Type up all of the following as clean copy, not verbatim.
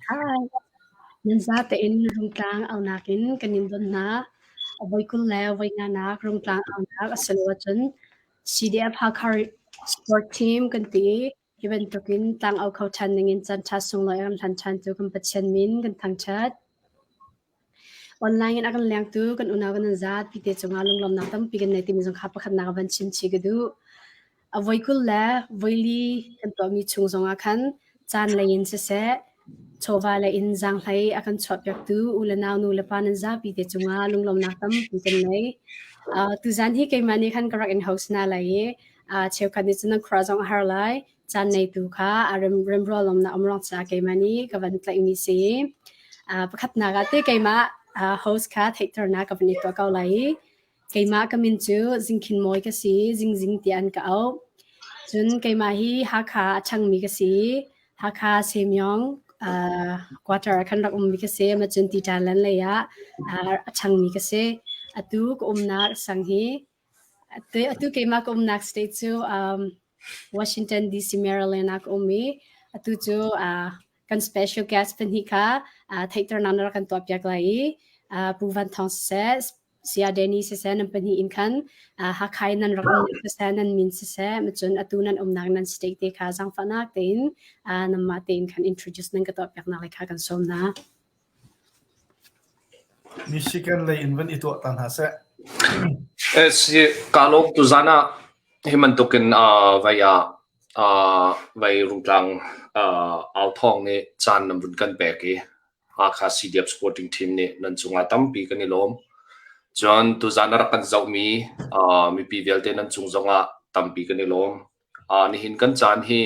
Hi. Nan zatein Rungtlang aunak in kan in don hna. A voi 20 le voi nganak Rungtlang aunak a si lo ahcun CDF Hakha Sport Team kan ti i hi bantukin tlang au kho ṭhan dingin caanṭha sunglawi a kan hlan ṭhan tu kan Pathian min kan thangṭhat. Online in a kan lengtu kan unau kan zapi te cungah lunglawmhnak tampi kan nei timi zong kha pakhatnak van chim chih ka duh. A voi 20 le voi li kan tuahmi chung zongah khan caan lei in siseh, chawva lei in zaanghlei a kan chuahpiaktu u le nau nu le pa nan zapi te cungah lunglawmhnak tampi kan nei. Uh, tuzan hi keimah nih khan ka rak in host hna lai i uh, cheukhat nih cun nan khua zong a har lai. Caan neitu kha a rem remrualawmnak um ruang caah keimah nih ka van tlaihmi si. Uh, pakhatnak ah te keimah uh, host kha theihternak ka van i tuah ko lai i keimah ka min cu Zingkhin Mawi ka si, Zingzing tiah an ka auh. Cun keimah hi Hakha a ṭhangmi ka si. Hakha Semyong uh, quarter ah khan rak ummi ka si. Ma cun Tiṭan lan lei ah uh, a ṭhangmi ka si. Atu ka umnak sang hi Atu, atu keimah ka umnak state cu um, Washington DC, Maryland ah ka um i atu cu uh, kan special guest pahnih kha uh, theihternak na rak kan tuahpiak lai i uh, Pu Van Thawng siseh, Saya Danny siseh nan pahnih in khan uh, Hakha in nan rak umnak siseh, nan min siseh, macun atu nan umnak nan state te kha zaangfahnak tein uh, nanmah tein khan introduce nan ka tuahpiaknak lai kha kan sawm hna. Michigan lei in van i tuah ta hna seh. Si kaa lawm tuzaan ah hi bantukin vai ah vai Rungtlang au thawng nih caan nan vun kan pek i Hakha CDF supporting team nih nan cungah tampi kan i lawm. Cun tuzaan a rak kan zohmi mipi vialte nan cung zongah tampi kan i lawm. Nihin kan caan hi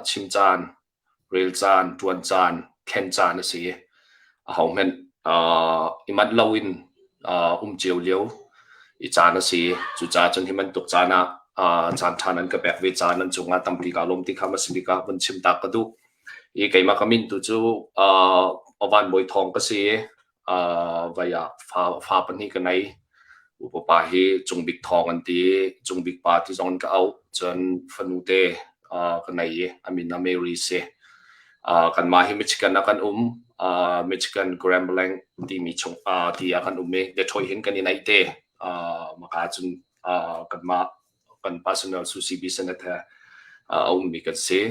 chim caan rel caan, ṭuan caan, thlen caan a si. Ahohmanh i manh loin um cio lio i caan a si. Cucaah cun hi bantuk caan ah caan ṭha nan ka pek ve caan nan cungah tampi kaa lawm ti kha hmasa bik ah vun chim ta ka duh. I keimah ka min tu cu Van Bawi Thawng ka si i vai ah fa pahnih ka ngei. Upa pa hi Cung Bik Thawng an ti i Cung Bik pa ti zong in ka auh. Cun fanu te ka ngei i a min ah Mary si. Kanmah hi Michigan ah kan um. Michigan Grand Blanc timi chung ti ah kan um i Detroit hin kan i naih te. Maka cun kanmah kan personal Sushi business he a ummi kan si.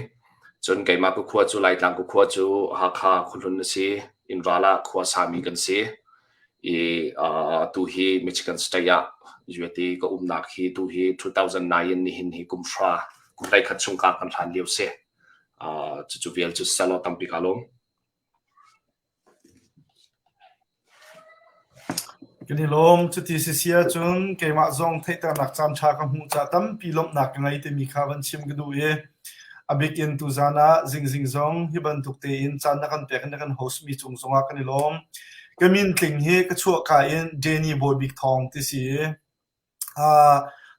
Cun keimah ka khua cu Laitlang ka khua cu Hakha khuahlun a si. Innral ah khua sami kan si. I tu hi Michigan State ah UAT ka umnak hi tu hi 2009 in nihin hi kum hra kum hleikhat chung ka kan hlan lio si. Cucu vial cu selo tampi ka lawm. Kan i lawm. Cuti si si ahcun keimah zong theihternak caanṭha ka hmuh caah tampi lawmhnak ka ngei timi kha van chim ka duh i a bik in tuzaan ah zingzing zong hi bantuk tein caan na kan pek i na kan host mi cung zongah kan i lawm. Ka min tling hi ka chuahka in Danny Bawi Bik Thawng ti si i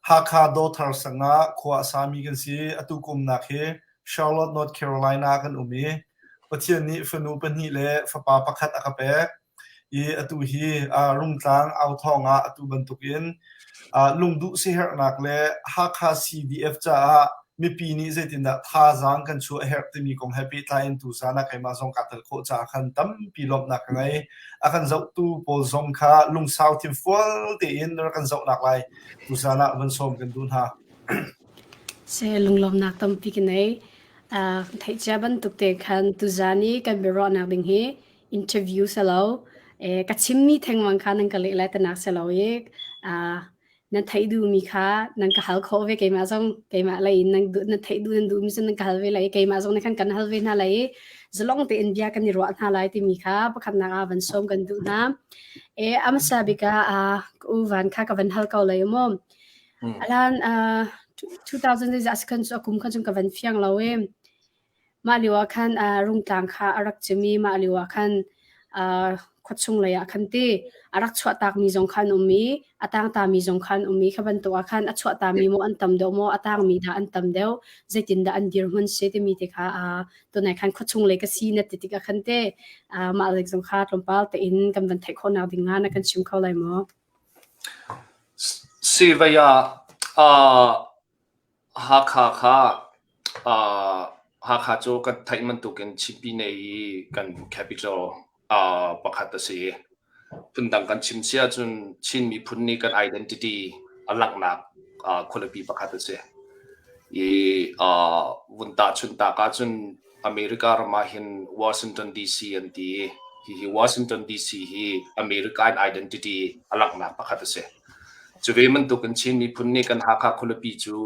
Hakha Dawthar sang ah khua a sami kan si. Atu kumnak hi Charlotte, North Carolina ah kan um i Pathian nih fanu pahnih le fapa pakhat a ka pek. I atu hi Rungtlang authawng ah atu bantukin lungduh siaherhnak le Hakha CDF caah mipi nih zeitindah thazaang kan chuah a herh timi kong he pehtlai in tuzaan ah keimah zong kaa tel khawh caah khan tampi lawmhnak ka ngei. A kan zohtu pawl zong kha lungsau thinfual tein rak kan zohnak lai tuzaan ah van sawm kan duh hna. Se lunglawmnak tampi ka nei. Uh, theihcia bantuk te khan tuzaan i kan biaruahnak ding hi interview selo eh, ka chimmi thengmang kha nan ka leh lai tanak selo i uh, nan theih duhmi kha nan ka hal khawh ve keimah zong keimah lei in nan duh nan theih duh nan duhmi cu nan ka hal ve lai i keimah zong nih khan kan hal ve hna lai i zalong tein bia kan i ruah hna lai timi kha pakhatnak ah van sawm kan duh hna e amasa bik ah ka u van kha ka van hal ko lai mu alan 2000 zeizah khan cu akum khan cun ka van fiang lo e Mah lioah khan Rungtlang kha a rak cim i mah lioah khan khuachung leiah khan ti a rak chuahtakmi zong kha an um i a tangtami zong kha an um i kha bantuk ah khan a chuahtami maw an tam deuh maw a tangmi dah an tam deuh zeitindah an dirhmun si timi te kha tunai khan khuachung lei ka si na ti tikah khan te mah lei zong kha tlawmpal tein kan van theih khawhnak ding ah na kan chim kho lai maw? Sivai ah Hakha kha. Hakha cu kan theih bantukin Chin Pyine i kan capital pakhat a si i phundang kan chim si ahcun Chin miphun nih kan identity a langhnak khualipi pakhat a si. I vun tahchunh tak ahcun America ram ah hin Washington DC an ti i hihi Washington DC hi America in identity a langhnak pakhat a si. Cu ve bantukin Chin miphun nih kan Hakha khualipi cu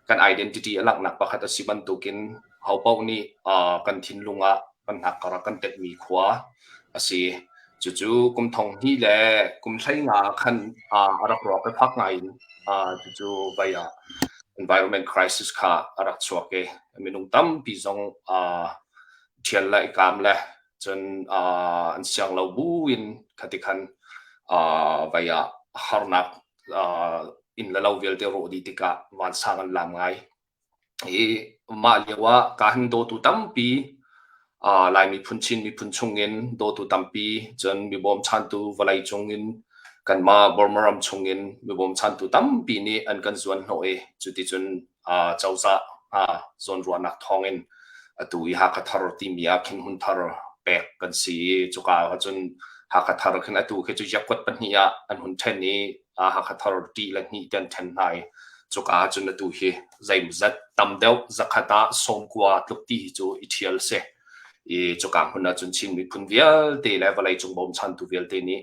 kan identity a langhnak pakhat a si bantukin hopaoh nih kan thinlung ah kan hnakkar ah kan tetmi khua a si. Cucu kum thong hnih le kum 15 khan a rak rawk i fak ngai in cucu vai ah environment crisis kha a rak chuak i minung tampi zong ṭhial le i kaam le cun an siang lo bu in khati khan vai ah harnak inn le lo vialte rawh dih tikah vansang an lam ngai. I mah lio ah ka hin dawtu tampi Lai miphun Chin miphun chungin dawtu tampi cun mi bawmchantu vawlei cungin kanmah Burma ram chungin mi bawmchantu tampi nih an kan zuan hnawh i cuticun cozah zawnruahnak thawngin atu i Hakha Thar timi ah khin hmun thar pek kan si i cuka ah cun Hakha Thar khin atu khi cu yakuat pahnih ah an hun ṭhen i Hakha Thar ṭih le hnih te an ṭhen hna i cuka ah cun atu hi zeimawzat tam deuh zakhat ah sawmkua tluk ti hi cu i ṭhial a si. I cuka hmun ah cun Chin miphun vialte le vawleicung bawmchantu vialte nih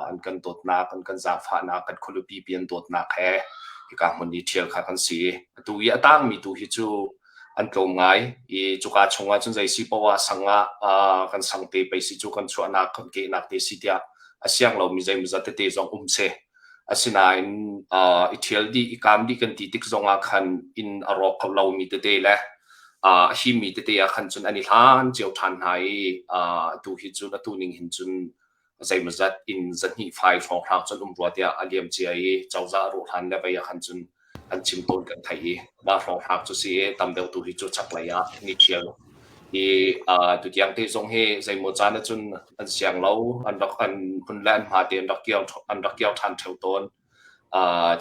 an kan dawtnak, an kan zaangfahnak, kan khualipi pi an dawtnak he hika hmun i ṭhial kha kan si. Atu i a tangmi tu hi cu an tlawm ngai i cuka chungah cun zei si poah sang ah kan sang te pei si cu kan chuahnak kan kehnak te si tiah a siang lomi zeimawzat tete zong um seh. Asinain i ṭhial dih, i kaam dih kan ti tik zongah khan inn a rawk kho lomi tete le a himmi tete ah khan cun an i hlan cio ṭhan hna i atu hi cun atu ning hin cun zeimawzat inn zahnih fai hrawnghrang cun um rua tiah a liam cia i cozah a rawh hlan le vei ah khan cun an chim tawn kan theih i mah hrawnghrang cu si i tam deuh tu hi cu chaklei ah ni ṭhial i tutiang te zong hi zeimaw caan ahcun an siang lo an rak an hun le an hma te an rak kiau an rak kiau ṭhan ṭheo tawn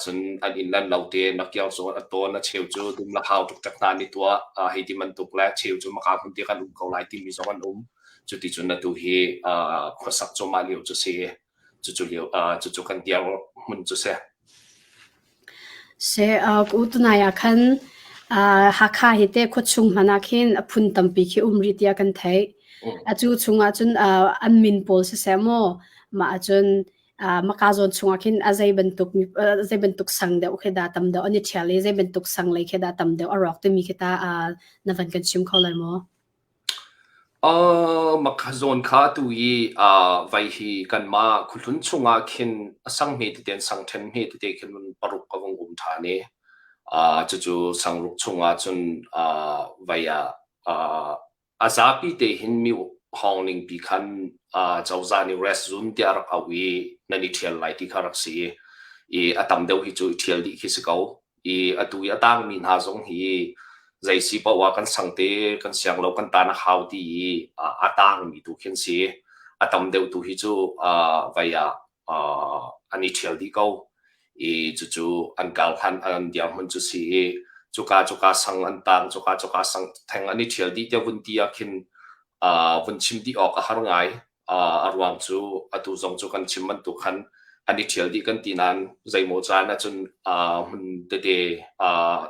cun an inn le an lo te an rak kiau zawn a tawn a cheu cu dum le hau tuk hna an i tuah hei ti bantuk le cheu cu maka hmun te kan um ko lai timi zong an um cuti cun atu hi khuasak cuahmah lio cu si cucu lio cucu kan dir hmun cu si. Se uh, tunai ah khan Hakha hi te khuachung hmanh ah khin a phun tampi khi um rih tiah kan theih. Atu chungah cun an min pawl siseh maw mah ahcun maka zawn chungah khin a zei bantuk zei bantuk sang deuh khi dah tam deuh an i ṭhial i zei bantuk sang lei khi dah tam deuh a rawk timi khi ta na van kan chim kho lai maw? Maka zawn kha atu i vai hi kanmah khuahlun chungah khin a sang hme tete an sang ṭhen hme tete khin paruk a vung um ṭhan i cucu sangruk chungah cun vai ah a zapi te hin mi hawng ningpi khan cozah nih rest zun tiah a rak auh i nan i ṭhial lai ti kha rak si i a tam deuh hi cu i ṭhial dih khi si ko. I atu i a tangmi hna zong hi zei si paoh ah kan sang te kan siang lo kan tan a hau ti i a tangmi tu khi an si. A tam deuh tu hi cu vai ah an i ṭhial dih ko. I cucu an kal hlan an dirhmun cu si i cuka cuka sang an tang cuka cuka sang theng an i ṭhial dih tiah vun ti ah khin vun chim dih awk a har ngai. A ruang cu atu zong cu kan chim bantuk khan an i ṭhial dih kan ti nain zeimaw caan ahcun hmun tete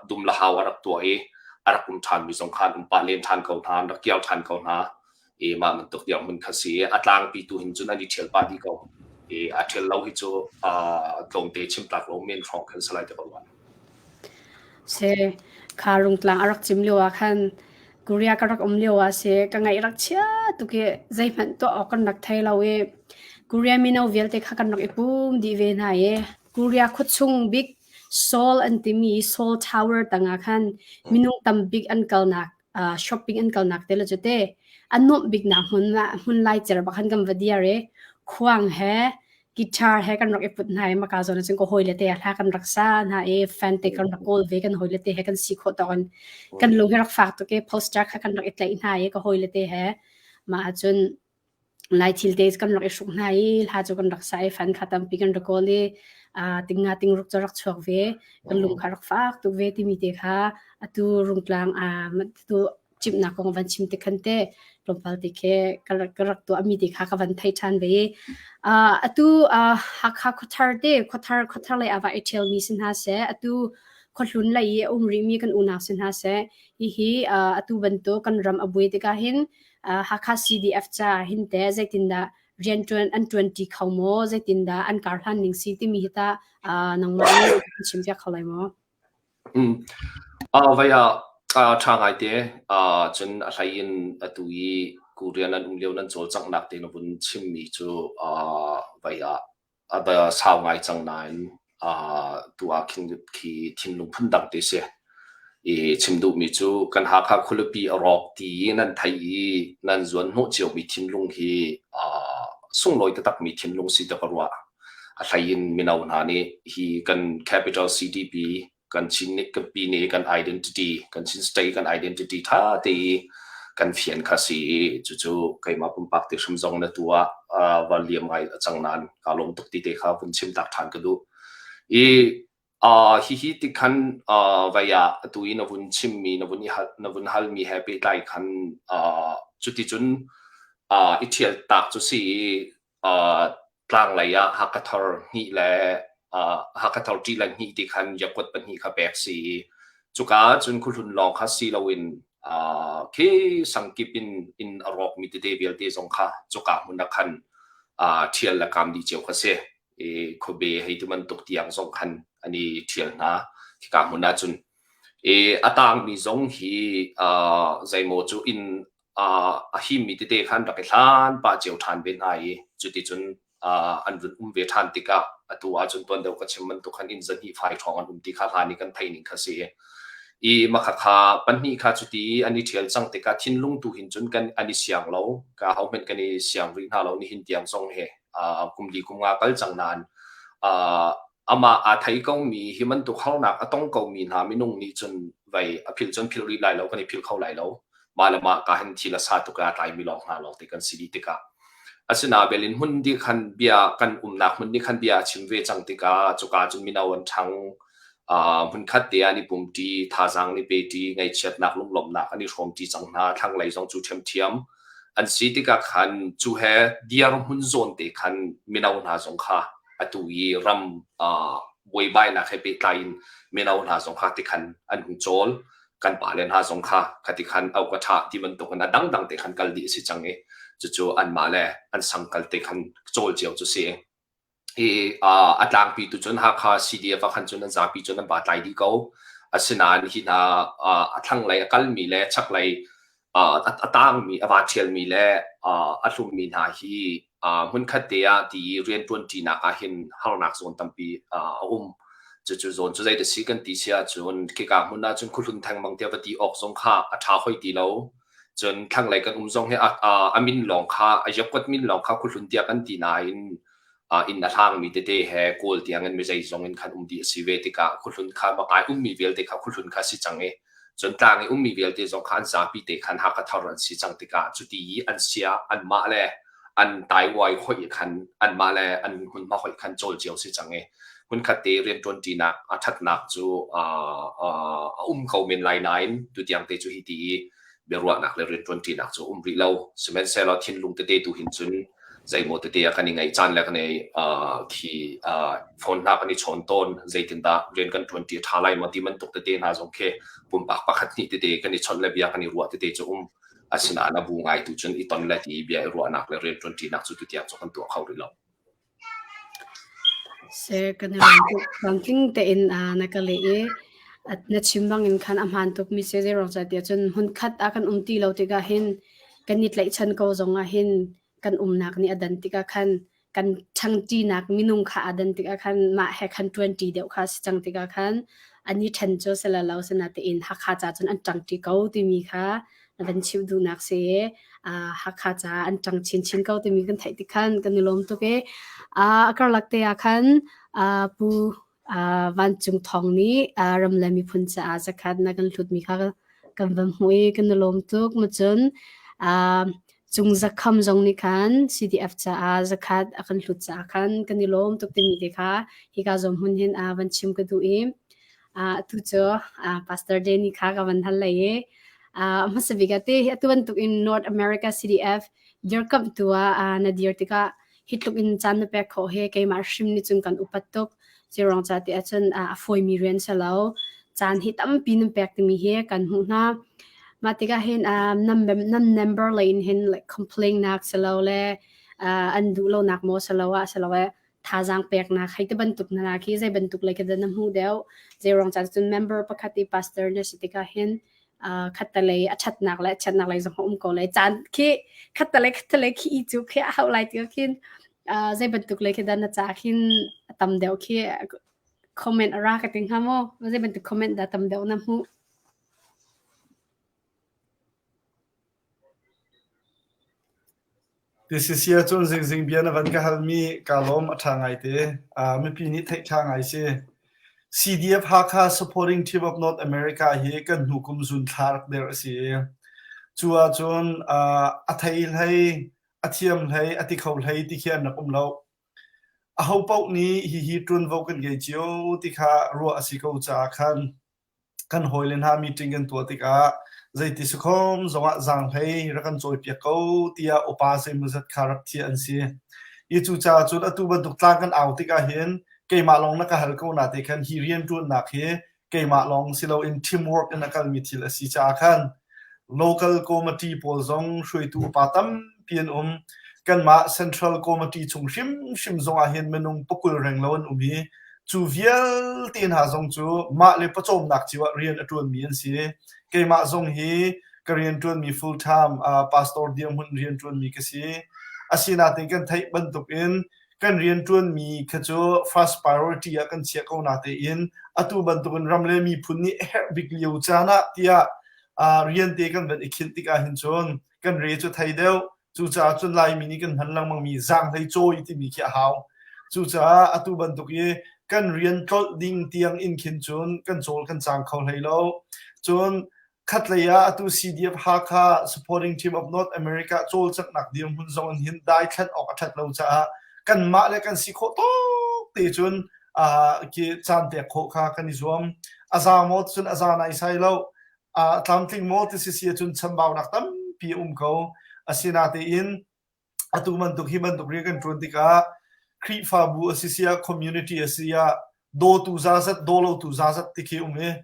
dum le hau a rak tuah i a rak um ṭhanmi zong kha an um pah len ṭhan ko hna, an rak kiau ṭhan ko hna. I mah bantuk dirhmun kha si i a tlangpi tu hin cun an i ṭhial pah dih ko. I a ṭhial lo hi cu tlawmte chim tlak lo men hrawng khan si lai ti ka ruah. Se kha rungtlang a rak cim lio ah khan Korea ka rak um lio ah si ka ngaih rak chia tuk i zeihmanh tuah awk kan rak thei lo i Korea mino vialte kha kan rak i pum dih ve hna i Korea khuachung bik Seoul an timi Seoul Tower tangah khan minung tam bik an kalnak uh, shopping an kalnak te le cu te an nuamh biknak hmun hmun lai cer bak han kan va diar i khuang he guitar he kan rak i put hna i maka zawn cun ka hawile te hla kan rak sa hna i fan te kan rak kawl ve kan hawile te he kan si khawh tawk in kan lung hi rak fak tuk i poster kha kan rak i tlaih hna i ka hawile te he mah ahcun Lai thil te kan rak i hruk hna i hla cu kan rak sa i fan kha tampi kan rak kawl i. Tinga tingruk cu rak chuak ve. Kan lung kha rak fak tuk ve timi te kha atu Rungtlang tu cimhnak kong van chim te khan te tlawmpal te khi ka rak tuahmi te kha ka van thei ṭhan ve. Atu Hakha khuathar te khuathar khuathar lei ah va i ṭhialmi si hna seh, atu khuahlun lei i a um rihmi kan unau si hna seh, hihi atu bantuk kan ram a buai tikah hin Hakha CDF caah hin teh zeitindah rianṭuan an ṭuanṭi kho maw, zeitindah an karhlan ning si timi hi tah nangmah nih na chimpiak kho lai maw? Vai ah ṭha ngaite. Cun a hlei in atu i Korean an um lio nan cawlcanghnak te na vun chimmi cu vai ah a va sau ngai cang nain tu ah khin khi thinlung phundang te si. I chim duhmi cu kan Hakha khualipi a rawk ti i nan theih i nan zuan hnawh ciomi thinlung hi sunglawi taktakmi thinlung si tiah ka ruah. A hlei in mino hna nih hi kan capital city pi kan Chin pi nih kan identity kan Chin state kan identity ṭha te i kan fian kha si i cucu keimah pumpak te hrim zong na tu ah va liam ngai a cang nain kaa lawm tuk ti te kha vun chim tak ṭhan ka duh. I hihi ti khan vai ah atu i na vun chimmi na vun i hal na vun halmi he pehtlai khan cuticun i ṭhial tak cu si i tlanglei ah Hakha hnih le Hakha ṭih le hnih ti khan yakuat pahnih kha pek si i cuka ahcun khuahlun lawng kha si loin khi sangkip in inn a rawkmi tete vialte zong kha cuka hmun ah khan ṭhial le kaam dih cio kha si. I khuabe hei ti bantuk tiang zong khan an i ṭhial hna khika hmun ahcun. I a tangmi zong hi zeimaw cu inn a himmi tete khan rak i hlan pah cio ṭhan ve hna i cuticun an vun um ve ṭhan tikah atu ahcun tuan deuh ka chim bantuk khan inn zahnih fai ṭhawng an um ti kha hlan i kan theih ning kha si. I makhakha pahnih kha cuti an i ṭhial cang tikah thinlung tu hin cun kan an i siang lo. Ka hohmanh kan i siang rih hna lo nihin tiang zong he kum li kum nga kal cang nain amah aa thei komi hi bantuk harnak a tong komi hna minung nih cun vei a philh cun philh rih lai lo kan i philh kho lai lo. Mah le mah ka hin thil a sa tuk i aa tlaimi lawng hna lawng te kan si dih tikah asinain in hmun dih khan bia kan umnak hmun nih khan bia a chim ve cang tikah cuka cun mino an ṭhang hmunkhat te ah an i pumṭi thazaang an i peṭi ngaihchiatnak lunglawmhnak an i hrawmṭi cang hna thlanglei zong cu ṭhiamṭhiam an si tikah khan cu he diar hmun zawn te khan mino hna zong kha atu i ram buaibainak he pehtlai in mino hna zong kha tikhan an hung cawl kan pale hna zong kha khati khan au ka ṭha ti bantuk in a dangdang te khan kal dih a si cang i cucu anmah le an sang kal te khan cawl cio cu si i a tlangpi tu cun Hakha CDF ah khan cun an zapi cun an ba tlai dih ko. Asinain hi hna a thlanglei a kalmi le chaklei a tangmi a va ṭhialmi le a hlummi hna hi hmunkhat te ah ti i rianṭuanṭinak ah hin harnak zawn tampi a um. Cucu zawn cu zeidah si kan ti si ahcun khika hmun ah cun khuahlun thengmang tiah va ti awk zong kha a ṭha hoi ti lo. Cun thlanglei kan um zong hi a min lawng kha a yakuat min lawng kha khuahlun tiah kan ti nain inn a hlangmi tete he kawl tiang in mizei zong in khan um dih a si ve tikah khuahlun kha makai ummi vialte kha khuahlun kha si cang i cun tlang i ummi vialte zong kha an zapi te khan Hakha thar an si cang tikah cuti i an sia anmah le an taiwai hoih khan anmah le an hmunhma hoih khan cawl cio si cang i hmunkhat te rianṭuanṭinak a ṭhatnak cu a um ko men lai nain tutiang te cu hi ti i biaruahnak le rianṭuanṭinak cu um rih lo sihmanhsehlaw thinlung tete tu hin cun zeimaw tete ah kan i ngaih caan le kan i khi phone hna kan i chawn tawn zeitindah rian kan ṭuan ṭi a ṭha lai maw ti bantuk tete hna zong khi pumpak pakhat hnih tete kan i chawnh le bia kan i ruah tete cu um asinain a bu ngai tu cun i ton le ti bia i ruahnak le rian ṭuan ṭinak cu tutiang cu kan tuah kho rih lo. Sir, kan i lawm tuk. Tlamtling tein na ka leh i na chim bangin khan a hmaan tukmi si zeiruang cah tiah cun hmunkhat ah kan um ti lo tikah hin kan i tlaihchan ko zongah hin kan umnak nih a dan tikah khan kan ṭhangṭinak minung kha aa dan tikah khan mah he khan ṭuanṭi deuh kha si cang tikah khan an i ṭhen cu si le lo sinatein Hakha ca cun an ṭangṭi ko timi kha na van chimh duhnak si i Hakha ca an ṭang chinchin ko timi kan theih tik khan kan i lawm tuk i a karlak te ah khan Pu Vancung Thawng nih ram le miphun caah zakhat na kan hlutmi kha kan van hmuh i kan i lawm tuk. Macun. Cung Zakham zong nih khan CDF caah zakhat a kan hlut caah khan kan i lawm tuk timi te kha hika zawn hmun hin van chim ka duh i atu cu Pastor Danny kha ka van hal lei i hmasa bik ah te hi atu bantuk in North America CDF dirkamhtu ah na dir tikah hi tluk in caan na pek khawh hi keimah hrim nih cun kan upat tuk. Zeiruang ca ti ahcun a fawimi rian si lo. Caan hi tampi nan pek timi hi kan hmuh hna. Mah tikah hin nan nan member lei in hin like complain nak si lo le an duh lonak maw si lo ah si lo eh thazaang peknak hei ti bantuk na khi zei bantuk lei khi dah na hmuh deuh. Zeiruang ca cun member pakhat i pastor na si tikah hin khattelei a ṭhatnak le chiatnak lei zong a um ko lai. Caan khi khattelei khattelei khi i cu khi a hauh lai ti khin zei bantuk lei khi dah na ca khin a tam deuh khi comment a ra ka ti hnga maw? Zei bantuk comment dah tam deuh na hmuh? Ti ahcun zingzing bia na van ka halmi kaa lawm a ṭha ngaite. Mipi nih theih ṭha ngai si. CDF Hakha Supporting Team of North America hi kan hnu kum zun thla rak derh a si i cu ahcun a thei hlei, a thiam hlei, a ti kho hlei ti khi an rak um lo. Ahopaoh nih hihi ṭuanvo kan ngei cio ti kha ruah a si ko caah khan kan hawile hna meeting kan tuah tikah zeiti sakhom zongah zaanghlei rak kan cawipiak ko tiah upa zeimawzat kha rak thiah an si. I cucaah cun atu bantuk tlang kan au tikah hin keimah lawng na ka hal ko na te khan hi rianṭuannak hi keimah lawng si loin teamwork in a kalmi thil a si caah khan local committee pawl zong hruaitu upa tampi an um. Kanmah central committee chung hrimhrim zongah hin minung pakul renglo an um i Cu vialte hna zong cu mah le pawcawmnak cio ah rian a ṭuanmi an si. Keimah zong hi ka rian ṭuanmi full time pastor dirhmun rian ṭuanmi ka si. Asinain kan theih bantukin kan rian ṭuanmi kha cu first priority ah kan chiah ko natein atu bantukin ram le miphun nih a herh bik lio caan ah tiah rian te kan van i khinh tikah hin cun kan re cu thei deuh. Cucaah cun Laimi nih kan hman lengmangmi zaanghlei cawi timi khi a hau. Cucaah atu bantuk i kan rian tlolh ding tiang in khin cun kan cawl kan cang kho hlei lo. Cun khatlei ah atu CDF Hakha Supporting Team of North America cawlcanghnak dirhmun zong in hin daithlan awk a ṭhat lo caah kanmah le kan si khawh tawk te cun uh, caan pek khawh kha kan i zuam. A za maw cun a za naisai lo. A tlamtling maw ti si ahcun chambaunak tampi a um ko. Asinatein atu bantuk hi bantuk rian kan ṭuan tikah Khrihfabu a si siah community a si ah dawtu zazat dawlotu zazat ti khi um i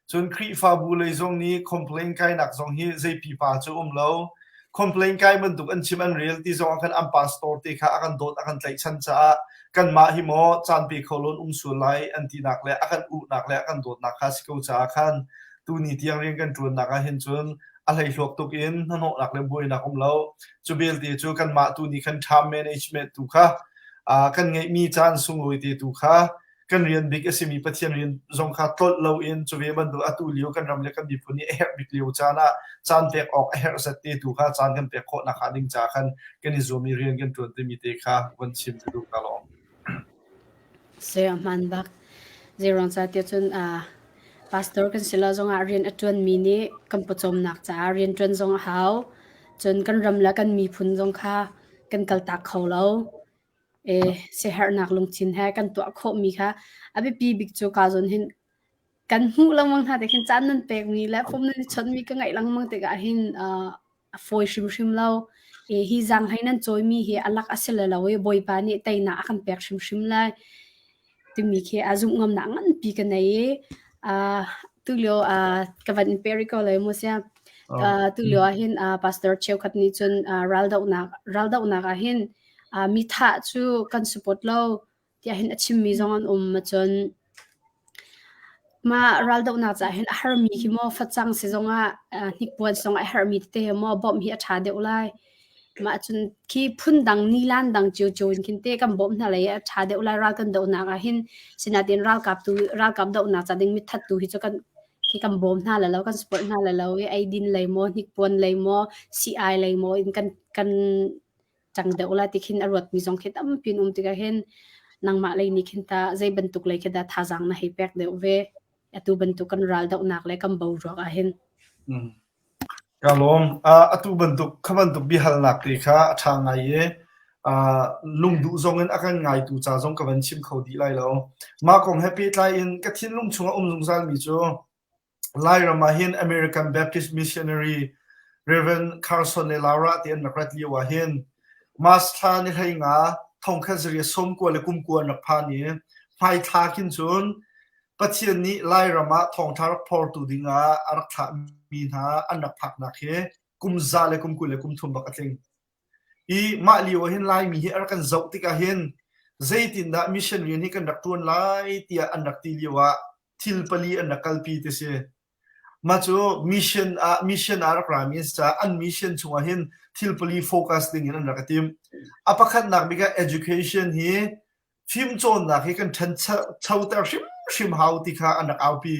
cun Khrihfabu lei zong nih complain kainak zong hi zei pipa cu um lo. Complain kai bantuk an chim an rel ti zong ah khan an pastor te kha a kan dawt a kan tlaihchan caah kanmah hi maw caan pe kho loin um sual lai an tinak le a kan uhnak le a kan dawtnak kha si ko caah khan tuni tiang rian kan ṭuannak ah hin cun a hleihluak tuk in hnahnawhnak le buainak um lo. Cu belte cu kanmah tu nih khan time management tu kha kan ngeihmi caan sunglawi te tu kha kan rian bik a simi Pathian rian zong kha tlolh loin cu ve bantuk atu lio kan ram le kan miphun nih a herh bik lio caan ah caan pek awk a herh zat te tu kha caan kan pek khawh nak hnga ding ca khan kan i zuam i rian kan ṭuan timi te kha von chim ka duh ka lawm. Saya hmaan bak. Zeiruang ca tiah cun pastor kan si lo zongah rian a ṭuanmi nih kan pawcawmnak caah rian ṭuan zong a hau. Cun kan ram le kan miphun zong kha kan kaltak kho lo. E, siaherhnak lungthin he kan tuah khawhmi kha a biapi bik cu kaa zawn hin kan hmuh lengmang hna tik hin caan nan pekmi le phone nan i chawnhmi ka ngaih lengmang tikah hin a fawi hrimhrim lo. I hi zaanghlei nan cawimi hi a lak a si le lo i Bawipa nih teinak a kan pek hrimhrim lai timi khi a zumh ngamnak nganpi ka nei i tulio ka van in pe rih ko lai mu sia. Tulio ah hin pastor cheukhat nih cun raldohnak raldohnak ah hin mi thah cu kan support lo tiah hin a chimmi zong an um. Cun mah raldohnak caah hin a harmi khi maw facang si zongah hnikpuan zongah a herhmi tete hi maw bawmh hi a ṭha deuh lai. Mah cun khi phundang nilan dang ciocio in khin te kan bawmh hna lai i a ṭha deuh lai ral kan dohnak ah hin. Sinain ralkap tu ralkap dohnak ca ding mithat tu hi cu kan khi kan bawm hna lai lo kan support hna lai lo i eidin lei maw hnikpuan lei maw sii-ai lei maw in kan kan cang deuh la ti khin a ruatmi zong khi tampi an um tikah hin nangmah lei nih khin ta zei bantuk lei khi dah thazaang na hei pek deuh ve atu bantuk kan ral dohnak le kan boruak ah hin. Mm. Ka lawm. Uh, atu bantuk kha bantuk biahalnak te kha a ṭha ngai i uh, lungduh zong in a kan ngaitu ca zong ka van chim kho dih lai lo. Mah kong he pehtlai in ka thinlung chungah um zungzalmi cu Lairam ah hin American Baptist Missionary Reverend Carson le Laura te an rak rat lio ah hin March thla ni 15 thongkhat zariat 90 le kum kua an rak phan i hmaithla khin cun Pathian nih Lairam ah thawngṭha rak phortu dingah a rak thlahmi hna an rak phaknak hi kum za le kum 20 le kum thum bak a tling. Hi mah lio ah hin Laimi hi a rak kan zoh tikah hin zeitindah mission rian hi kan rak ṭuan lai tiah an rak ti lio ah thil pali an rak kalpi ti si. Mah cu mission ah mission ah rak rami an si caah an mission chungah hin thil pali focus ding in an rak i tim. A pakhatnak bik ah education hi fimcawnnak hi kan ṭhanchoter hrimhrim hau ti kha an rak aupi.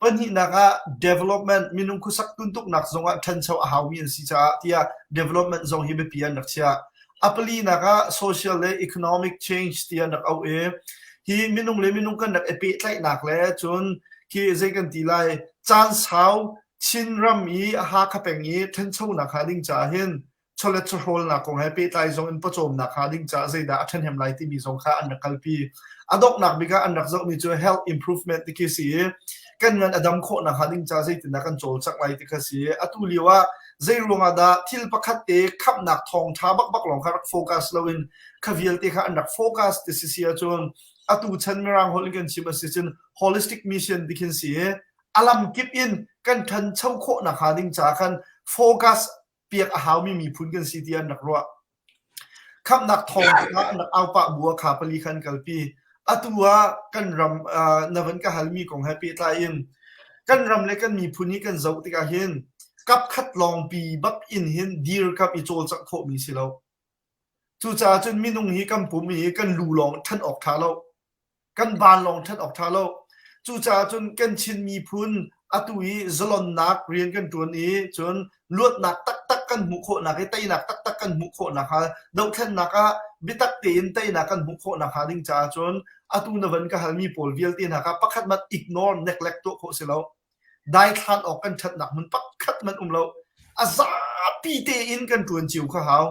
Pahnihnak ah development minung khuasak tuntuknak zongah ṭhancho a haumi an si caah tiah development zong hi biapi an rak chiah. A palinak ah social le economic change ti an rak auh i hi minung le minung kan rak i pehtlaihnak le cun khi zei kan ti lai caan sau Chinram i Hakha peng i ṭhanchonak hnga ding caah hin chawlet chawhrawlnak kong he pehtlai zong in pawcawmnak hnga ding caah zeidah a ṭhahnem lai timi zong kha an rak kalpi. A donghnak bik ah an rak zohmi cu health improvement ti khi si i kan ngan a dam khawhnak hnga ding caah zeitindah kan cawlcangh lai ti kha si. Atu lio ah zei ruangah dah thil pakhat te khamhnak thawngṭha bakbak lawng kha rak focus loin kha vialte kha an rak focus ti si si ahcun atu chan Mirang holh in kan chim a si cun holistic mission ti khin si i a lam kip in kan ṭhancho khawhnak hnga ding caah khan focus piak a haumi miphun kan si ti an rak ruah. Khamhnak thawng kha an rak au pah bu ah kha pali khan kalpi. Atu ah kan ram na van ka halmi kong he pehtlai in kan ram le kan miphun hi kan zoh tikah hin kap khat lawngpi bak in hin dirkamh i cawlcangh khawhmi si lo. Cucaah cun minung hi kan pum i kan lu lawng ṭhan awk ṭha lo. Kan vanlawng ṭhat awk ṭha lo. Cucaah cun kan Chin miphun atu i zalonnak rian kan ṭuan i cun luatnak taktak kan hmuh khawhnak i teinak taktak kan hmuh khawhnak hnga dohthlennak ah biatak tein teinak kan hmuh khawhnak hnga ding caah cun atu na van ka halmi pawl vialte hna kha pakhat hmanh ignore neglect tuah khawh si lo. Daithlan awk kan ṭhatnak hmun pakhat hmanh um lo. A zapi tein kan ṭuan cio kha hau.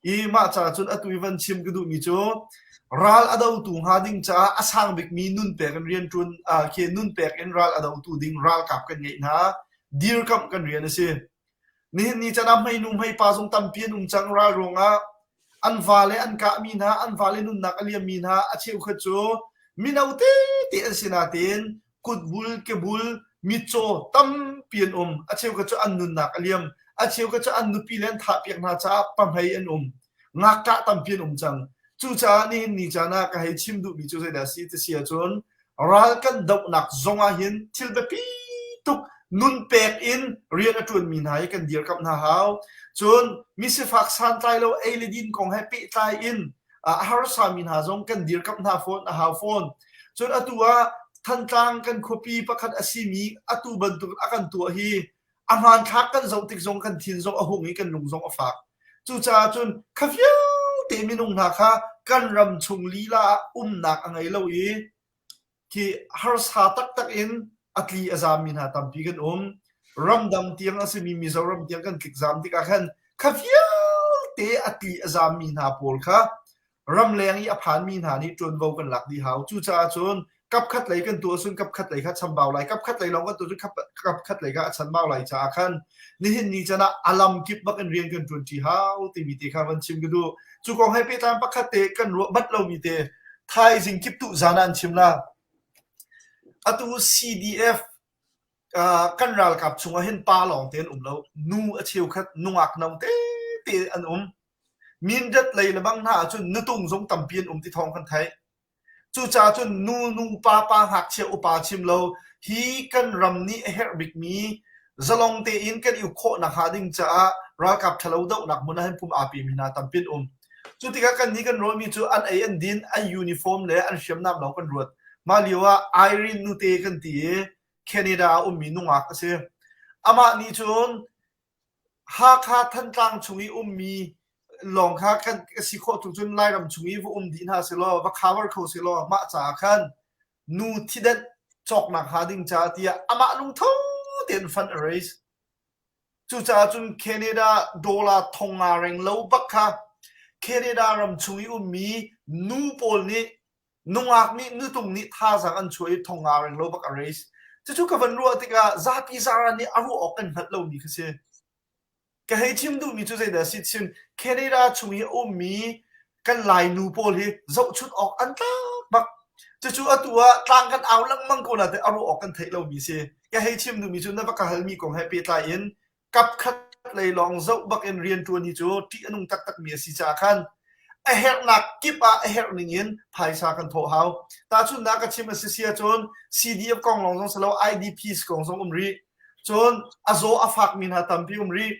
I mah caah cun atu i van chim ka duhmi cu ral a dotu hnga ding caah a sang bikmi nun pek in rian ṭuan khi nun pek in ral a dotu ding ralkap kan ngeih hna. Dirkamh kan rian a si. Nihin ni caan ah hmeinu hmeipa zong tampi an um cang ral ruangah an vale an kahmi hna, an vale nunnak a liammi hna a cheukhat cu mino tete an si nain kutbul, kebul, mitcaw tampi an um. A cheukhat cu an nunnak a liam. A cheukhat cu an nupi le an thahpiak hna caah pahmei an um. Ngakṭah tampi an um cang. Cucaah nihin ni caan ah ka hei chim duhmi cu zeidah a si ti si ahcun Ral kan dohnak zong ah hin thil biapi tuk nun pek in rian a ṭuanmi hna hi kan dirkamh hna hau. Cun misifak santlai lo ei le din kong he pehtlai in a harsami hna zong kan dirkamh hna fawn a hau fawn. Cun atu ah Thantlang kan khuapi pakhat a simi atu bantuk a kan tuah hi a hmanthlak kan zoh tik zong kan thin zong a hung i kan lung zong a fak. Cucaah cun kha vialte minung hna kha kan ram chung lila ah umnak a ngei lo i khi harsa taktak in a tli a zaammi hna tampi kan um. Ramdang tiang a simi Mizoram tiang kan tlik zaam tikah khan kha vialte a tli a zaammi hna pawl kha ramleng i a phanmi hna nih ṭuanvo kan lak dih hau. Cucaah cun kapkhat lei kan tuah cun kapkhat lei kha chambau lai, kapkhat lei lawng kan tuah cun kapkhat lei kha a chanbau lai caah khan nihin ni can ah a lam kip bak in rian kan ṭuanṭi hau timi te kha van chim ka duh. Cu kong he pehtlai pakhat te kan ruah bat lomi te thaizing kip tu zan ah an chim la. Atu CDF kan ralkap chungah hin pa lawng te an um lo. Nu a cheukhat nungak no tete an um. Mindat lei le bang hna ahcun nutung zong tampi an um ti thawng kan theih. Cucaah cun nu nu pa pa ngakchia upa chim lo hi kan ram nih a herh bikmi zalong tein kan i uk khawh nakhnga ding caah ralkap ṭhalo dohnak hmun ah hin pum aa pemi hna tampi an um. Cu tikah kannih kan ruahmi cu an ei an din, an uniform le an hriamnam lawng kan ruat. Mah lio ah Irene nute kan ti i Canada ah ummi nungak a si. Amah nih cun Hakha Thantlang chung i ummi lawng kha kan ka si khawh tuk cun Lairam chung i va um dih hna sehlaw va cover kho sehlaw mah caah khan nu thidanh cawknak hnga ding caah tiah amah lungtho tein fund a raise. Cucaah cun Canada dollar thong nga reng lo bak kha Canada ram chung i ummi nu pawl nih nungak nih nutung nih thazaang an chuah i thong nga reng lo bak a raise. Cucu ka van ruah tikah zapi zaran nih a ruah awk kan hngalh lomi kha si. Ka hei chim duhmi cu zeidah a si cun Canada chung i a ummi kan Lainu pawl hi zohchunh awk an tlak bak. Cucu atu ah tlang kan au lengmang ko nain a ruah awk kan theih lomi si. Ka hei chim duhmi cu na va ka halmi kong he pehtlai in kapkhat lei lawng zoh bak in rianṭuan hi cu ṭih a nung taktakmi a si caah khan a herhnak kip ah a herh ning in phaisa kan thawh hau. Tahchunhnak ka chim a si si ahcun CDF kong lawng zong si lo IDPs kong zong um rih. Cun a zaw a fakmi hna tampi um rih.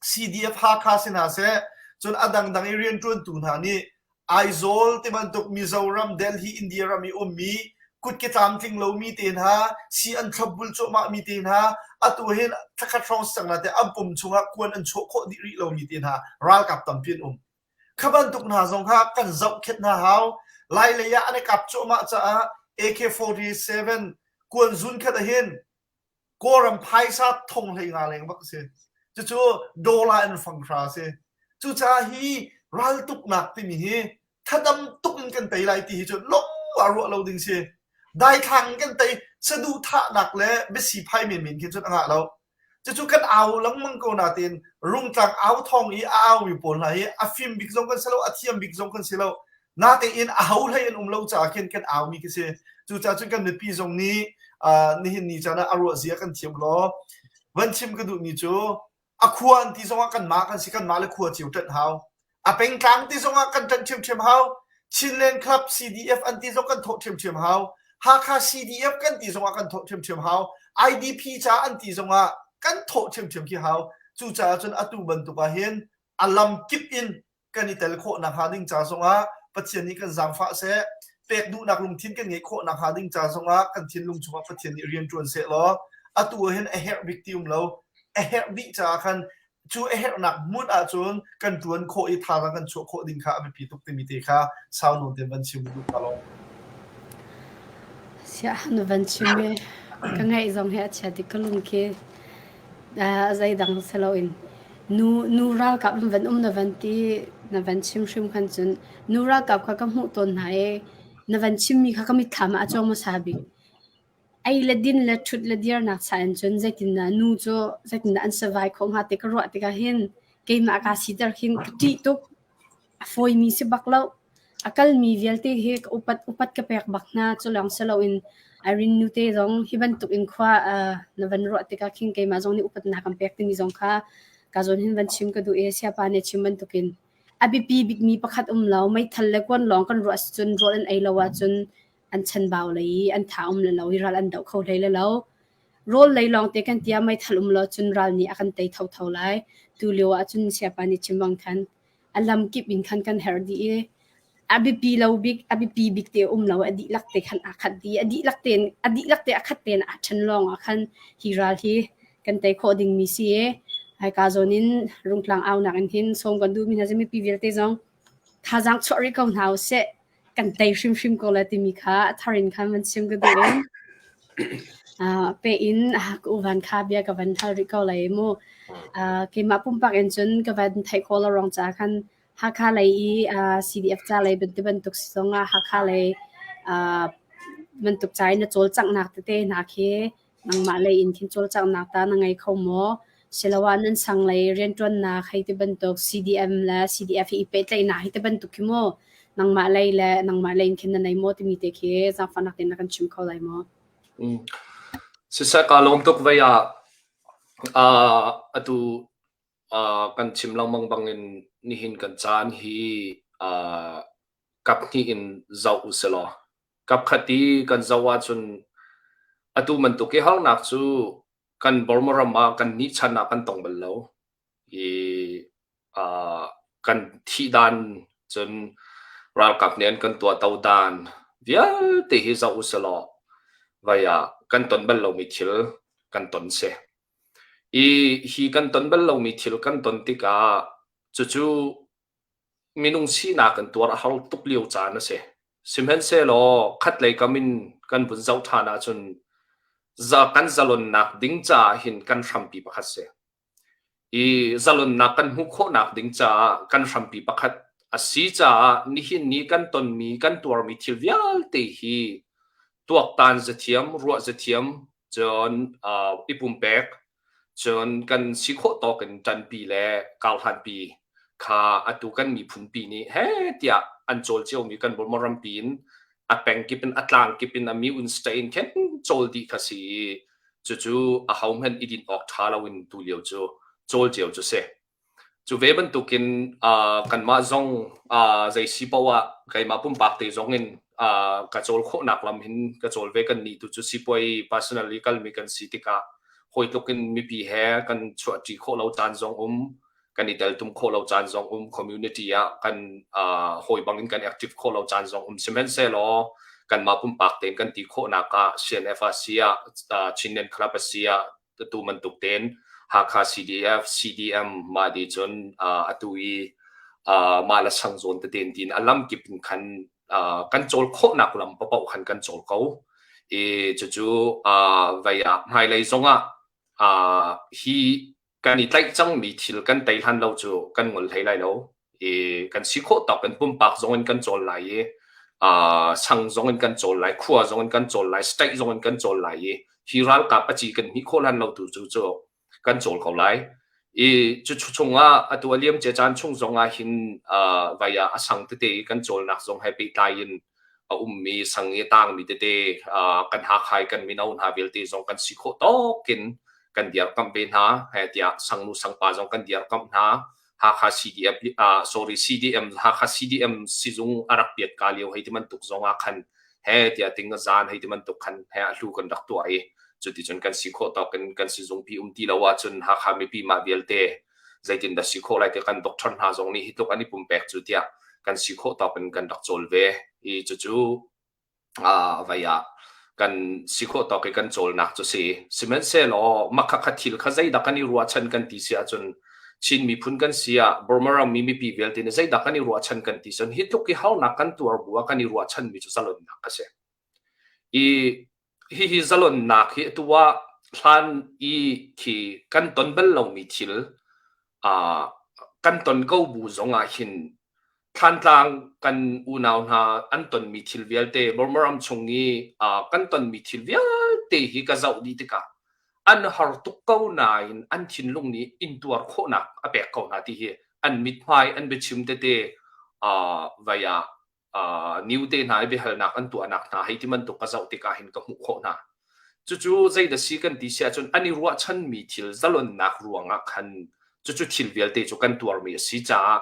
CDF Hakha si hna seh, cun a dangdang i rianṭuantu hna nih Aizawl ti bantuk Mizoram, Delhi, India ram i ummi kutke tlamtling lomi te hna, si an thlopbul cuahmahmi te hna, atu hin thlakhat hrawng si cang nain an pum chungah kuan an chuah khawh dih rih lomi te hna ralkap tampi an um. Kha bantuk hna zong kha kan zohkhenh hna hau. Lailei ah an i kap cuahmah caah AK-47 kuan zun khat ahhin Kawlram phaisa thong hlei nga leng bak a si. Cucu dollar in fang hra a si. Cucaah hi raltuknak timi hi thadam tuk in kan tei lai ti hi cu lung ah ruah lo ding si. Daithlang in kan tei saduhthahnak le biasi phai menmen khin cun a ngah lo. Cucu kan au lengmang ko nain rungtlang au thawng i a aumi pawl hna hi a fim bik zong kan si lo, a thiam bik zong kan si lo. Natein a ho hlei an um lo caah khin kan aumi khi si. Cucaah cun kan mipi zong nih nihin ni caan ah a ruah zia kan thiam law van chim ka duhmi cu a khua an ti zongah kanmah kan si kanmah le khua cio ṭanh hau. A pengtlang ti zongah kan ṭanh ṭhiamṭhiam hau. Chinland Club CDF an ti zong kan thawh ṭhiamṭhiam hau. Hakha CDF kan ti zongah kan thawh ṭhiamṭhiam hau. IDP ca an ti zongah kan thawh ṭhiamṭhiam khi hau. Cucaah cun atu bantuk ah hin a lam kip in kan i tel khawh nakhnga ding ca zongah Pathian nih kan zaangfah seh. Pek duhnak lungthin kan ngeih khawh nakhnga ding ca zongah kan thinlung chungah Pathian nih rian ṭuan seh law atu ah hin a herh bik ti um lo. A herh dih caah khan cu a herhnak hmun ahcun kan ṭuan khawh i thazaang kan chuah khawh ding kha a biapi tuk timi te kha sau nawn tein van chim duh ka lawm. Siah na van chim i ka ngaih zong hi a chia tik ka lung khi zeidang si loin nu nu ralkap in van um na van ti na van chim hrim khan cun nu ralkap kha ka hmuh tawn hna i na van chimmi kha ka mitthlam ah a cuang hmasa bik. Ei le din le ṭhut le dirnak cha in cun zeitindah nu cu zeitindah an survive khawh hnga ti ka ruah tikah hin keimah kaa siter khin ka ṭih tuk. A fawimi si bak lo. A kalmi vialte hi ka upat upat ka pek bak hna. Cu lawng si loin Irene nute zong hi bantuk in khua uh, na van ruah tikah khin keimah zong nih upatnak kan pek timi zong kha ka zawn hin van chim ka duh i siapa nih chim bantukin a biapi bikmi pakhat um lo meithal le kuan lawng kan ruah cun rawl an ei lo ahcun an chanbau lei i an tha um le lo i ral an doh kho hlei le lo. Rawl lei lawng te kan tia meithal um lo cun ral nih a kan tei thotho lai. Tu lio ah cun siapa nih chim bang khan a lam kip in khan kan herh dih i a biapi lo bik a biapi bik te um lo a dihlak te khan aa khat dih a dihlak tein a dihlak te a khat tein aa ṭhen lawng ah khan hi ral hi kan tei khawh dingmi si i haika zawn in rungtlang aunak in hin sawm kan duhmi hna cu mipi vialte zong thazaang chuah rih ko hna usih kan tei hrimhrim ko lai timi kha a thar in khan van chim ka duh in uh, pe in ka uvan kha bia ka van hal rih ko lai mu uh, keimah pumpak in cun ka van theih khawh lo rong ca khan Hakha lei i uh, CDF ca lei bantu bantuk si zongah Hakha lei uh, bantuk ca in na cawlcanghnak tete hna khi Nangmah lei in khin cawlcanghnak ta na ngei kho maw? Siloah nan sang lei rianṭuannak hei ti bantuk CDM le CDF hi i pehtlaihnak hi ti bantuk khi mu nangmah lei le nangmah lei in khin na nei maw timi te khi zaangfahnak tein na kan chim kho lai maw? Mm. Siseh kaa lawm tuk vei ah uh, atu uh, kan chim lengmang bangin nihin kan caan hi uh, kap hnih in zoh usilaw Kapkhat i kan zoh ahcun atu bantuk i harnak cu kan Burma ram ah kan nih chan ah kan tong bal lo. I uh, kan thih dan cun ralkap nih an kan tuahto dan vialte hi zoh usilaw vai ah kan ton bal lomi thil kan ton si. I hi kan ton bal lomi thil kan ton tikah cucu Minung sinak in tuar a har tuk lio caan a si. Sihmanhsehlaw khatlei kam in kan vun zoh ṭhan ahcun kan zalonnak ding caah hin kan hrampi pakhat si. I zalonnak kan hmuh khawhnak ding caah kan hrampi pakhat a si caah nihin ni kan tonmi kan tuarmi thil vialte hi tuaktan zathiam, ruah zathiam, cun i pumpek, cun kan si khawh tawk in ṭanpi le karhlanpi kha atu kan miphunpi nih heh tiah an cawl ciomi kan Burma rampi in a pengkip in a tlangkip in a mi un state in khin cawl dih kha si i cucu ahohmanh i dinh awk ṭha loin tulio cu cawl cio cu si. Cu ve bantukin uh, kanmah zong uh, zei si paoh ah keimah pumpak te zong in uh, ka cawl khawhnak lam hin ka cawl ve kan nih tu cu sipuai personally kalmi kan si tikah hawi tluk in mipi he kan chuahṭi khawh lo caan zong um kan i teltum khawh lo caan zong um community ah kan uh, hawi bang in kan active khawh lo caan zong um sihmanhsehlaw kanmah pumpak tein kan ti khawhnak ah CNF ah si ah uh, Chinland Club a si ah tu bantuk tein Hakha CDF CDM mah di cun uh, atu i uh, mah la sang zawn tete in tin a lam kip in khan uh, kan cawl khawhnak lam papoh khan kan cawl ko i cucu uh, vei ah hmailei zongah uh, hi kan i tlaih cangmi thil kan tei hlan lo cu kan ngol hlei lai lo i kan si khawh tawk in pumpak zong in kan cawl lai i uh, sang zong in kan cawl lai khua zong in kan cawl lai state zong in kan cawl lai i hi ralkap a ci kan hnih khawh hlan lo tu cu cu kan cawl ko lai i cu chungah atu a liam cia caan chung zong ah hin uh, vai ah a sang tete i kan cawlnak zong he pehtlai in a ummi sang i tangmi tete uh, kan Hakha kan mino hna vialte zong kan si khawh tawk in kan dirkamh ve hna he tiah sangnu sangpa zong kan dirkamh hna Hakha CDF uh, sorry CDM Hakha CDM sizung a rak piat ka lio hei ti bantuk zong ah khan he tiah ting zan hei ti bantuk khan he a hlu kan rak tuah i cuticun kan si khawh tawk in kan sizung pi um ti lo ahcun Hakha mipi mah vialte zeitin dah si khawh lai ti kan doctor hna zong nih hi tluk an i pumpek cu tiah kan si khawh tawk in kan rak cawl ve i cucu uh, vai ah kan si khawh tawk i kan cawlnak cu si. Sihmanhsehlaw makhakha thil kha zeidah kan i ruahchan kan ti si ahcun Chin miphun kan si ah Burma ram mi mipi vialte nih zeidah kan i ruahchan kan ti cun hi tluk i harnak kan tuar bu ah kan i ruahchan mi cu zalonnak a si. I hihi zalonnak hi atu ah hlan i khi kan ton bal lomi thil uh, kan ton ko bu zong ah hin Thlantlang kan unau hna an tonmi thil vialte Burma ram chung i uh, kan tonmi thil vialte hi ka zoh dih tikah an har tuk ko nain an thinlung nih intuar khawhnak a pek ko hna ti hi an mithmai an biachim tete uh, vai ah uh, new te hna i biahalnak an tuahnak hna hei ti bantuk ka zoh tikah hin ka hmuh khawh hna. Cucu zeidah si kan ti si ahcun an i ruahchanmi thil zalonnak ruangah khan cucu thil vialte cu kan tuarmi a si caah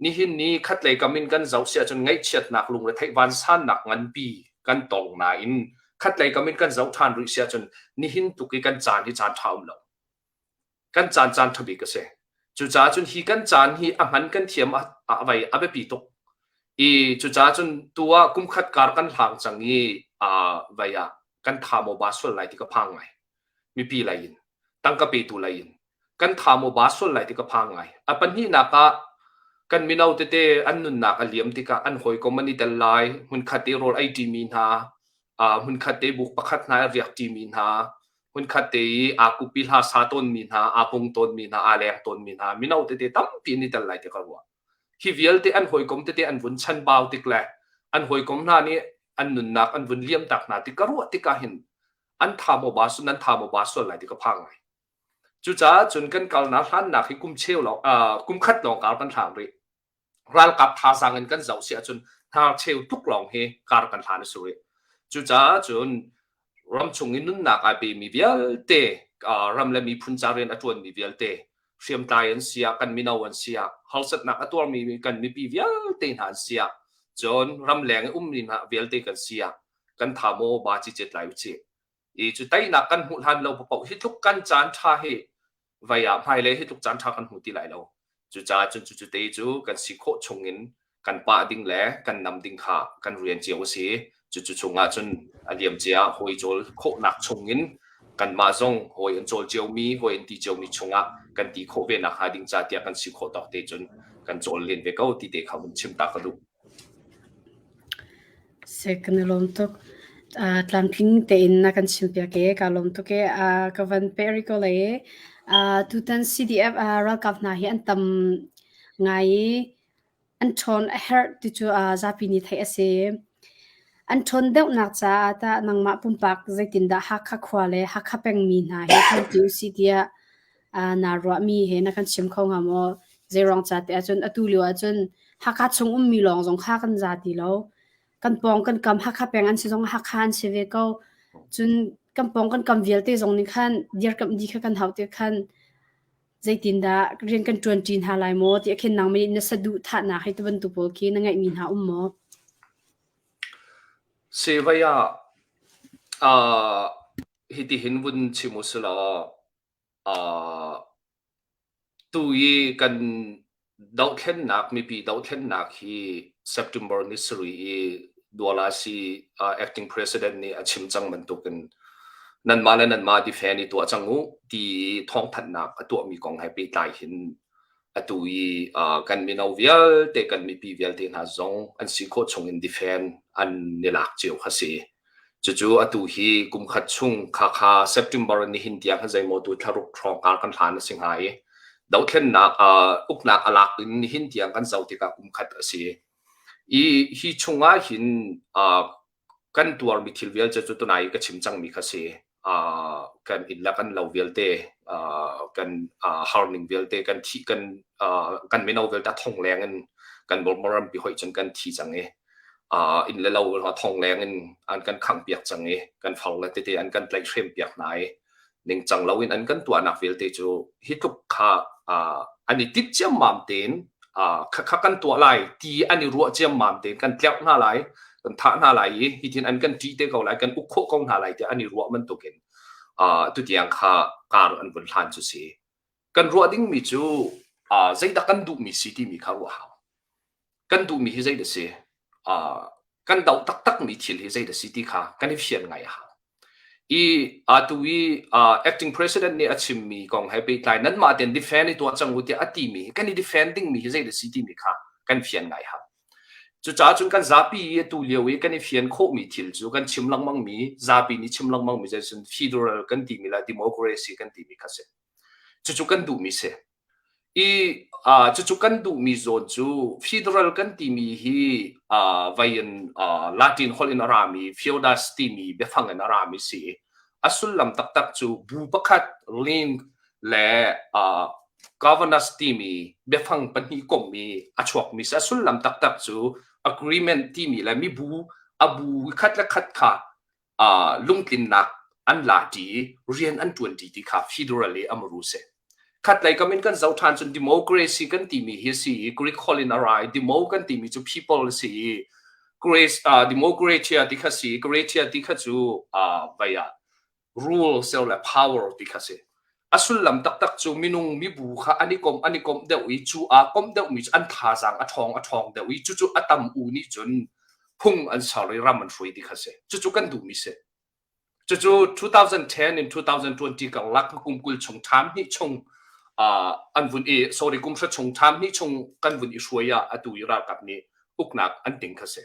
nihin ni khatlei kam in kan zoh si ahcun ngaihchiatnak lungretheih vansannak nganpi kan tong nain khatlei kam in kan zoh ṭhan rih si ahcun nihin tuk i kan caan hi caan ṭha um lo. Kan caan caan ṭha bik a si. Cucaah cun hi kan caan hi a hman kan thiam a, a vai a biapi tuk. I cucaah cun tu ah kum khat kar kan hlang cang i uh, vai ah kan tha maw ba sual lai ti ka phang ngai. Mipi lei in, tangka petu lei in kan tha maw ba sual lai ti ka phang ngai. A pahnihnak ah kan mino tete an nunnak a liam tikah an hawikom an i tel lai, hmunkhat i rawl ei ṭimi hna, uh, hmunkhat te buk pakhat hna i riak ṭimi hna, hmunkhat te i aa kupi hla sa tawnmi hna, aa pung tawnmi hna, aa leng tawnmi hna, mino tete tampi an i tel lai ti ka ruah. Hi vialte an hawikom tete an vun chanbau tik le an hawikom hna nih an nunnak an vun liam tak hna ti ka ruah tikah hin an tha maw ba nan tha maw ba sual lai ti ka phang ngai. Cucaah cun kan kalnak hlannak hi kum cheu lawng uh, kum khat lawng kar kan hlang rih. Ralkap thazaang in kan zoh si ahcun hnarcheu tuk lawng hi kar kan hlan a si rih. Cucaah cun ramchung i nunnak ai pemi vialte ram le miphun ca rian a ṭuanmi vialte hriamtlai an si ah kan mino an si ah harsatnak a tuarmi kan mipi vialte hna an si ah cun ramleng i ummi hna vialte kan si ah kan tha maw ba cicet lai usih. I cu teinak kan hmuh hlan lo paoh hi tluk kan caan ṭha hi vai ah hmailei hi tluk caan ṭha kan hmu ti lai lo. Cucaah cun cucu te cu kan si khawh chungin kan pah ding le kan nam ding kha kan rian cio a si. Cucu chungah cun a liam cia hawi cawl khawhnak chungin kanmah zong hawi an cawl ciomi, hawi an ti ciomi chungah kan ti khawh ve nakhnga ding ca tiah kan si khawh tawk te cun kan cawl len ve ko ti te kha vun chim ta ka duh. Seh kan i lawm tuk. Tlamtling tein na kan chimpiak i kaa lawm tuk i ka van peh rih ko lai i. Uh, tutan CDF uh, ralkap hna hi an tam ngai i an ṭhawn a herh ti cu uh, zapi nih theih a si. An ṭhawn deuhnak caah tah nangmah pumpak zeitindah Hakha khua le Hakha pengmi hna hi ṭhawnpi usih tiah uh, naa ruahmi he na kan chim kho hnga maw? Zeiruang ca ti ahcun atu lio ahcun Hakha chung ummi lawng zong kha kan za ti lo. Kan pawng kan kam Hakha peng an si zong Hakha an si ve ko. Cun kan pawng kan kam vialte zong nih khan dirkamh dih kha kan hauh ti khan zeitindah rian kan ṭuanṭi hna lai maw ti khin nangmah nih na saduhthahnak hei ti bantuk pawl khi na ngeihmi hna um maw? Sivai ah uh, hitihin vun chim u silaw uh, Tu i kan dohthlennak mipi dohthlennak hi September ni sarih i Dualasi acting president nih a chim cang bantukin nanmah le nanmah defend i tuah cang u ti thawngthanhnak a tuahmi kong he pehtlai hin atu i kan mino vialte kan mipi vialte hna zong an si khawh chungin defend an i lak cio kha si. Cucu atu hi kum khat chung khakha September nihin tiang khan zeimaw tu thlaruk hrawng kar kan hlan a si hnga i dothlennak uknak a lak in nihin tiang kan zoh tikah kum khat a si. I hi chungah hin kan tuarmi thil vialte cu tunai i ka chim cangmi kha si. Kan inn le kan lo vialte, kan harning vialte, kan thih kan kan mino vialte a thong leng in kan rampi hoih cun kan thi cang i inn le lo a thong leng in an kan khanghpiak cang i kan far le tete an kan tlaihhrem piak hna i ningcang loin an kan tuahnak vialte cu hi tluk kha an i timh ciammam tein khakha kan tuah lai ti an i ruah ciammam tein kan tlerh hna lai kan thah hna lai i hitin an kan ṭih te ko lai kan uk khawh ko hna lai tiah an i ruah bantukin tutiang kha kar an vun hlan cu si kan ruah dingmi cu zeidah kan duhmi si timi kha ruah hau kan duhmi hi zeidah si kan doh taktakmi thil hi zeidah si ti kha kan i fian ngai a hau I atu i acting president nih a chimmi kong he pehtlai nanmah tein defend i tuah cang u tiah a timi hi kan i defend dingmi hi zeidah si timi kha kan fian ngai hau. Cucaah cun kan zapi i atu lio i kan i fian khawhmi thil cu kan chim lengmangmi zapi nih chim lengmangmi cun federal kan timi le democracy kan timi kha si. Cucu kan duhmi si. I cucu kan duhmi zawn cu federal kan timi hi vai in Latin holh in a rami feudus timi biafang in a rami si i a sullam taktak cu bu pakhat link le governance timi biafang pahnih komhmi a chuakmi si. A sullam taktak cu agreement timi le mibu a bu khat le khat kha lungtlinnak an la ṭi i rian an ṭuan ṭi ti kha federal i a muru si. Khatlei kam in kan zoh ṭhan cun democracy kan timi hi a si i Greek holh in a ra i demo kan timi cu people a si i Grace, uh, democratia ti kha si Gratia ti kha cu uh, vai ah rule sel le power ti kha si. A sullam taktak cu minung mibu kha an i komh an i komh deuh i cu aa komh deuhmi cu an thazaang a ṭhawng a ṭhawng deuh i cucu a tam u nih cun phung an ser i ram an hruai ti kha si. Cucu kan duhmi si. Cucu 2010 in 2020 karlak kum 20 chung ṭham hnih chung uh, an vun i sorry kum hra chung ṭham hnih chung kan vun i hruai ah atu i ralkap nih uknak an ting kha si.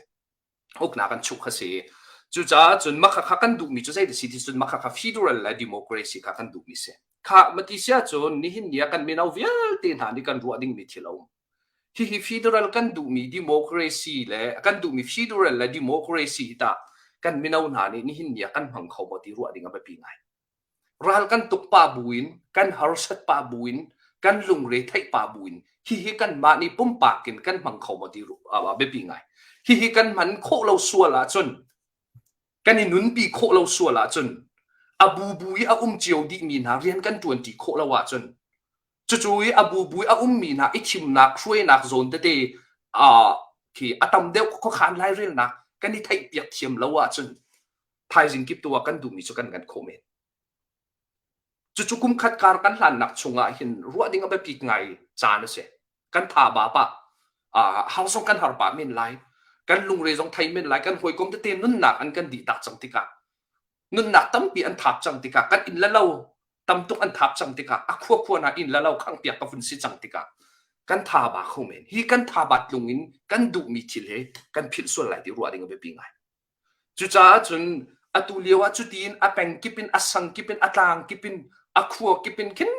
Uknak an chuh kha si. Cucaah cun makha kha kan duhmi cu zei si ti cun makha kha federal le democracy kha kan duhmi si. Kha mati sia cun nihin ni ah kan mino vialte hna nih kan ruah dingmi thil a um. Hihi federal kan duhmi democracy le kan duhmi federal le democracy hi tah kan mino hna nih nihin ni ah kan hmang kho maw ti ruah ding a biapi ngai. Ral kan tuk pah buin, kan harsat pah buin, kan lungre theih pah buin hihi kanmah nih pumpak in kan hmang kho maw ti a biapi ngai. Hihi kan hman khawh lo sual ahcun kan i nunpi khawh lo sual ahcun a bubu i a um cio dihmi hna rian kan ṭuanṭi khawh lo ahcun Cucu i a bubu i a ummi hna i thimnak hruainak zawn tete khi a tam deuh khuakhan lairelnak kan i theihpiak thiam lo ahcun thaizing kip tu ah kan duhmi cu kan ngan khawh men. Cucu kum khat kar kan hlannak chungah hin ruah ding a biapit ngai caan a si. Kan tha ba pah har zong kan har pah men lai. Kan lungre zong thei men lai. Kan hawikom tete nunnak an kan dih tak cang tikah nunnak tampi an thap cang tikah kan inn le lo tam tuk an thap cang tikah a khua khua na inn le lo khangpiak ka vun si cang tikah kan tha ba kho men hi kan tha bat lung in kan duhmi thil he kan philh sual lai ti ruah ding a biapi ngai cucaah cun atu lio ah cutiin a peng kip in a sang kip in a tlang kip in a khua kip in khin.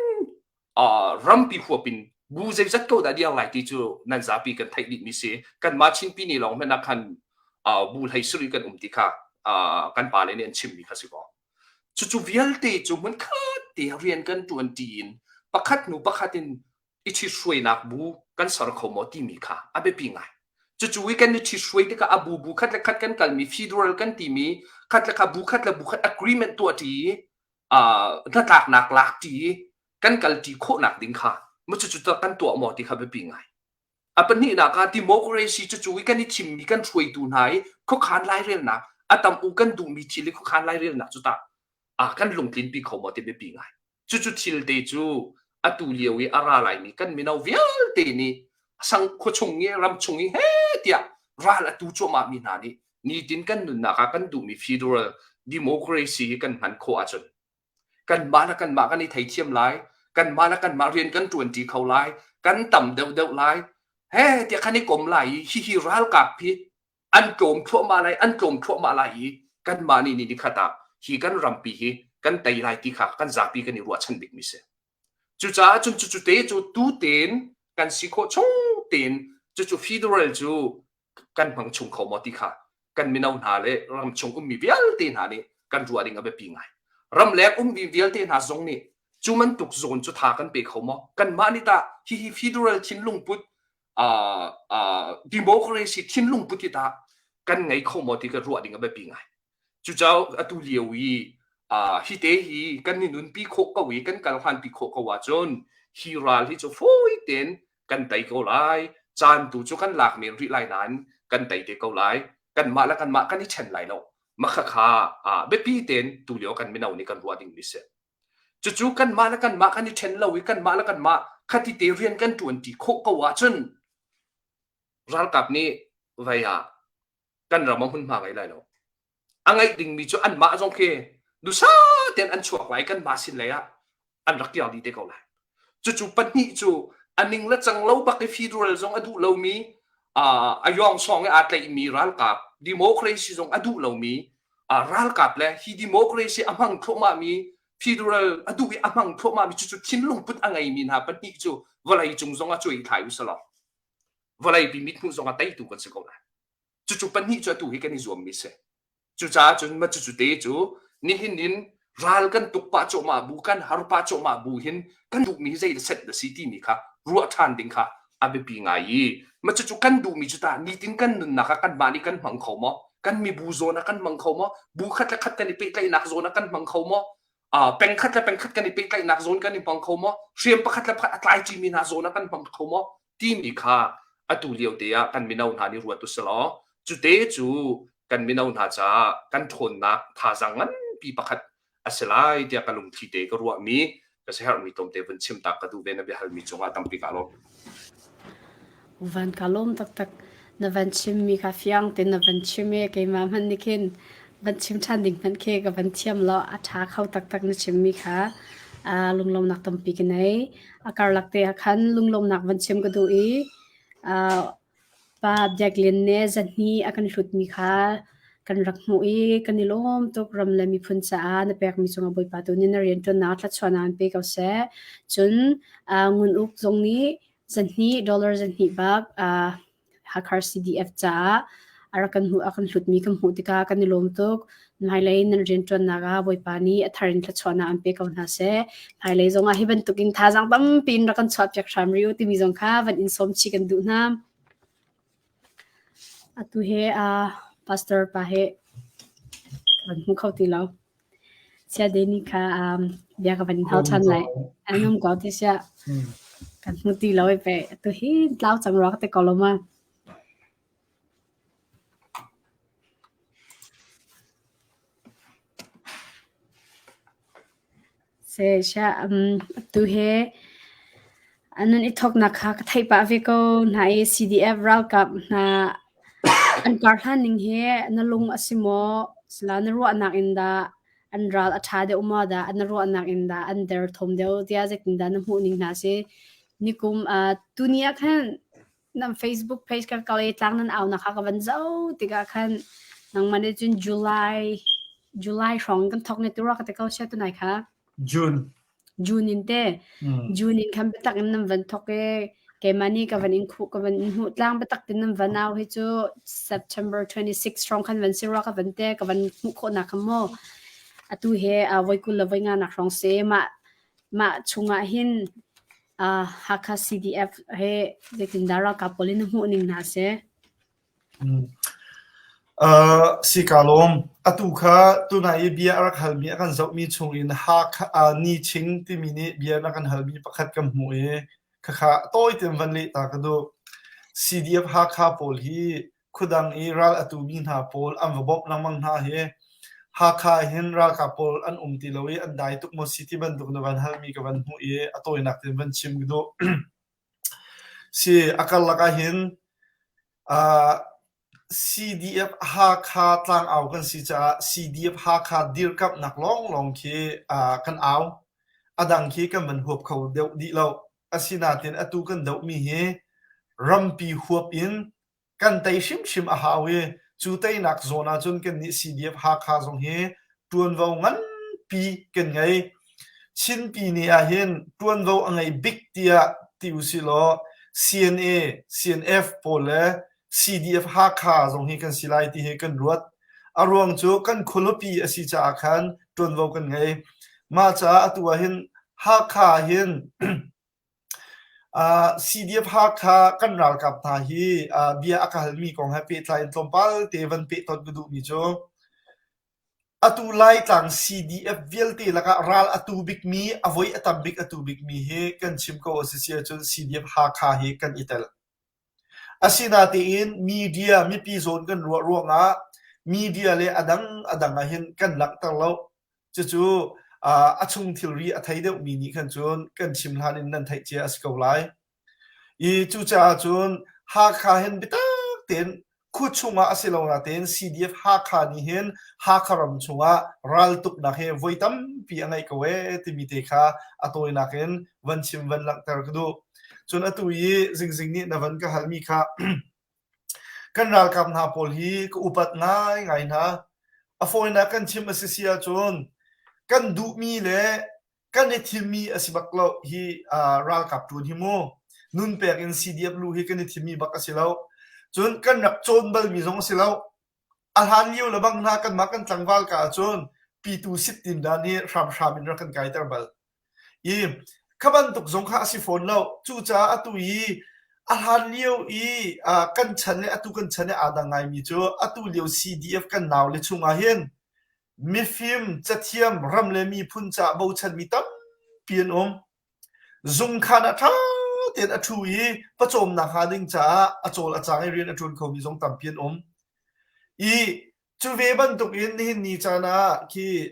Rampi huap in bu zeizat ko dah diar lai ti cu nan zapi kan theih dih mi si. Kanmah Chinpi ni lawng hmanh ah khan bu hlei sarih kan um ti kha kan pale nih an chim mi kha si ko. Cucu vialte cu hmunkhat te rian kan ṭuan ṭi in pakhat hnu pakhat in i ṭhithruainak bu kan ser kho maw timi kha a biapi ngai. Cucu i kan i ṭhithruai tikah a bu bu khat le khat kan kalmi federal kan timi khat le khat bu khat le bu khat agreement tuah ṭi i hnatlaknak lak ṭi i kan kalṭi khawhnak ding kha maw cucu kan tuah maw ti kha biapi ngai. A pahnihnak ah democracy cucu i kan i thimmi kan hruaitu hna i khuakhan lairelnak a tam u kan duhmi thil i khuakhan lairelnak cu tah kan lungtlinpi kho maw ti biapi ngai. Cucu thil te cu atu lio i a ra laimi kan mino vialte nih sang khuachung i ramchung i he tiah ral a tu cuahmah mi hna nih nitin kan nunnak ah kan duhmi federal democracy hi kan hman khawh ahcun kanmah le kanmah kan i theithiam lai, kanmah le kanmah rian kan ṭuanṭi kho lai, kan tam deuhdeuh lai, he tiah kan i kom lai i hihi ralkap hi an tlawm thluahmah lai, an tlawm thluahmah lai i kanmah nih ni nikhat ah hi kan rampi hi kan tei lai ti kha kan zapi kan i ruahchan bikmi si. Cucaah cun cucu te cu tu tein kan si khawh chung tein cucu federal cu kan hmang chung kho maw ti kha kan mino hna le ramchung ummi vialte hna nih kan ruah ding a biapi ngai. Ramleng ummi vialte hna zong nih cu bantuk zawn cu tha kan pe kho maw? Kanmah nih tah hihi federal thinlung put uh, uh, democracy thinlung put hi tah kan ngei kho maw ti ka ruah ding a biapi ngai. Cucaah atu lio i hi te hi kan i nunpi khawh ko i kan kal hanpi khawh ko ahcun hi ral hi cu fawi tein kan tei ko lai. Caan tu cu kan lak men rih lai nain kan tei te ko lai. Kanmah le kanmah kan i ṭhen lai lo. Makhakha biapi tein tu lio kan mino nih kan ruah dingmi si. Cucu kanmah le kanmah kan i ṭhen lo i kanmah le kanmah khati te rian kan ṭuanṭi khawh ko ahcun ralkap nih vei ah kan ram ah hmunhma ngei lai lo. A ngeih dingmi cu anmah zong khi dusa tein an chuak lai kanmah sin lei ah an rak kir dih te ko lai. Cucu pahnih cu a ning le cang lo bak i federal zong a duh lomi a yawng sawng i aa tlaihmi ralkap democracy zong a duh lomi ralkap le hi democracy a hmang thluahmahmi federal a duh i a hmang thluahmahmi cucu thinlung put a ngeimi hna pahnih cu vawlei cung zong ah cuai thlai u selaw vawlei pi mithmuh zong ah teitu kan si ko lai. Cucu pahnih cu atu hi kan i zuammi si. Cucaah cun ma cucu te cu nihin in ral kan tuk pah cuahmah bu kan har pah cuahmah bu hin kan duhmi hi zei set na si timi kha ruah ṭhan ding kha a biapi ngai i ma cucu kan duhmi cu tah nitin kan nunnak ah kanmah nih kan hmang kho maw? Kan mibu zawn ah kan hmang kho maw? Bu khat le khat kan i pehtlaihnak zawn ah kan hmang kho maw? Peng khat le peng khat kan i pehtlaihnak zawn kan i hmang kho maw? Hriam pakhat le pakhat a tlai ṭimi hna zawn ah kan hmang kho maw? Timi kha atu lio te ah kan mino hna nih ruat usilaw cute cu kan mino hna caah kan ṭhawnnak thazaang nganpi pakhat a si lai tiah ka lungthli te ka ruahmi ka siaherhmi tlawmte vun chim tak ka duh ve na biahalmi cungah tampi ka lawm. Van ka lawm taktak na van chimmi kha fiang tein na van chim i keimah hmanh nih khin van chim ṭhan ding hmanh khi ka van thiam lo a ṭha kho taktak na chimmi kha lunglawmnak tampi ka nei. A karlak te ah khan lunglawmnak van chim ka duh i Pa Biak Lian nih zahnih a kan hlutmi kha kan rak hmuh i kan i lawm tuk ram le miphun caah na pekmi cungah Bawipa tu nih na rianṭuannak thluachuahnak in pe ko seh. Cun Ngun Uk zong nih zahnih dollar zahnih bak Hakha CDF caah a rak kan hmuh a kan hlutmi kan hmuh tikah kan i lawm tuk. Hmailei nan rianṭuannak ah Bawipa nih a thar in thluachuahnak an pe ko hna seh. Hmailei zongah hi bantukin thazaang tampi in rak kan chuahpiak hram rih u timi zong kha van in sawm chih kan duh hna. Atu he uh, pastor pa he kan hmu kho ti lo. Sia Deni kha um, bia ka van in hau ṭhan lai. An um ko ti sia. Kan hmu ti lo i pe. Atu hi tlau cang ruak te ko lo ma. Seh um, atu he nan i thawknak kha ka theih pah ve ko hna i CDF ralkap hna an kar hlan ning hi na lung a si maw? Sila na ruahnak in dah an ral a ṭha deuh maw dah na ruahnak in dah an derthawm deuh tiah zeitindah na hmuh ning hna si? Nikum uh, tuni ah khan nan Facebook page ka kal i tlang nan aunak kha ka van zoh tikah khan nangmah nih cun July July hrawng kan thawk ne tu ka te ko sia tunai kha. June. June in te June in khan biatak in nan van thawk i keimah nih ka van in khuh ka van in hmuh tlang biatak tin nan van au hi cu September 26 hrawng khan van si rua ka van te ka van hmuh khawhnak kha mu. Atu he voi 20 le voi nga nak hrawng si mah mah chungah hin Hakha CDF he zeitindah ralkap pawl in na hmuh ning hna si? Si kaa lawm. Atu kha tunai i bia a rak halmi a kan zohmi chungin Hakha Ni Ching timi nih bia na kan halmi pakhat kan hmuh i khakha tawi tein van leh ta ka duh. CDF Hakha pawl hi khuadang i ral a tumi hna pawl an va bawmh lengmang hna hi Hakha hin ralkap pawl an um ti lo i an dai tuk maw si ti bantuk na van halmi ka van hmuh i a tawinak tein van chim ka duh. Si a karlak ahhin CDF Hakha tlangau kan si caah CDF Hakha dirkamhnak lawnglawng khi kan au. A dang khi kan van huap kho deuh dih lo. Asinain atu kan dohmi hi rampi huap in kan tei hrimhrim a hau i cu teinak zawn ahcun kannih CDF Hakha zong hi ṭuanvo nganpi kan ngei. Chinpi ni ahhin ṭuanvo a ngei bik tiah ti usih law CNA, CNF pawl le CDF Hakha zong hi kan si lai ti hi kan ruat. A ruang cu kan khualipi a si caah khan ṭuanvo kan ngei. Mah caah atu ahhin Hakha hin CDF Hakha kan ralkap hna hi bia a ka halmi kong he pehtlai in tlawmpal te van pehtonh ka duhmi cu atu Laitlang CDF vialte lakah ral a tu bikmi, a voi a tam bik a tu bikmi hi kan chim ko a si si ahcun CDF Hakha hi kan i tel. Asinain media mipi zawn kan ruah ruangah media le a dang a dang ah hin kan langhter lo. Cucu a chung thilri a thei deuhmi nih khan cun kan chim hlan in nan theih cia a si ko lai. I cucaah cun Hakha hin biatak tein khua chungah a si lo natein CDF Hakha nih hin Hakha ram chungah raltuknak hi voi tampi a ngeih ko ee timi te kha a tawinak in van chim van langhter ka duh. Cun atu i Zingzing nih na van ka halmi kha kan ralkap hna pawl hi ka upat ngaingai hna. A fawinak kan chim a si si ahcun kan duhmi le kan i thimmi a si bak lo hi ralkap ṭuan hi mu. Nun pek in CDF lu hi kan i thimmi bak a si lo. Cun kan rak cawn balmi zong a si lo. A hlan lio le bang hna kanmah kan tlangval ka ahcun pitu sittin dan hi hramhram in rak kan kaiter bal. I kha bantuk zong kha a si fawn lo. Cucaah atu i a hlan lio i kan chan le atu kan chan i aa dang ngaimi cu atu lio CDF kan nau le chungah hin mifim, cathiam, ram le miphun caah bochanmi tampi an um. Zungkhan ah ṭha tein a ṭhu i pawcawmnak hnga ding caah a cawl a cang i rian a ṭuan khomi zong tampi an um. I cu ve bantukin nihin ni caan ah khi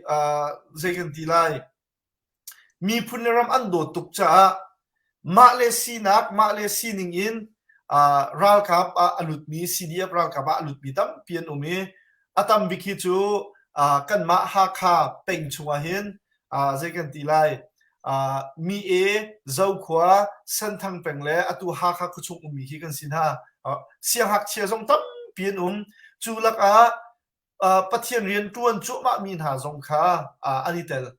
zei kan ti lai, Miphun le ram an dawt tuk caah mah le sinak, mah le sining in ralkap ah a lutmi, CDF ralkap ah a lutmi tampi an um i a tam bik hi cu kanmah Hakha peng chungah hin zei kan ti lai, Mi-e, Zokhua, Senthang peng le atu Hakha khuachung ummi khi kan si hna. Siangngakchia zong tampi an um. Cu lakah Pathian rian ṭuan cuahmahmi hna zong kha an i tel.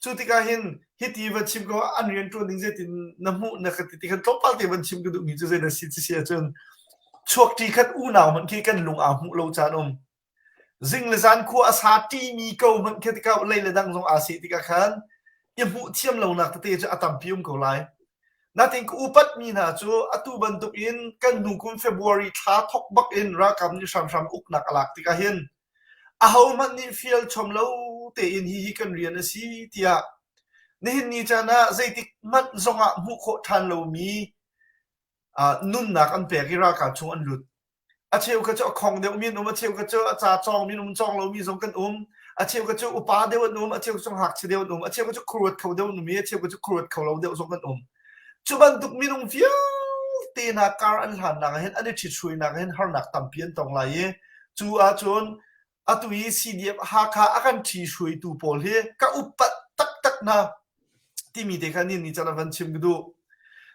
Cu tikah hin hiti van chim ko an rian ṭuan ding zeitin na hmuh na ka ti ti khan tlawmpal te van chim ka duhmi cu zei na si ci si ahcun chuakṭi khat unau hmanh khi kan lung aa hmuh lo caan um. Zing le zan khua a sa ṭimi ko hmanh khi tikah lei le dang zong aa seh tikah khan i hmuh thiam lonak tete cu a tampi um ko lai. Natin ka upatmi hna cu atu bantukin kan hnu kum February thla thawk bak in ralkap nih hramhram uknak a lak tikah hin ahohmanh nih fial chom lo tein hihi kan rian a si tiah nihin ni caan ah zeitik hmanh zongah hmuh khawh ṭhan lomi nunnak an pek i ralkap chung an lut. A cheu kha cu a khong deuhmi an um, a cheu kha cu a ca cawngmi an um, cawng lomi zong kan um. A cheu kha cu upa deuh an um, a cheu cu ngakchia deuh an um, a cheu kha cu khuaruat kho deuh an um i a cheu kha cu khuaruat kho lo deuh zong kan um. Cu bantuk minung vialte hna kar an hlannak ah hin an i ṭhithruainak ah hin harnak tampi an tong lai i cu ahcun atu i CDF Hakha a kan ṭhihruaitu pawl hi ka upat taktak hna timi te kha nihin ni caan ah van chim ka duh.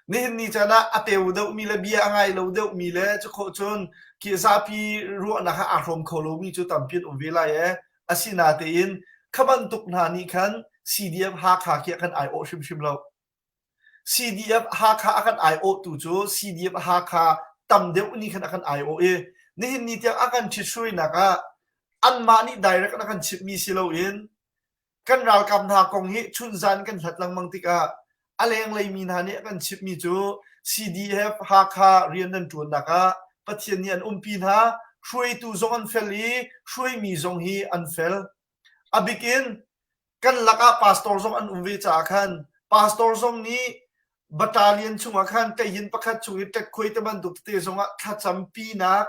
Nihin ni caan ah a peu deuhmi le bia a ngai lo deuhmi le cukhawh cun khi zapi ruahnak ah aa hrawm kho lomi cu tampi an um ve lai ee. Asinatein kha bantuk hna nih khan CDF Hakha khi a kan aiawh hrimhrim lo. CDF Hakha a kan aiawhtu cu CDF Hakha tam deuh nih khan a kan aiawh i nihin ni tiang a kan ṭhithruainak ah anmah nih direct in a kan chimhmi si loin kan ralkap hna kong hi chunzan kan hlat lengmang tikah a lenglei mi hna nih a kan chimhmi cu CDF Hakha rian nan ṭuannak ah Pathian nih an umpi hna, hruaitu zong an fel i hruaimi zong hi an fel. A bik in kan lakah pastor zong an um ve caah khan pastor zong nih battalion chungah khan keihin pakhat chung i ṭetkhuai te bantuk tete zongah thlacampinak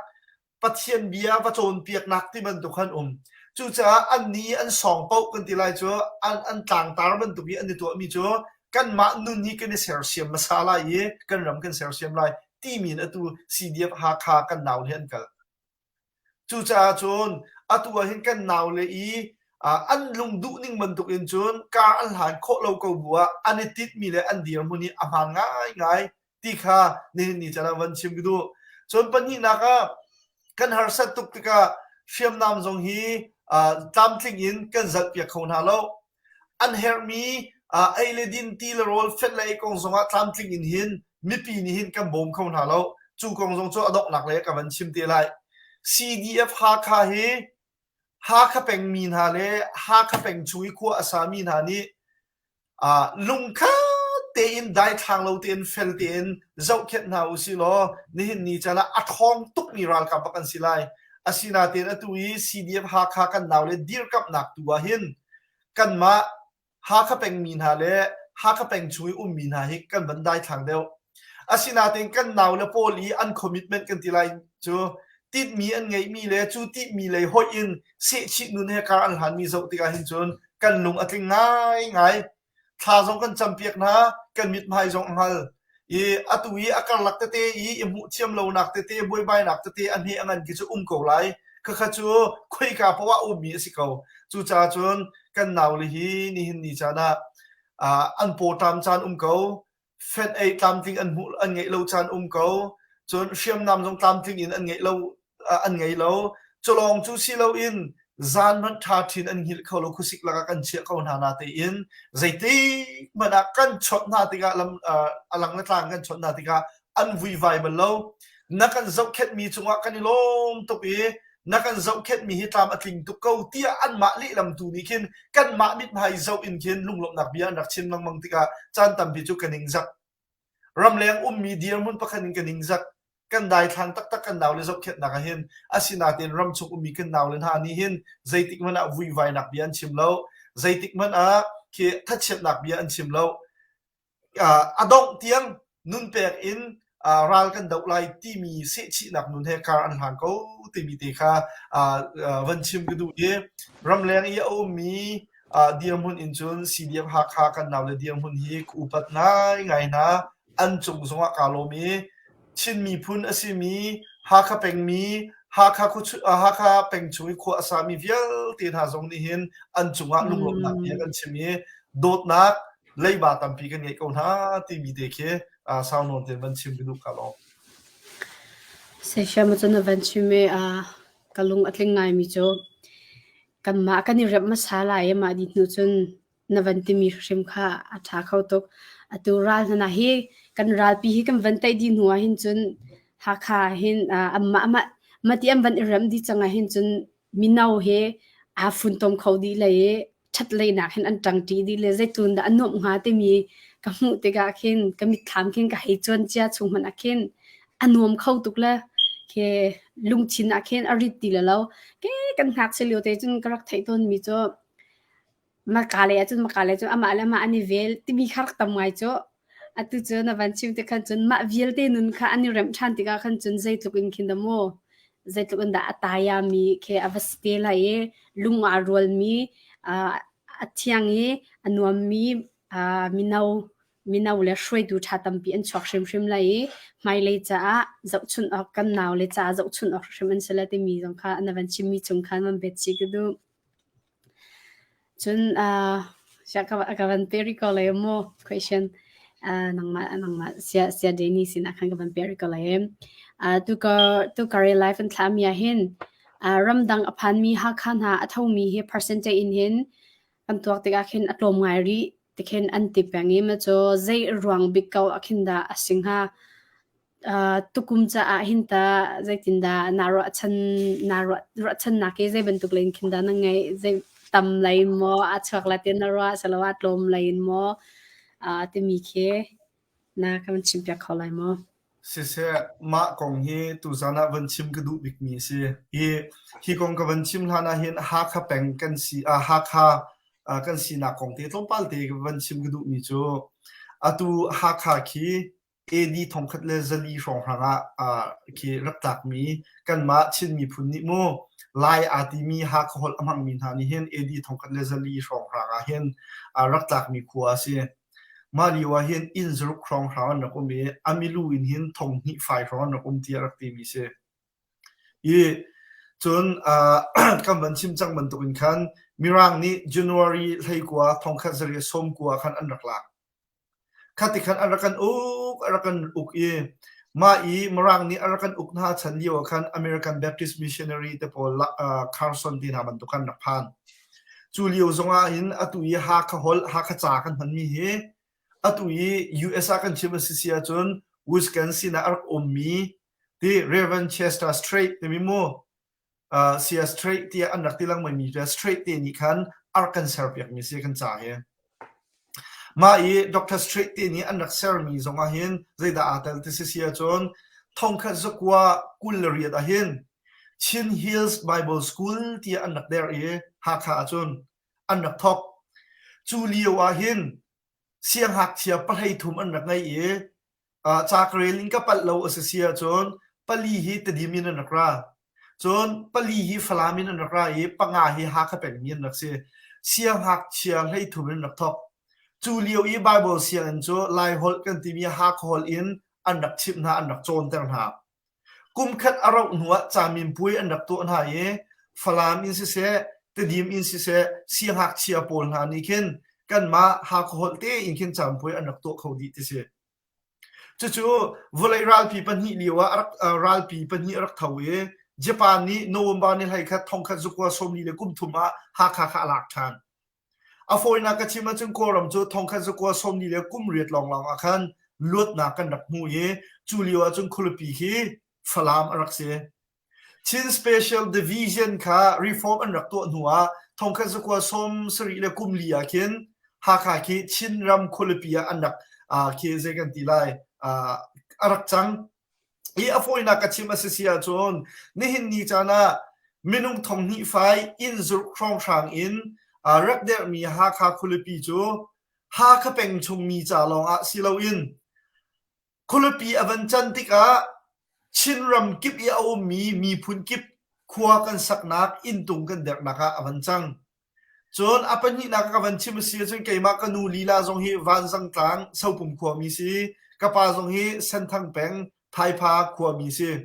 Pathian bia va cawnpiaknak ti bantuk khan um. Cucaah annih an sawng paoh kan ti lai cu an, an tlangtar bantuk i an i tuahmi cu kanmah nun hi kan i sersiam hmasa lai i kan ram kan sersiam lai timi in atu CDF Hakha kan nau he an kal. Cucaah cun atu ah hin kan naule i an lung duhning bantuk in cun kar an hlan khawh lo ko bu ah an i tinhmi le an dirhmun hi a hmaan ngaingai ti kha nihin ni caan ah van chim ka duh. Cun pahnihnak ah kan harsat tuk tikah hriamnam zong hi tlamtling in kan zalhpiak kho hna lo. An herhmi ei le din, ti le rawl, fet le ei kong zongah tlamtling in hin mipi nih hin kan bawm kho hna lo. Cu kong zong cu a donghnak lei ah ka van chim te lai. CDF Hakha hi Hakha pengmi hna le Hakha peng chung i khua a sami hna nih lungkhat tein daithlang lo tein fel tein zohkhenh hna usih law nihin ni caan ah a ṭhawng tukmi ralkap bak an si lai. Asinain atu i CDF Hakha kan naule dirkamhnak tu ah hin kanmah Hakha pengmi hna le Hakha peng chung i ummi hna hi kan van daithlang deuh. Asinain kan naule pawl i an commitment kan ti lai cu tinhmi an ngeihmi le cu tinhmi lei hoih in sehchih nun he kar an hlanmi zoh tikah hin cun kan lung a tling ngaingai. Thla zong kan campiak hna, kan mithmai zong a hngal. I atu i a karlak tete i i hmuh thiam lonak tete, buaibainak tete a hme a ngan khi cu um ko lai. Khakha cu khoika poah ah ummi a si ko. Cucaah cun kan naule hi nihin ni caan ah an pawṭam caan um ko. Fenh ei tlamtling an hmuh an ngeih lo caan um ko. Cun hriamnam zong tlamtling in an ngeih lo an ngei lo. Culawng cu si loin zan hmanh ṭha ṭhin an hngilh kho lo khuasik lakah kan chiah ko hna na tein zeitik hmanh ah kan chawnh hna tikah lam a lang le tlang kan chawnh hna tikah an vuivai bal lo. Na kan zohkhenhmi cungah kan i lawm tuk i na kan zohkhenhmi hi tlam a tling tuk ko tiah anmah lehlam tu nih khin kanmah mithmai zoh in khin lunglawmhnak bia an rak chim lengmang tikah caan tampi cu ka ningzak. Ramleng ummi dirhmun pakhat in ka ningzak. Kan daithlang taktak kan naule zohkhenhnak ah hin asinain ramchung ummi kan naule hna nih hin zeitik hmanh ah vuivainak bia an chim lo. Zeitik hmanh ah khi thachiatnak bia an chim lo. A dongh tiang nun pek in ral kan doh lai timi sehchihnak nun he kar an hlang ko timi te kha van chim ka duh i ramleng i a ummi dirhmun in cun CDF Hakha kan naule dirhmun hi ka upat ngaingai hna. An cung zongah kaa lawm i Chin miphun a simi Hakha pengmi Hakha Hakha peng chung i khua a sami vialte hna zong nih hin an cungah lunglawmhnak bia kan chim i dawtnak leiba tampi kan ngeih ko hna timi te khi sau nawn tein van chim ka duh ka lawm. Sesiam cun na van chim i ka lung a tling ngaimi cu kanmah kan i remh hmasa lai i mah dih hnu cun na van timi hrim kha a ṭha kho tuk. Atu ral hna hi kan ralpi hi kan van teih dih hnu ah hin cun Hakha ah hin anmah amah mati an van i remh dih cang ah hin cun mino he aa funtom kho dih lai i ṭhatleinak hin an ṭangṭi dih le zeitlun dah a nuamh hnga timi ka hmuh tikah khin ka mitthlam khin ka hei cuan cia chung hmanh ah khin a nuam kho tuk le khi lungthin ah khin a rit ti le lo. Ke kan ngakchia lio te cun ka rak theih tawnmi cu Maka lei ahcun maka lei cun amah le amah an i vel timi kha rak tam ngai cu. Atu cu na van chim tik khan cun mah vialte nun kha an i remh ṭhan tikah khan cun zeitluk in khin dah maw zeitluk in dah a tayami khi a va si te lai i lung aa rualmi a thiang i a nuammi mino mino le hruaitu ṭha tampi an chuak hrimhrim lai i hmailei caah zohchunh awk kan naule caah zohchunh awk hrim an si lai timi zong kha na van chimmi chung khan van bet chih ka duh. Cun ka van pe rih ko lai mu question nangmah nangmah sia sia Danny sinah khan ka van pe rih ko lai. Tukar i live an thlahmi ah hin ramdang a phanmi Hakha hna a thomi hi percentage in hin. Kan tuak tikah khin a tlawm ngai rih ti khin an ti peng i macu zei ruang bik ko ah khin dah a si hnga? Uh, tukum caah hin tah zeitindah naa ruahchan naa ruah ruahchannak hi zei bantuk lei in khin dah na ngeih? Zei tam lei in maw a chuak lai tiah na ruah, asiloah a tlawm lei in maw? Uh, timi khi na kan chimpiak kho lai maw? Siseh, mah kong hi tuzan ah van chim ka duh bikmi a si. Hi, hi kong ka van chim hlan ah hin Hakha peng kan si, uh, Hakha uh, kan sinak kong te tlawmpal te ka van chim ka duhmi cu atu Hakha khi AD 1400 hrawnghrang ah uh, khi rak tlakmi kanmah Chin miphun nih mu Lai aa timi Hakha holh a hmangmi hna nih hin AD 1400 hrawnghrang ah hin uh, rak tlakmi khua a si. Mah lio ah hin inn zaruk hrawnghrang an rak um i a milu in hin thonghnih fai hrawng an rak um tiah rak timi si. I cun uh, kan van chim cang bantukin khan Mirang nih January 19 1990 khan an rak lak. Khati khan an rak kan uk, a rak kan uk i mah i Mirang nih a rak kan uk hna chan lio ah khan American Baptist Missionary te pawl uh, Carson te hna bantuk khan rak phan. Cu lio zongah hin atu i Hakha holh, Hakha ca kan hmanmi hi atu i US ah kan chim a si si ahcun Wisconsin ah a rak ummi ti Reverend Chester Strait timi mu uh, sia Strait tiah an rak ti lengmangmi Strait te nih khan a rak kan serpiakmi si kan ca hi. Mah i Dr. Strait te nih an rak sermi zongah hin zeidah aa tel ti si si ahcun thongkhat zakua 28 ah hin Chin Hills Bible School tiah an rak derh i Hakha ahcun an rak thawk. Cu lio ahhin siangngakchia 13 an rak ngei i ca ka rel in ka palh lo a si si ahcun pali hi Tedim in an rak ra. Cun pali hi Falam in an rak ra i panga hi Hakha pengmi an rak si. Siangngakchia 13 in an rak thawk. Cu lio i Bible sianginn cu Laiholh kan timi Hakha holh in an rak chimh hna, an rak cawnter hna. Kumkhat a rauh hnuah caminpuai an rak tuah hna i Falam in siseh, Tedim in siseh, siangngakchia pawl hna nih khin kanmah Hakha holh tein khin caminpuai an rak tuah kho dih ti si. Cucu vawlei ralpi pahnih lio ah a rak, ralpi pahnih a rak tho i Japan nih November ni 11 1943 ah Hakha kha a lak ṭhan. A fawinak ka chim ahcun Kawlram cu 1948 lawnglawng ah khan luatnak kan rak hmu i cu lio ahcun khualipi hi Falam a rak si. Chin Special Division kha reform an rak tuah hnu ah 1974 ah khin Hakha khi Chinram khualipi ah an rak khi zei kan ti lai a rak cang. Hi a fawinak ka chim a si si ahcun nihin ni caan ah minung 2,000 fai inn zurh hrawnghrang in rak derhmi Hakha khualipi cu Hakha peng chungmi ca lawngah si loin khualipi a van can tikah Chinram kip i a ummi miphun kip khua kan saknak inntung kan derhnak ah a van cang. Cun a pahnihnak ka van chim a si ahcun keimah ka nu lila zong hi Vanzang tlang Sopum khuami si, ka pa zong hi Senthang peng Thaipha khuami si.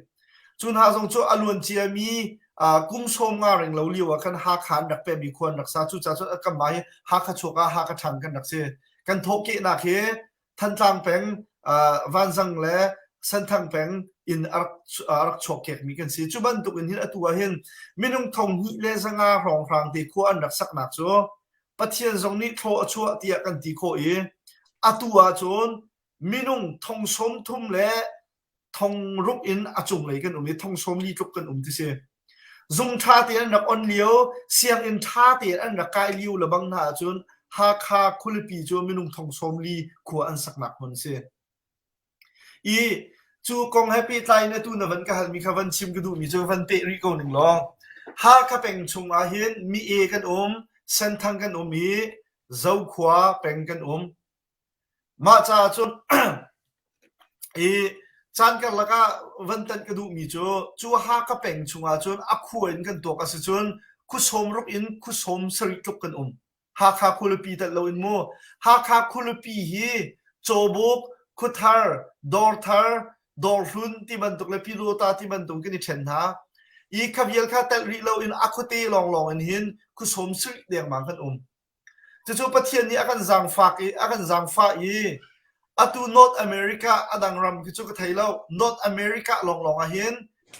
Cu hna zong cu a luan ciami kum 50 reng lo lio ah khan Hakha an rak pehmi khua an rak sa. Cucaah cun kanmah hi Hakha chuak ah Hakha ṭhang kan rak si. Kan thawhkehnak hi Thantlang peng, Vanzang le Senthang peng in a rak chuak kekmi kan si. Cu bantuk in hin atu ah hin minung 2500 hrawnghrang te khua an rak saknak cu Pathian zong nih thlaw a chuah tiah kan ti khawh i atu ahcun minung 30,000 le 6,000 in a cunglei kan um i 40,000 tluk kan um ti si. Zung ṭha tein an rak on lio, sianginn ṭha tein an rak kai lio le bang hna ahcun Hakha khualipi cu minung 40,000 khua an saknak hmun a si. I cu kong he pehtlai in atu na van ka halmi kha van chim ka duhmi cu van peh rih ko ning law Hakha peng chung ah hin Mi-e kan um, Senthang kan um i Zokhua peng kan um. Mah caah cun i caan karlak ah van tanh ka duhmi cu cu Hakha peng chungah cun a khua in kan tuak a si cun khua 60 in khua 70 tluk kan um. Hakha khualipi telh loin mu. Hakha khualipi hi Cawbuk, Khuathar, Dawrthar, Dawrhlun ti bantuk le Pyidawta ti bantuk kan i ṭhen hna. I kha vial kha telh rih loin a khuate lawnglawng in hin khua 70 dengmang kan um. Cucu Pathian nih a kan zaangfak i a kan zaangfah i atu North America a dang ram khi cu ka thei lo. North America lawnglawng ah hin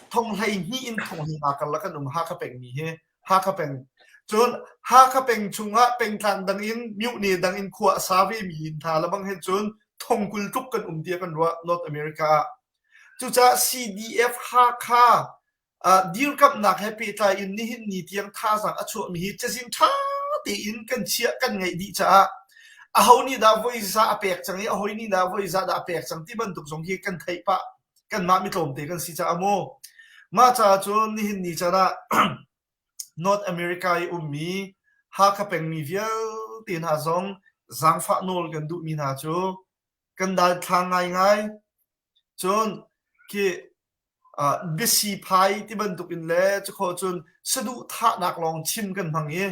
12,000 in 15,000 karlak kan um Hakha pengmi hi. Hakha peng. Cun Hakha peng chungah pengtlang dang in myone dang in khua a sa vemi hna lebang he cun thongkul tluk kan um tiah kan ruah North America ah. Cucaah CDF Hakha dirkamhnak he pehtlai in nihin ni tiang thazaang a chuahmi hi cazin ṭha tein kan chiah kan ngeih dih caah aho nih dah voi za a pek cang i aho nih dah voi za dah a pek cang ti bantuk zong hi kan theih pah kanmah mi tlawmte kan si caah mu mah caah cun nihin ni caan ah North America i ummi Hakha pengmi vialte hna zong zaangfah nawl kan duhmi hna cu kan dalthlang ngaingai. Cun khi biasi phai ti bantukin le cukhawh cun saduhthahnak lawng chim kan hmang i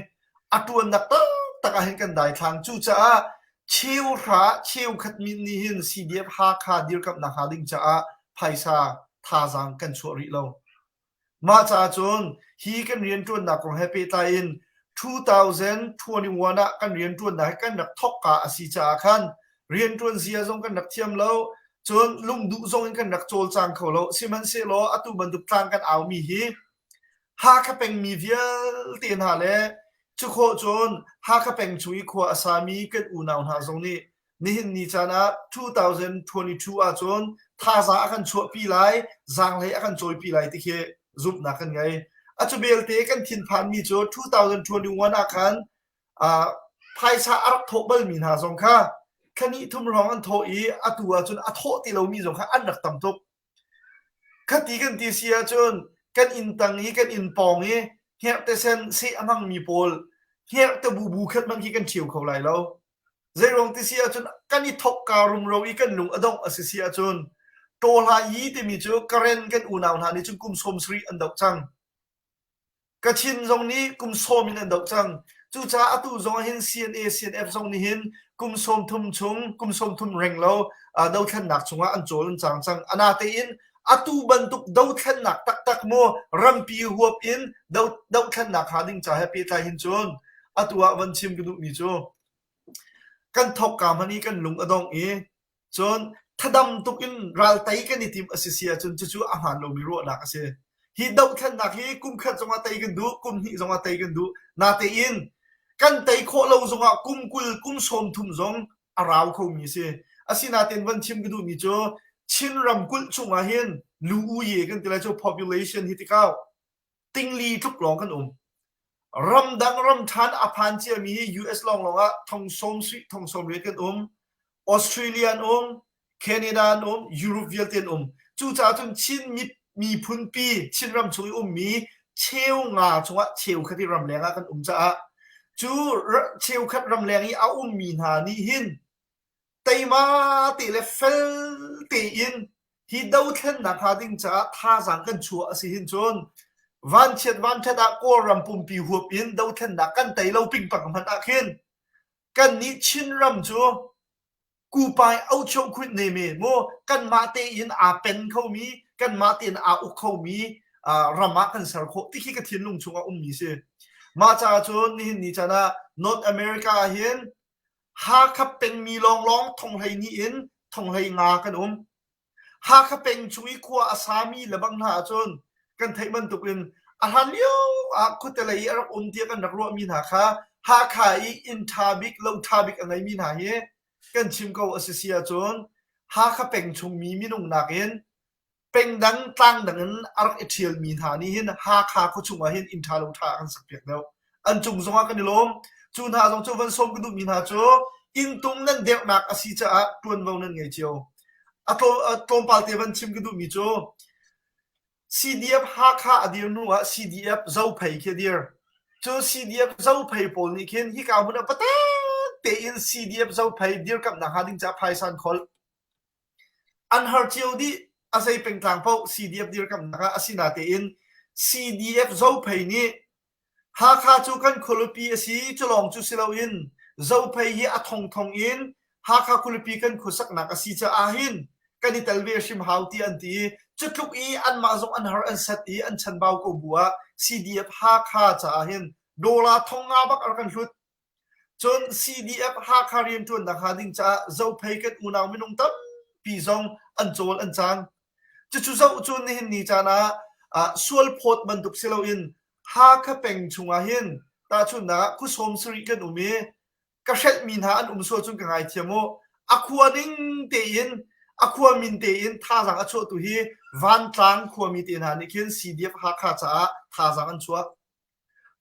a ṭuannak taktak ah hin kan daithlang. Cucaah cheuhra cheukhat min nih hin CDF Hakha dirkamhnak hnga ding caah phaisa thazaang kan chuah rih lo. Mah caah cun hi kan rianṭuannak kong he pehtlai in 2021 ah kan rianṭuannak hi kan rak thawkka a si caah khan rianṭuan zia zong kan rak thiam lo, cun lungduh zong in kan rak cawlcang kho lo. Sihmanhsehlaw atu bantuk tlang kan aumi hi Hakha pengmi vialte hna le cukhawh cun Hakha peng chung i khua a sami kan unau hna zong nih Nihin ni caan ah 2022 ahcun thazaang a kan chuahpi lai, zaanghlei a kan cawipi lai ti khi zumhnak kan ngei. A cu belte kan thinphanmi cu 2021 ah khan uh, phaisa a rak thawh balmi hna zong kha thlahnih thum hrawng an thawh i atu ahcun a thawh ti lomi zong kha an rak tam tuk. Khati kan ti si ahcun kan inn tang i kan inn pawng i hngerhte sen seh a hmangmi pawl hngerhte bubu khat hmanh khi kan ṭhio kho lai lo. Zeiruang ti si ahcun kan i thokka rumro i kan lung a dongh a si si ahcun Tawhla yi timi cu Karen kan unau hna nih cun kum 70 an doh cang. Kachin zong nih kum sawm in an doh cang. Cucaah atu zong ah hin CNA, CNF zong nih hin kum 30 chung, kum 30 reng lo dothlennak chungah an cawl an cang cang. Anatein atu bantuk dothlennak taktak mu rampi huap in dothlennak hnga ding ca he pehtlai hin cun atu ah van chim ka duhmi cu Kan thawkka hmanh i kan lung a dong i cun thadam tuk in raltei kan i timh a si si ahcun cucu a hmaan lomi ruahnak a si. Hi dohthlennak hi kum khat zongah tei kan duh, kum hnih zongah tei kan duh. Natein kan tei khawh lo zongah kum 20, kum 30 zong a rau khomi a si. Asinain van chim ka duhmi cu Chin ramkulh chungah hin lu u ye kan ti lai cu population hi tikau tingli tluk lawng kan um. Ramdang ramṭhan a phan ciami hi US lawnglawng ah thong sawm sui thong sawm riat kan um. Australia an um, Canada an um, Europe vialte an um. Cucaah cun Chin miphun pi Chinram chung i ummi cheu nga chungah cheukhat i ramleng ah kan um caah cu cheukhat ramleng i a ummi hna nih hin Teima te le fel tein hi dothlennak hnga ding caah thazaang kan chuah a si hin cun vanchiat vanṭhat ah Kawlram pumpi huap in dothlennak kan tei lo pingpang hmanh ah khin kannih Chinram cu kupai ohchohkhuit ne me mu kanmah tein aa pen khomi kanmah tein aa uk khomi ram ah kan ser khawh ti khi ka thinlung chungah ummi si. Mah caah cun nihin ni caan ah North America ah hin Hakha pengmi lawnglawng thonghlei in thonghlei nga kan um. Hakha peng chung i khua a sami lebang hna ahcun kan theih bantukin a hlan lio ah khuate lei i a rak um tiah kan rak ruahmi hna kha Hakha i inn ṭha bik, lo ṭha bik a ngeimi hna hi kan chim ko a si si ahcun Hakha peng chungmi minung nakin Pengdang tlangdang in a rak i ṭhialmi hna nih hin Hakha khuachung ah hin inn ṭha lo ṭha a kan sakpiak deuh. An cung zongah kan i lawm. Cu hna zong cu van sawm ka duhmi hna cu inntung nan deuhnak a si caah ṭuanvo nan ngei cio. A tlawmpal te van chim ka duhmi cu CDF Hakha a dir hnu ah CDF Zophei khi a dir. Cu CDF Zophei pawl nih khin hika hmun ah patak tein CDF Zophei dirkamhnak hnga ding caah phaisa an kholh. An har cio dih. A zei pengtlang paoh CDF dirkamnak ah asinatein CDF Zophei nih Hakha cu kan khualipi a si culawng cu si loin Zophei hi a thongthong in Hakha khualipi kan khuasaknak a si caah hin kan i tel ve hrim hau tiah an ti i cutluk i anmah zong an har an set i an chanbau ko bu ah CDF Hakha caah hin dollar thong nga bak a rak kan hlut. Cun CDF Hakha rianṭuannak hnga ding caah Zophei kan unau minung tampi zong an cawl an cang. Cucu zoh cu nihin ni caan ah sualphawt bantuk si loin Hakha peng chungah hin Tahchunhnak ah khuasawm sarih kan um i ka hrelhmi hna an um sual cun ka ngaithiam u. A khua ning tein a khua min tein thazaang a chuahtu hi Vantlang khuami te hna nih khin CDF Hakha caah thazaang an chuah.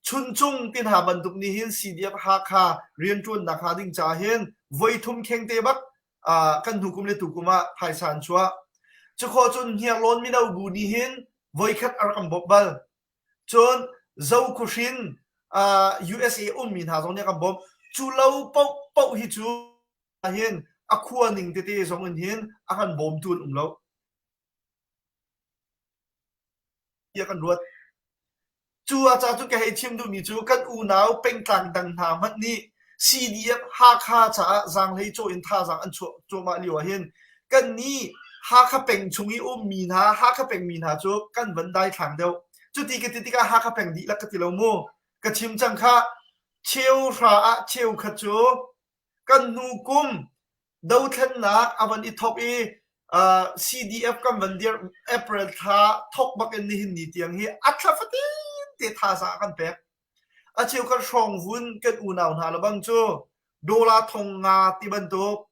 Chuncung ti hna bantuk nih hin CDF Hakha rianṭuannak hnga ding caah hin voithum khengte bak kan hnu kum le tu kum ah phaisa an chuah. Cukhawh cun Hniarlawn mino bu nih hin voikhat a rak kan bawmh bal. Cun Zokhuhrin USA ummi hna zong nih a kan bawmh. Cu lo paohpaoh hi cu hin a khua ning tete zong in hin a kan bawmtu an um lo. Tiah kan ruat. Cu ah ca cu ka hei chim duhmi cu kan unau pengtlang dang hna hmanh nih CDF Hakha caah zaanghlei cawh in thazaang an chuah cuahmah lio ah hin kannih Hakha peng chung i ummi hna Hakha pengmi hna cu kan van daithlang deuh. Cuti ka ti tikah Hakha peng dihlak ka ti lo mu. Ka chim cang khah. Cheu hra ah cheu khat cu kan hnu kum dothlennak a van i thok i uh, CDF kan van dir April thla thok bak in nihin ni tiang hi a thla fatin te thazaang a kan pek. A cheukhat hrawngvun kan unau hna lebang cu dollar thong nga ti bantuk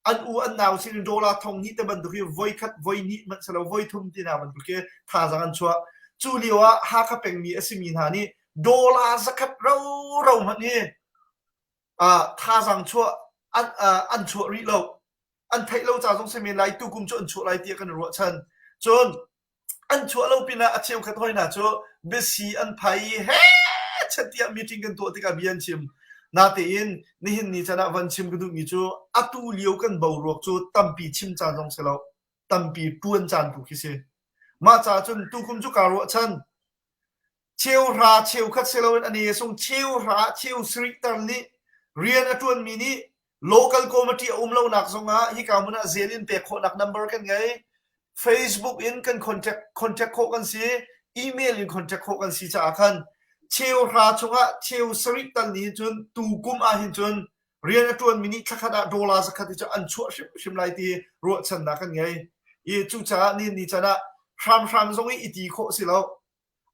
an u an nau sin dollar thong hnih te bantuk hi voikhat voihnih hmanh si lo voithum ti hna bantuk khi thazaang an chuah. Cu lio ah Hakha pengmi a simi hna nih dollar zakhat roro hmanh hi uh, thazaang chuah an, uh, an chuah rih lo. An theih lo ca zong si men lai tukum cu an chuah lai tiah kan i ruahchan. Cun An chuah lo pinah a cheukhat hawi hna cu biasi an phai i heh tiah meeting kan tuah tikah bia an chim. Natein nihin ni chan ah van chim ka duhmi cu atu lio kan boruak cu tampi chim caan zong si lo, tampi ṭuan caan tu khi si. Mah caah cun tukum cu kaa ruahchan. Cheuhra cheukhat si loin a ne sung cheuhra cheu sarih tar nih rian a ṭuanmi nih local committee a um lonak zongah hika hmun ah zel in pek khawhnak number kan ngei. Facebook in kan contact contact khawh kan si, email in contact khawh kan si caah khan cheuhra chungah cheu sarih tal nih hin cun tu kum ah hin cun rian a ṭuanmi nih thlakhat ah dollar zakhat hi cu an chuah hrimhrim lai ti ruahchannak kan ngei. I cucaah ni ni can ah hramhram zong i i ti khawh si lo.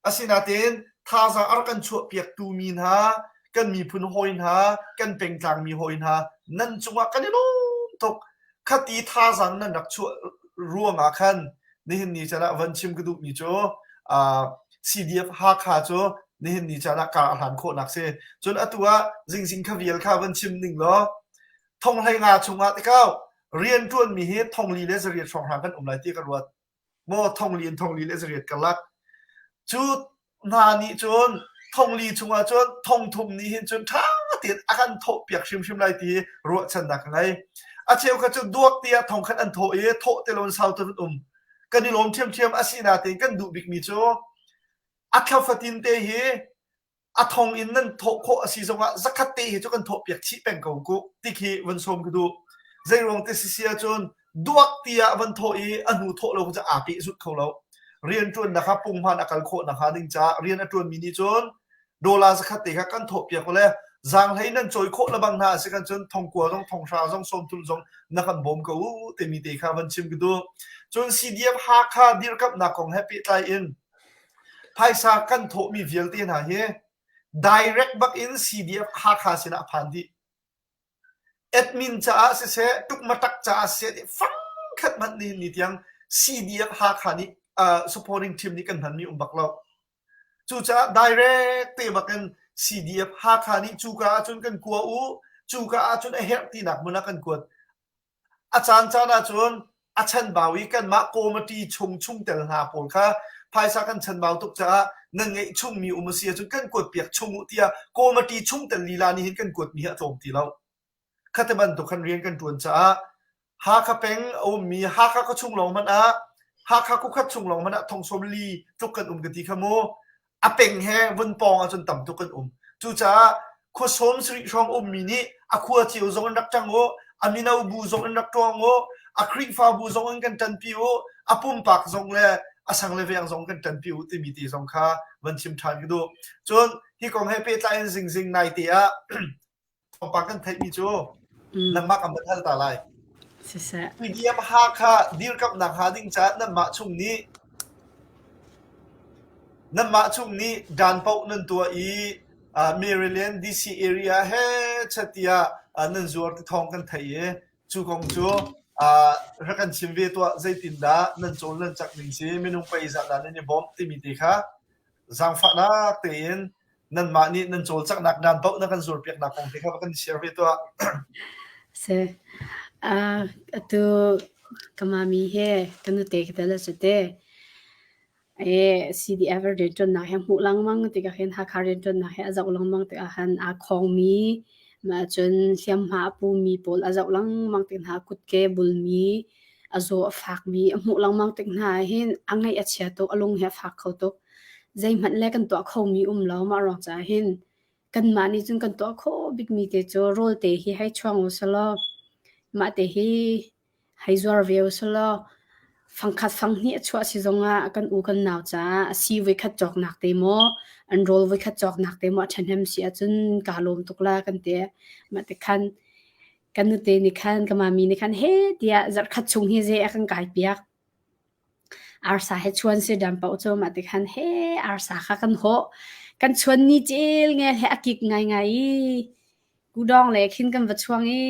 Asinain thazaang a rak kan chuahpiaktu mi hna, kan miphun hawi hna, kan pengtlang mi hawi hna nan cungah kan i lawm tuk. Khati thazaang nan rak chuah ruangah khan nihin ni caan ah van chim ka duhmi cu uh, CDF Hakha cu nihin ni caan ah kar a hlan khawhnak si. Cun atu ah zingzing kha vial kha van chim ning law thong hlei nga chungah tikau rian ṭuanmi hi thong li le zariat hrawnghrang kan um lai ti ka ruat. Maw thongli in thongli le zariat karlak. Cu hna nih cun thongli chungah cun thongthum nih hin cun ṭha tein a kan thawhpiak hrimhrim lai ti ruahchannak ka ngei. A cheukhat cu duak tiah thongkhat an thawh i thawh te lo in sau tuk an um. Kan i lawm ṭhiamṭhiam a si natein kan duh bikmi cu a thla fatin te hi a thong in nan thawh khawh a si zongah zakhat te hi cu kan thawh piak chih peng ko ku ti khi van sawm ka duh. Zeiruang te sisi ahcun duak tiah van thawh i a hnu thawh lo cu aa peh zut kho lo. Rian ṭuannak kha punghman a kal khawh nakhnga ding caah rian a ṭuanmi nih cun dollar zakhat te kha kan thawh piak le zaanghlei nan cawi khawh lebang hna a si kan cun thongkua zong thonghra zong sawmthum zong na kan bawm ko u timi te kha van chim ka duh. Cun CDF Hakha dirkamhnak kong he pehtlai in Phaisa kan thawhmi vialte hna hi direct bak in CDF Hakha sinah a phan dih. Admin caah siseh, tukmatak caah siseh, fangkhat hmanh nihin ni tiang CDF Hakha nih uh, supporting team nih kan hmanmi um bak lo. Cucaah direct te bak in CDF Hakha nih cuka ahcun kan kua u, cuka ahcun a herh tinak hmun ah kan kuat. A caancaan ahcun a chanbau i kanmah committee chung chungtel hna pawl kha phaisa kan chanbau tuk caah nan ngeih chungmi um a si ahcun kan kuatpiak chung uh tiah committee chungtel lila nih hin kan kuatmi hi a tlawm ti lo. Khate bantuk khan rian kan ṭuan caah Hakha peng a ummi Hakha khuachung lawng hmanh ah Hakha khuakhat chung lawng hmanh ah thong sawm li tluk kan um ka ti kha mu. A peng he vun pawng ahcun tam tuk kan um. Cucaah khua sawm sarih hrawng ummi nih a khua cio zong in rak ṭang u, a mino bu zong in rak ṭuang u, a Khrihfabu zong in kan ṭanpi u, a pumpak zong le a sang le veng zong kan ṭanpi u timi te zong kha van chim ṭhan ka duh. Cun hi kong he pehtlai in zingzing naite ah thawngpang kan theihmi cu nangmah kan van hal ta lai. Siseh. CDM Hakha dirkamhnak hnga ding caah nanmah chung nih nanmah chung nih dan paoh nan tuah i. Maryland DC area he chat tiah nan zuar ti thawng kan theih i cu kong cu rak kan chim ve tuah zeitindah nan cawl nan cak ning si minung pei zah dah nan i bawmh timi te kha zaangfahnak tein nanmah nih nan cawlcanghnak dan paoh na kan zuarpiaknak kong te kha va kan share ve tuah. Si. Uh, atu ka mami he ka nute ka tel a si te. E CDF rianṭuannak he hmuh lengmang tikah hin Hakha rianṭuannak he a zoh lengmang tikah khan aa khawngmi mah cun hliamhma a pumi pawl a zoh lengmang tik hna kutke bulmi a zaw a fakmi a hmuh lengmang tik hna ah hin a ngaih a chia tuk a lung hi a fak kho tuk. Zeihmanh le kan tuah khomi um lo mah ruang caah hin kanmah nih cun kan tuah khawh bikmi te cu rawl te hi hei chuang u selaw mah te hi hei zuar ve u selaw fangkhat fanghnih a chuah si zongah kan u kan nau caah a si voikhat cawknak te maw an rawl voikhat cawknak te maw a ṭhahnem si ahcun kaa lawm tuk la kan ti. Mah ti khan kan nute nih khan ka mami nih khan heh tiah zarhkhat chung hi zei a kan kai piak. Arsa he chuan si dam paoh cu mah ti khan he arsa kha kan hawh. Kan chuan ni cel ngel he a kik ngaingai i kudawng le khin kan va chuang i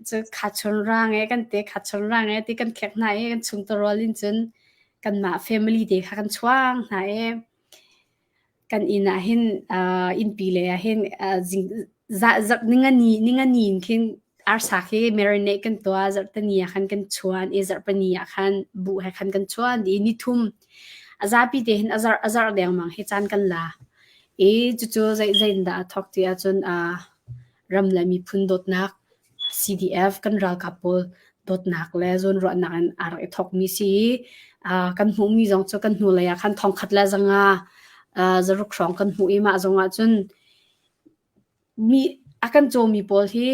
cu khachun rang e kan te khachun rang e ti kan khek hna i kan chung tarawl in cun kanmah family te kha kan chuang hna i Kan inn ah hin uh, innpi lei ah hin uh, zing za zarh ningani ningani in khin arsa khi marinate kan tuah zarhtani ah khan kan chuan i zarhpani ah khan buh he khan kan chuan i nithum a zapi te hin a zarh a zarh dengmang hi caan kan la i cucu zei zei in dah a thawk ti ahcun uh, ram le miphun dawtnak CDF kan ralkap pawl dawtnak le zawnruahnak in aa rak i thawkmi si i uh, kan hmuhmi zong cu kan hnulei ah khan thongkhat le zanga uh, zaruk hrawng kan hmuh i mah zong ah cun mi a kan cawmi pawl hi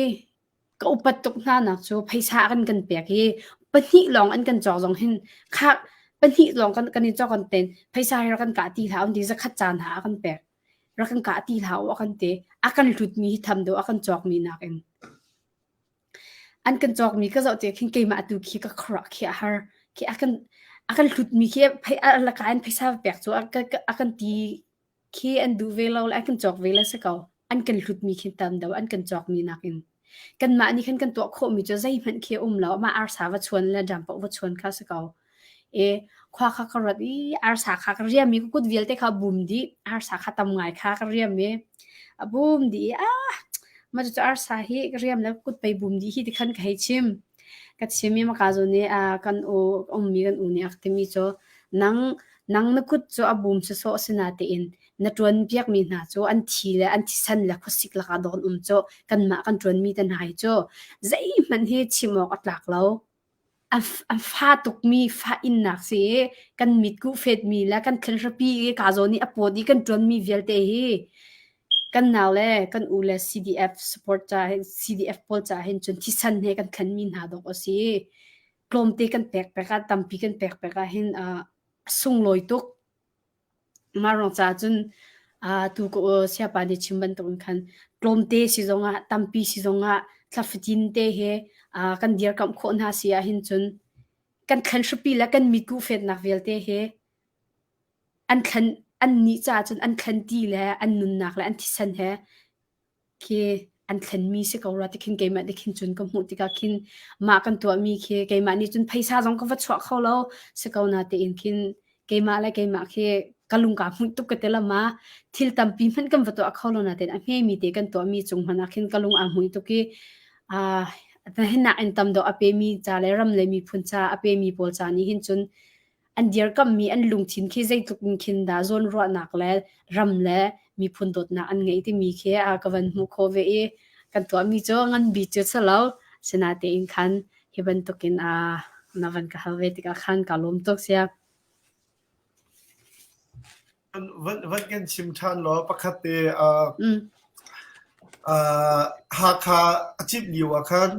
ka upat tuk hna nak cu phaisa kan kan pek i pahnih lawng an kan cawk zong hin kha pahnih lawng kan kan i cawk kan ten phaisa hi rak kan kah ti hlah un ti zakhat caan ha a kan pek rak kan kah ti hlah u a kan ti a kan hlutmi hi tham deuh a kan cawkmi nakin an kan cawkmi ka zoh tikah khin keimah tu khi ka khuaruah khi a har khi a kan a kan hlutmi khi phei a laka in phaisa pek cu a a kan ti khi an duh ve lo le an kan cawk ve le si ko an kan hlutmi khi tam deuh an kan cawkmi nakin kanmah nih khan kan tuah khawhmi cu zeihmanh khi a um lo mah arsa va chuan le dam paoh va chuan kha si ko E khua kha ka ruat i arsa kha ka riam i ka kut vialte kha a bum dih. Arsa kha tam ngai kha ka riam i a bum dih i ah mah cucu arsa hi ka riam le ka kut pei bum dih hi ti khan ka hei chim. Ka chim i maka zawn i ah kan u ummi kan u nih a ka timi cu nang nang na kut cu a bum sawsawh asinatein na ṭuan piakmi hna cu an thi le an thisen le khuasik lakah dawn um cu kanmah kan ṭuanmi te hna hi cu zeihmanh hi chim awk a tlak lo. A fa tukmi fa innak si i kan mitkuh fetmi le kan thilhrapi i kaa zawn i a pawt i kan ṭuanmi vialte hi kan nau le kan u le CDF support ca CDF pawl ca hin cun thisen he kan thlenmi hna dawk a si. Tlawmte kan pek pek ah tampi kan pek pek ah hin a sunglawi tuk. Mah ruang caah cun tu ka siapa nih chim bantukin khan tlawmte si zongah tampi si zongah thla fatin te he kan dirkamh khawh hna si ahhin cun kan thlen hripi le kan mitkuh fetnak vialte he an thlen an nih caah cun an thlen ti le an nunnak le an thisen he khi an thlenmi si ko rua ti khin keimah nih khin cun ka hmuh tikah khin mah kan tuahmi khi keimah nih cun phaisa zong ka va chuah kho lo si ko na tein khin keimah le keimah khi ka lung kaa hmuih tuk ka ti lama thil tampi hmanh kan va tuah kho lo na tein a hmemi te kan tuahmi cung hmanh ah khin ka lung aa hmui tuk i ah hinak in tam deuh a pemi ca le ram le miphun ca a pemi pawl ca nih hin cun An dirkamhmi an lungthin khi zeitluk in khin dah zawnruahnak le ram le miphun dawtnak an ngeih timi khi a ka van hmuh khawh ve i kan tuahmi cu ngan bik cu si lo. Sinatein khan hi bantukin a na van ka hal ve tikah khan kaa lawm tuk sia. Van, van kan chim ṭhan law pakhat te uh, mm. uh, Hakha a cip lio ah khan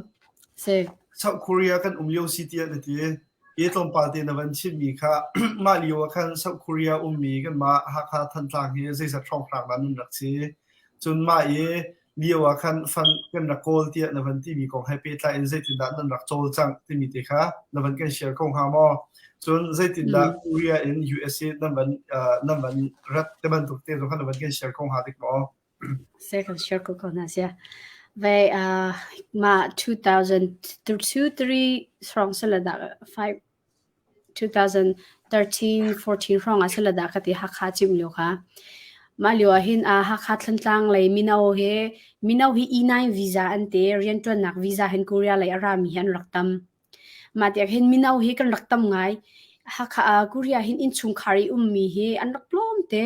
si. South Korea kan um lio si tiah na ti. I tlawmpal te na van chimmi kha mah lio ah khan South Korea ummi kanmah Hakha Thantlang hi zeizat hrawnghrang dah nan rak si. Cun mah i Lio ah khan fund kan rak kawl tiah na van timi kong he pehtlai in zeitindah nan rak cawlcangh timi te kha na van kan share kho hnga maw? Cun zeitindah Korea in USA nan van nan van rat te bantuk te zong kha na van kan share kho hnga dik maw? Se kan share ko ko hna sia. Ve uh, ma 2002 3 strong sala da 5 2013 14 hrawng ah sila dah ka ti Hakha cim lio kha. Mah lio ah hin uh, Hakha Thlantlang lei mino he mino hi E9 visa an te rianṭuannak visa hin Korea lei a rami hi an rak tam. Mah tiah hin mino hi kan rak tam ngai. Hakha uh, Korea hin innchungkhar i ummi hi an rak tlawm te.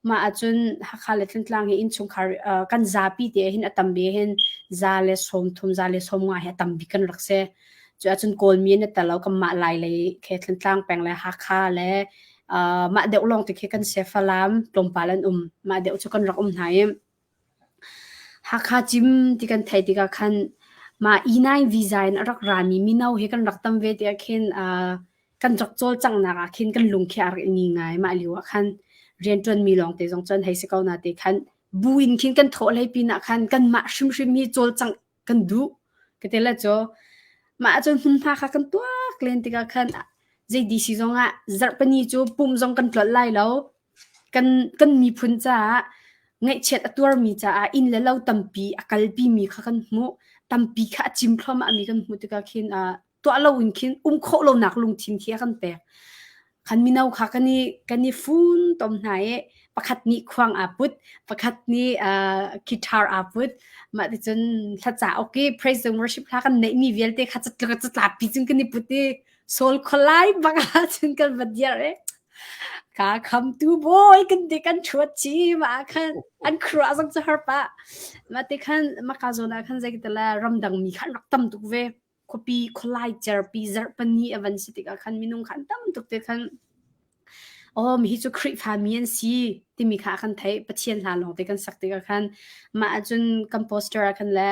Mah ahcun Hakha le Thantlang hi innchungkhar uh, kan zapi te hin a tam bi hin za le 30 za le 50 hi a tam bik kan rak si. Cu ahcun Kawlmi an i tel lo kanmah Lai lei khi Thantlang peng le Hakha le uh, mah deuh lawng te khi kan si Falam tlawmpal an um. Mah deuh cu kan rak um hna i Hakha cim ti kan theih tikah khan mah E9 visa in a rak rami mino hi kan rak tam ve tiah khin uh, kan rak cawlcanghnak ah khin kan lung khi a rak i ngi ngai. Mah lio ah khan rianṭuanmi lawng te zong cun hei si ko na te khan bu in khin kan thawh hlei pinah khan kanmah hrimhrim hi cawlcangh kan duh. Ka ti le cu mah ahcun hmunhma kha kan tuak len tikah khan zei di si zong ah zarhpini cu pum zong kan tlolh lai lo. Kan kan miphun caah ngaihchiat a tuarmi caah inn le lo tampi a kalpimi kha kan hmuh. Tampi kha a cim thluahmahmi kan hmuh tikah khin uh, tuah loin khin um khawh lonak lungthin khi a kan pek. Khan mino kha kan i kan i fun tom hna i pakhat nih khuang aa put, pakhat nih uh, guitar aa put. Mah ticun hla cauk i praise and worship hla kan neihmi vialte kha catlak catlappi cun kan i put i sol kholai bang ah cun kan va diar i ka khamtu bawi kan ti kan thuat chi ma khan an khruah zong cu har pa ma ti khan maka zawn ah khan zei tala ramdang mi khan rak tam tuk ve khuapi khualai cerpi zarhpani a van si tikah khan minung khan tam tuk te khan oh mi hi cu Khrihfa mi an si timi kha kan theih Pathian hla lawng te kan sak tikah khan mah ahcun kan poster ah khan le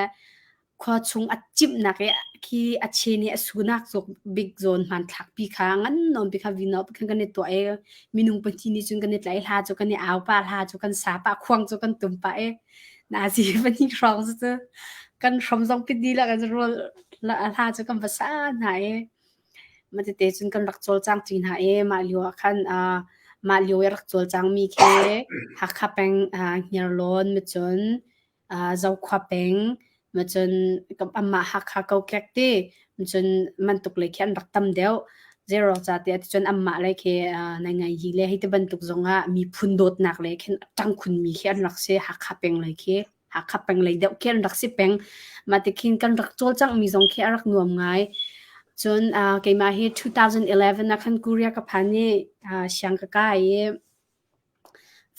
khua chung a cimhnak i khi a chen i a sunak zawk bik zawn hmanthlak pi kha ngan nawn pi kha vino pi khan kan i tuah i minung pahnih nih cun kan i tlai hla cu kan i au pah hla cu kan sa pah khuang cu kan tum pah i Nazi pahnih hrawng cu kan hrom zong pit dih lah kan rawl hla cu kan va sa hna i mah tete cun kan rak cawlcang ṭi hna i mah lio ah khan uh, mah lio i rak cawlcangmi khi Hakha peng uh, Hniarlawn macun uh, Zokhua peng macun amah Hakha kokek ti macun mantuk lei khi an rak tam deuh. Zeiruang ca tiah ticun anmah lei khi nai ngai hi le hei ti bantuk zongah miphun dawtnak lei khin a ṭang khunmi khi an rak si. Hakha peng lei khi Hakha peng lei deuh khi an rak si peng. Mah ti khin kan rak cawlcanghmi zong khi a rak nuam ngai. Cun keimah hi 2011 ah khan Korea ka phan i siang ka kai i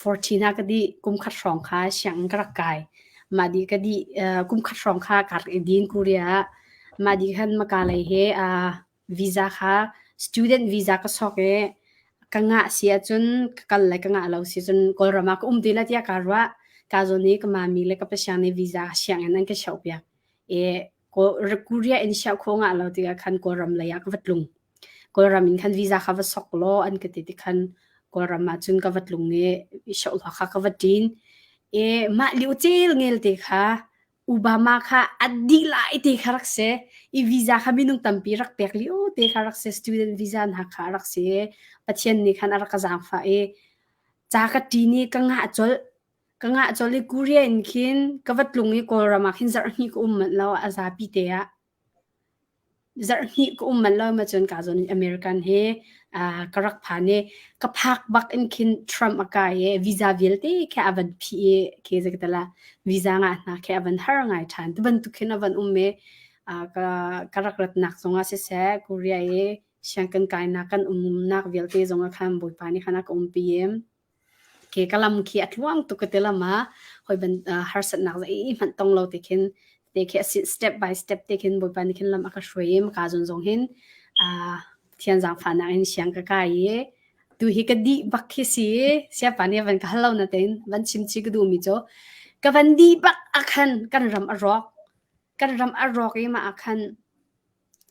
14 ah ka dih. Kum khat hrawng kha sianginn ka rak kai. Mah dih ka dih kum khat hrawng kha ka rak i din Korea ah. Mah dih khan maka lei he Visa kha student visa ka sok i ka ngah si ahcun ka kal le ka ngah lo si cun Kawlram ah ka um ti lai tiah kaa ruah. Kaa zawn i ka mami le ka pasiang nih visa sianginn an ka cheuhpiak. I Korea in siah khawh ngah lo tikah khan Kawlram lei ah ka va tlung. Kawlram in khan visa kha va sok law an ka ti ti khan Kawlram ah cun ka va tlung i shohla kha ka va ṭin. I mah liu cel ngel te kha Obama kha a dih lai ti kha rak si. I visa kha minung tampi rak pek lio te kha rak si. Student visa hna kha rak si. Pathian nih khan a rak ka zaangfah i ca ka ṭin i ka ngah colh. Ka ngah colh i Korea in khin ka va tlung i Kawlram ah khin zarh hnih ka um manh lo a zapi te ah. Zarhhnih ka um manh lo ma cun kaa zawn in American hi uh, ka rak phan i ka phak bak in khin Trump a kai i visa vialte khi a van phih i khi zakatala visa ngah hna khi a van har ngai ṭhan. Tu bantuk khin a van um i uh, ka, ka rak ratnak zongah siseh Korea i siang kan kainak kan umnak vialte zongah khan Bawipa nih khan a ka umpi i Ke ka lam khi a tluang tuk ka ti lam ah hawi ban harsatnak zeihmanh tong lo te khin te khi a si step by step te khin Bawipa nih khin lam a ka hruai i ka zun zong hin Pathian zaangfahnak in siang ka kai i tu hi ka dih bak khi si siapa nih van ka hal lo na tein van chim chi ka duh mi cu ka van dih bak ah khan kan ram a rawk kan ram a rawk i mah ah khan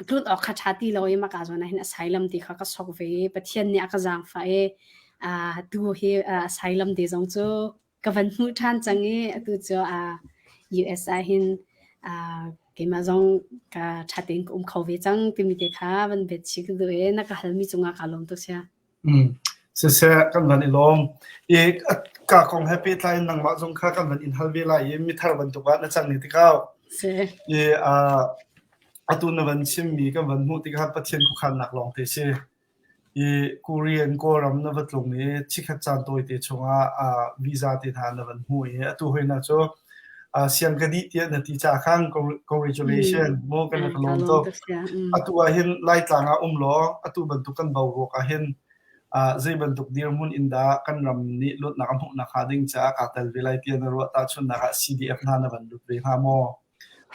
Tlun awk kha ṭha ti lo i mah ka zawn ah hin asylum ti kha ka sok ve i Pathian nih a ka zaangfah i tu hi asylum te zong cu ka van hmuh ṭhan cang i atu cu. US ah hin keimah zong ka ṭha tein ka um kho ve cang timi te kha van bet chih ka duh i na ka halmi cungah kaa lawm tuk sia. Mm. Siseh kan van i lawm. I ka kong he pehtlai in nangmah zong kha kan van in hal ve lai i mithar bantuk ah na cang ni tikau. Si. I atu na van chimmi kan van hmuh tikah Pathian khuakhannak lawng te si. I Korean Kawlram na va tlung i chikkhat caan tawite chungah visa te hna na van hmuh i atu hoina cu siang ka dih tiah na ti ca khan congratulation mu kan ka lawm tuk. Atu ah hin Laitlang ah um law atu bantuk kan boruak ah hin zei bantuk dirhmun in dah kan ram nih luatnak a hmuhnak hnga ding caah kaa tel ve lai tiah na ruah tahchunhnak ah CDF hna na van lut ve hnga maw?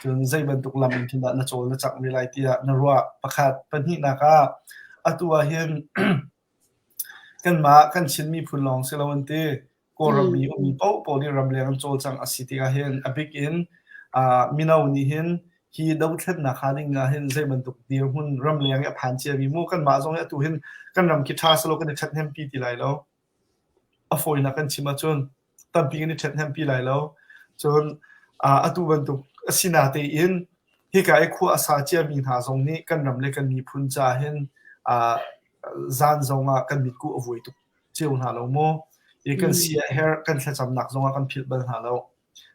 Cun zei bantuk lam in khin dah na cawl na cangh ve lai tiah na ruah? Pakhat. Pahnihnak ah atu ah hin kanmah kan Chin miphun lawng si lo an ti. Kawlram i ummi paohpaoh nih ramleng an cawlcangh a si tikah hin a bik in mino nih hin hi dothlennak hnga ding ah hin zei bantuk dirhmun ramleng i a phan ciami mu kanmah zong hi atu hin kan ram khi ṭha selaw kan i ṭhathnempi ti lai lo. A fawinak kan chim ahcun tampi kan i ṭhathnempi lai lo. Cun atu bantuk a si natein hika i khua a sa ciami hna zong nih kan ram le kan miphun ca hin zan zong ah kan mitkuh a vuai tuk cio hna lo maw? I kan si a herh, kan thlacamnak zong ah kan philh bal hna lo.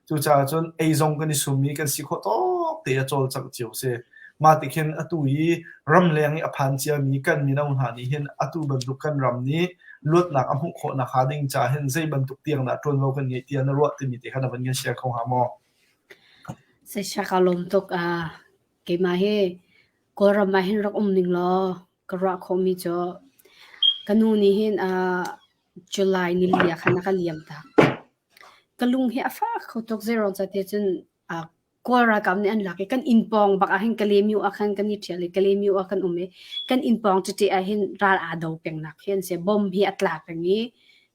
Cucaah cun ei zong kan i sum i kan si khawh tawk te a cawlcangh cio si. Mah ti khin atu i ramleng i a phan ciami kan mino hna nih hin atu bantuk kan ram nih luatnak a hmuh khawh nakhnga ding ca hin zei bantuk tiang dah ṭuanvo kan ngeih tiah na ruah timi te kha na van kan share kho hnga maw? Sasha ka lawm tuk. Uh, keimah hi Kawlram ah hin rak um ning law ka ruah khawhmi cu ka nu nih hin uh, July nili ah khan a ka liam tak. Ka lung hi a fak kho tuk. Zeiruang ca tiah cun uh, Kawl ralkap nih an lak i kan inn pawng bak ah hin Kalaymyo ah khan kan i ṭhial i Kalaymyo ah kan um i kan inn pawng tete ah hin ral aa do pengnak hi an si. Bomb hi a tla peng i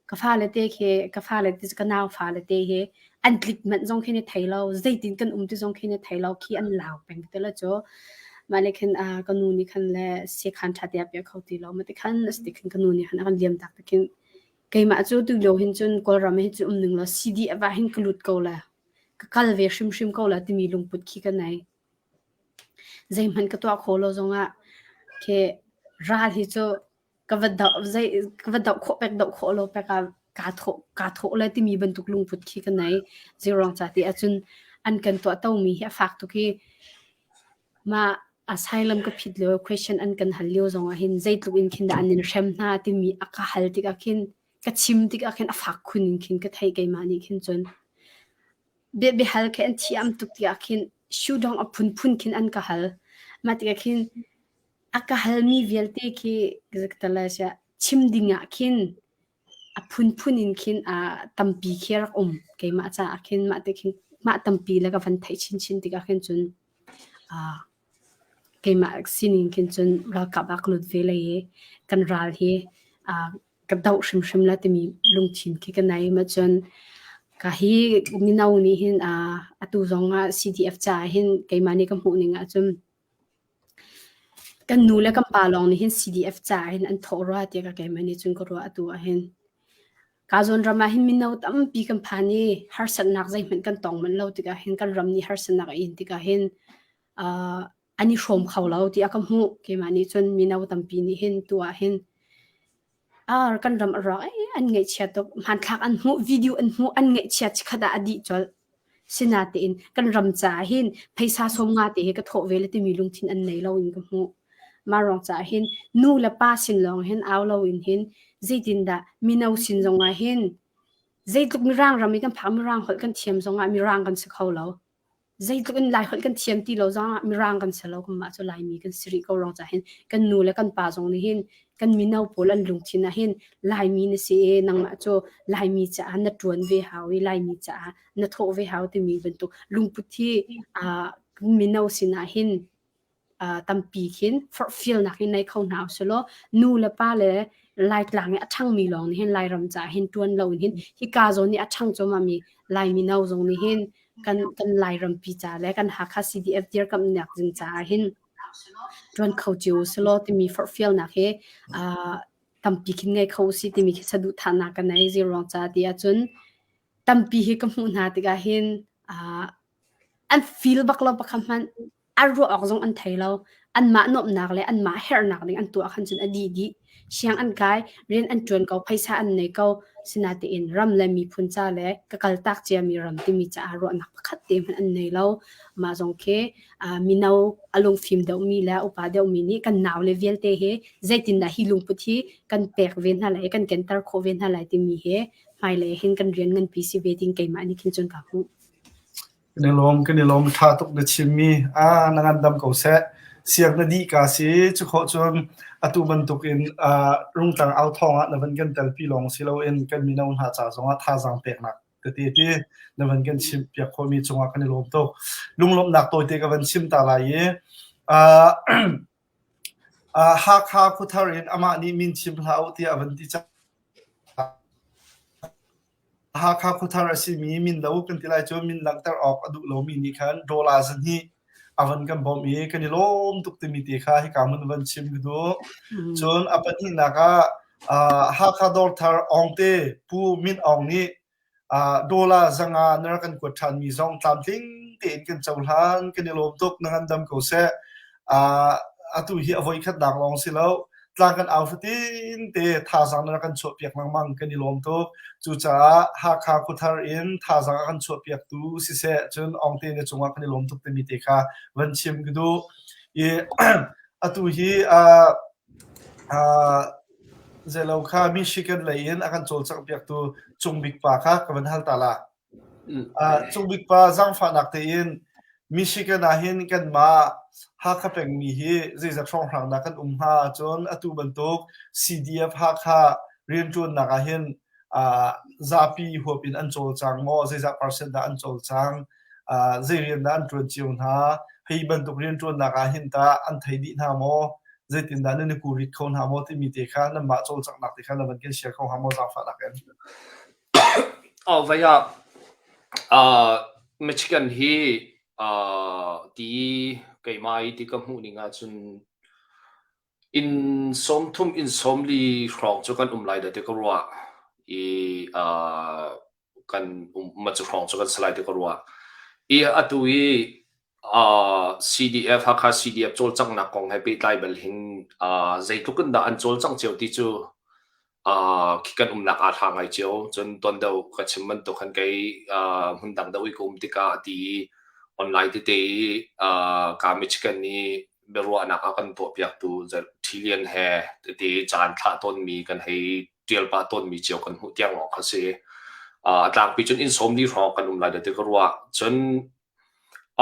ka fale te khi ka fale te ka nau fale te hi an tlik manh zong khi ni thei lo zeitin kan um ti zong khi ni thei lo khi an lau peng te la cu mah le khin uh, ka nu nih khan le sekhan ṭha te a pek kho ti lo ma ti khan asti khin ka nu nih khan a kan liam tak te khin keimah cu tu lio hin cun Kawlram hi cu um ning lo CDF ah hin ka lut ko la ka kal ve hrimhrim ko la timi lungput khi ka nei. Zeihmanh ka tuah khawh lo zongah khi ral hi cu ka va doh zei ka va doh khawh pek doh khawh lo pek ah kaa thawh kaa thawh lai timi bantuk lungput khi ka nei. Zeiruang ca ti ahcun an kan tuah tomi hi a fak tuk i mah asylum ka phit lio question an kan hal lio zongah hin zeitluk in khin dah an in hrem hna timi a ka hal tikah khin ka chim tikah khin a fak khun in khin ka theih keimah nih khin cun bia biahal khi an thiam tuk tikah khin shoe dong a phunphun khin an ka hal. Mah tikah khin a ka halmi vialte khi chim ding ah khin a phunphun in khin tampi khi a rak um. Keimah caah khin mah ti khin mah tampi le ka van theih chinchin tikah khin cun keimah sining khin cun ralkap ah ka lut ve lai i kan ral hi ka doh hrimhrim la timi lungthin khi ka nei. Ma cun ka hi mino nih hin atu zong ah CDF caah hin keimah nih ka hmuh ning ahcun kan nu le kan pa lawng nih hin CDF caah hin an thawh rua tiah ka keimah nih cun ka ruah atu ah hin. Ka zawn ram ah hin mino tampi kan phan i harsatnak zeihmanh kan tong manh lo tikah hin kan ram nih harsatnak a in tikah hin uh, an i hrawm kho lo tiah ka hmuh. Keimah nih cun mino tampi nih hin tu ah hin ah kan ram a rawk ai an ngaihchia tuk. Hmanthlak an hmuh, video an hmuh, an ngaihchia chikkhat ah a dih colh. Sinatein kan ram caah hin phaisa sawm nga te hi ka thawh ve le timi lungthin an nei lo in ka hmuh. Mah ruang caah hin nu le pa sin lawng hin au lo in hin zeitindah mino sin zongah hin zeitluk mirang ram i kan phak mirang holh kan thiam zongah mirang kan si kho lo. Zeitluk in Laiholh kan thiam ti lo zongah Mirang kan si lo kanmah cu Laimi kan si rih ko ruang caah hin kan nu le kan pa zong nih hin kan mino pawl an lungthin ah hin Laimi na si i nangmah cu Laimi caah na ṭuan ve hau i Laimi caah na thawh ve hau timi bantuk lungput hi uh, mino sinah hin tampi khin forhfialnak in nei kho hna usih law nu le pa le Laitlang i a ṭhangmi lawng nih hin Lairam caah hin ṭuan lo in hin hika zawn i a ṭhang cuahmahmi Lai mino zong nih hin kan kan Lairampi ca le kan Hakha CDF dirkamhnak ding caah hin ṭuan kho cio usih law timi forhfialnak hi tampi khin ngei kho usih timi khi saduhthahnak ka nei. Zeiruang caah ti ahcun tampi hi ka hmuh hna tikah hin. An feel bak lo pakhat hmanh. An ruah awk zong an thei lo. Anmah nuamhnak le anmah herhnak ding an tuah khan cun a dih dih. Siang an kai, rian an ṭuan ko, phaisa an nei ko. Sinatein ram le miphun ca le ka kaltak ciami ram timi caah ruahnak pakhat te hmanh an nei lo. Mah zong khi mino a lungfim deuhmi le upa deuhmi nih kan naule vialte hi zeitindah hi lungput hi kan pek ve hna lai, kan kenter khawh ve hna lai timi hi hmailei hin kan rian nganpi si ve ding keimah nih khin cun ka hmuh. Kan i lawm, kan i lawm. Ṭha tuk na chimmi. Ah, na ngandam ko seh. Siang na dih ka si. Cu khawh cun atu bantukin uh, rungtlang au thawng ah na van kan telpi lawng si loin kan mino hna ca zongah thazaang peknak tete ti na van kan chim piak khawhmi cungah kan i lawm tuk. Lunglawmhnak tawite ka van chim ta lai i uh, uh, Hakha khuathar in amah nih min chim hlah u tiah a van ti cang. Hakha khuathar a simi min lo kan ti lai cu min langhter awk a duh lomi nih khan dollar zahnih a van kan bawmh i kan i lawm tuk timi te kha hika hmun van chim ka duh. Cun a pahnihnak ah Hakha Dawrthar Awngte Pu Min Aung nih Dollar zanga na rak kan kuat ṭhanmi zong tlamtling tein kan cohlan. Kan i lawm tuk. Na ngandam ko seh. Atu hi a voikhatnak lawng si lo. Tlang kan au fatin te thazaang na rak kan chuahpiak lengmang. Kan i lawm tuk. Cucaah Hakha khuathar in thazaang a kan chuahpiaktu siseh cun Awngte na cungah kan i lawm tuk timi te kha van chim ka duh. I atu hi zeilo kha Michigan lei in a kan cawlcanghpiaktu Cung Bik pa kha ka van hal ta la. Cung Bik pa zaangfahnak tein Michigan ah hin kanmah Hakha pengmi hi zeizat hrawnghrang dah kan um hnga cun atu bantuk CDF Hakha rianṭuannak ah hin zapi huap in an cawlcang maw zeizat percent dah an cawlcang zei rian dah an ṭuan cio hna hi bantuk rianṭuannak ah hin tah an thei dih hna maw zeitindah nan i kurit kho hna maw timi te kha nanmah cawlcanghnak te kha na van kan share kho hnga maw zaangfahnak in? Oh, vai ah uh, Michigan hi uh, ti keimah i ti ka hmuh ning ahcun inn 30 inn 40 hrawng cu kan um lai dah ti ka ruah i uh, kan um ma cu hrawng cu kan si lai ti ka ruah. I atu i uh, CDF Hakha CDF cawlcanghnak kong he pehtlai bal hin uh, zeitluk in dah an cawlcangh cio ti cu uh, khi kan umnak aa hla ngai cio. Cun tuan deuh ka chim bantuk khan kei uh, hmun dang deuh i ka um tikah ti online tete i uh, ka Michigan i biaruahnak a kan tuahpiaktu Thilian he tete caan thlah tawnmi kan hei ṭial pah tawnmi cio kan hmuh tiang lawng kha si. Uh, a tlangpi cun inn sawm li hrawng kan um lai ti ka ruah. Cun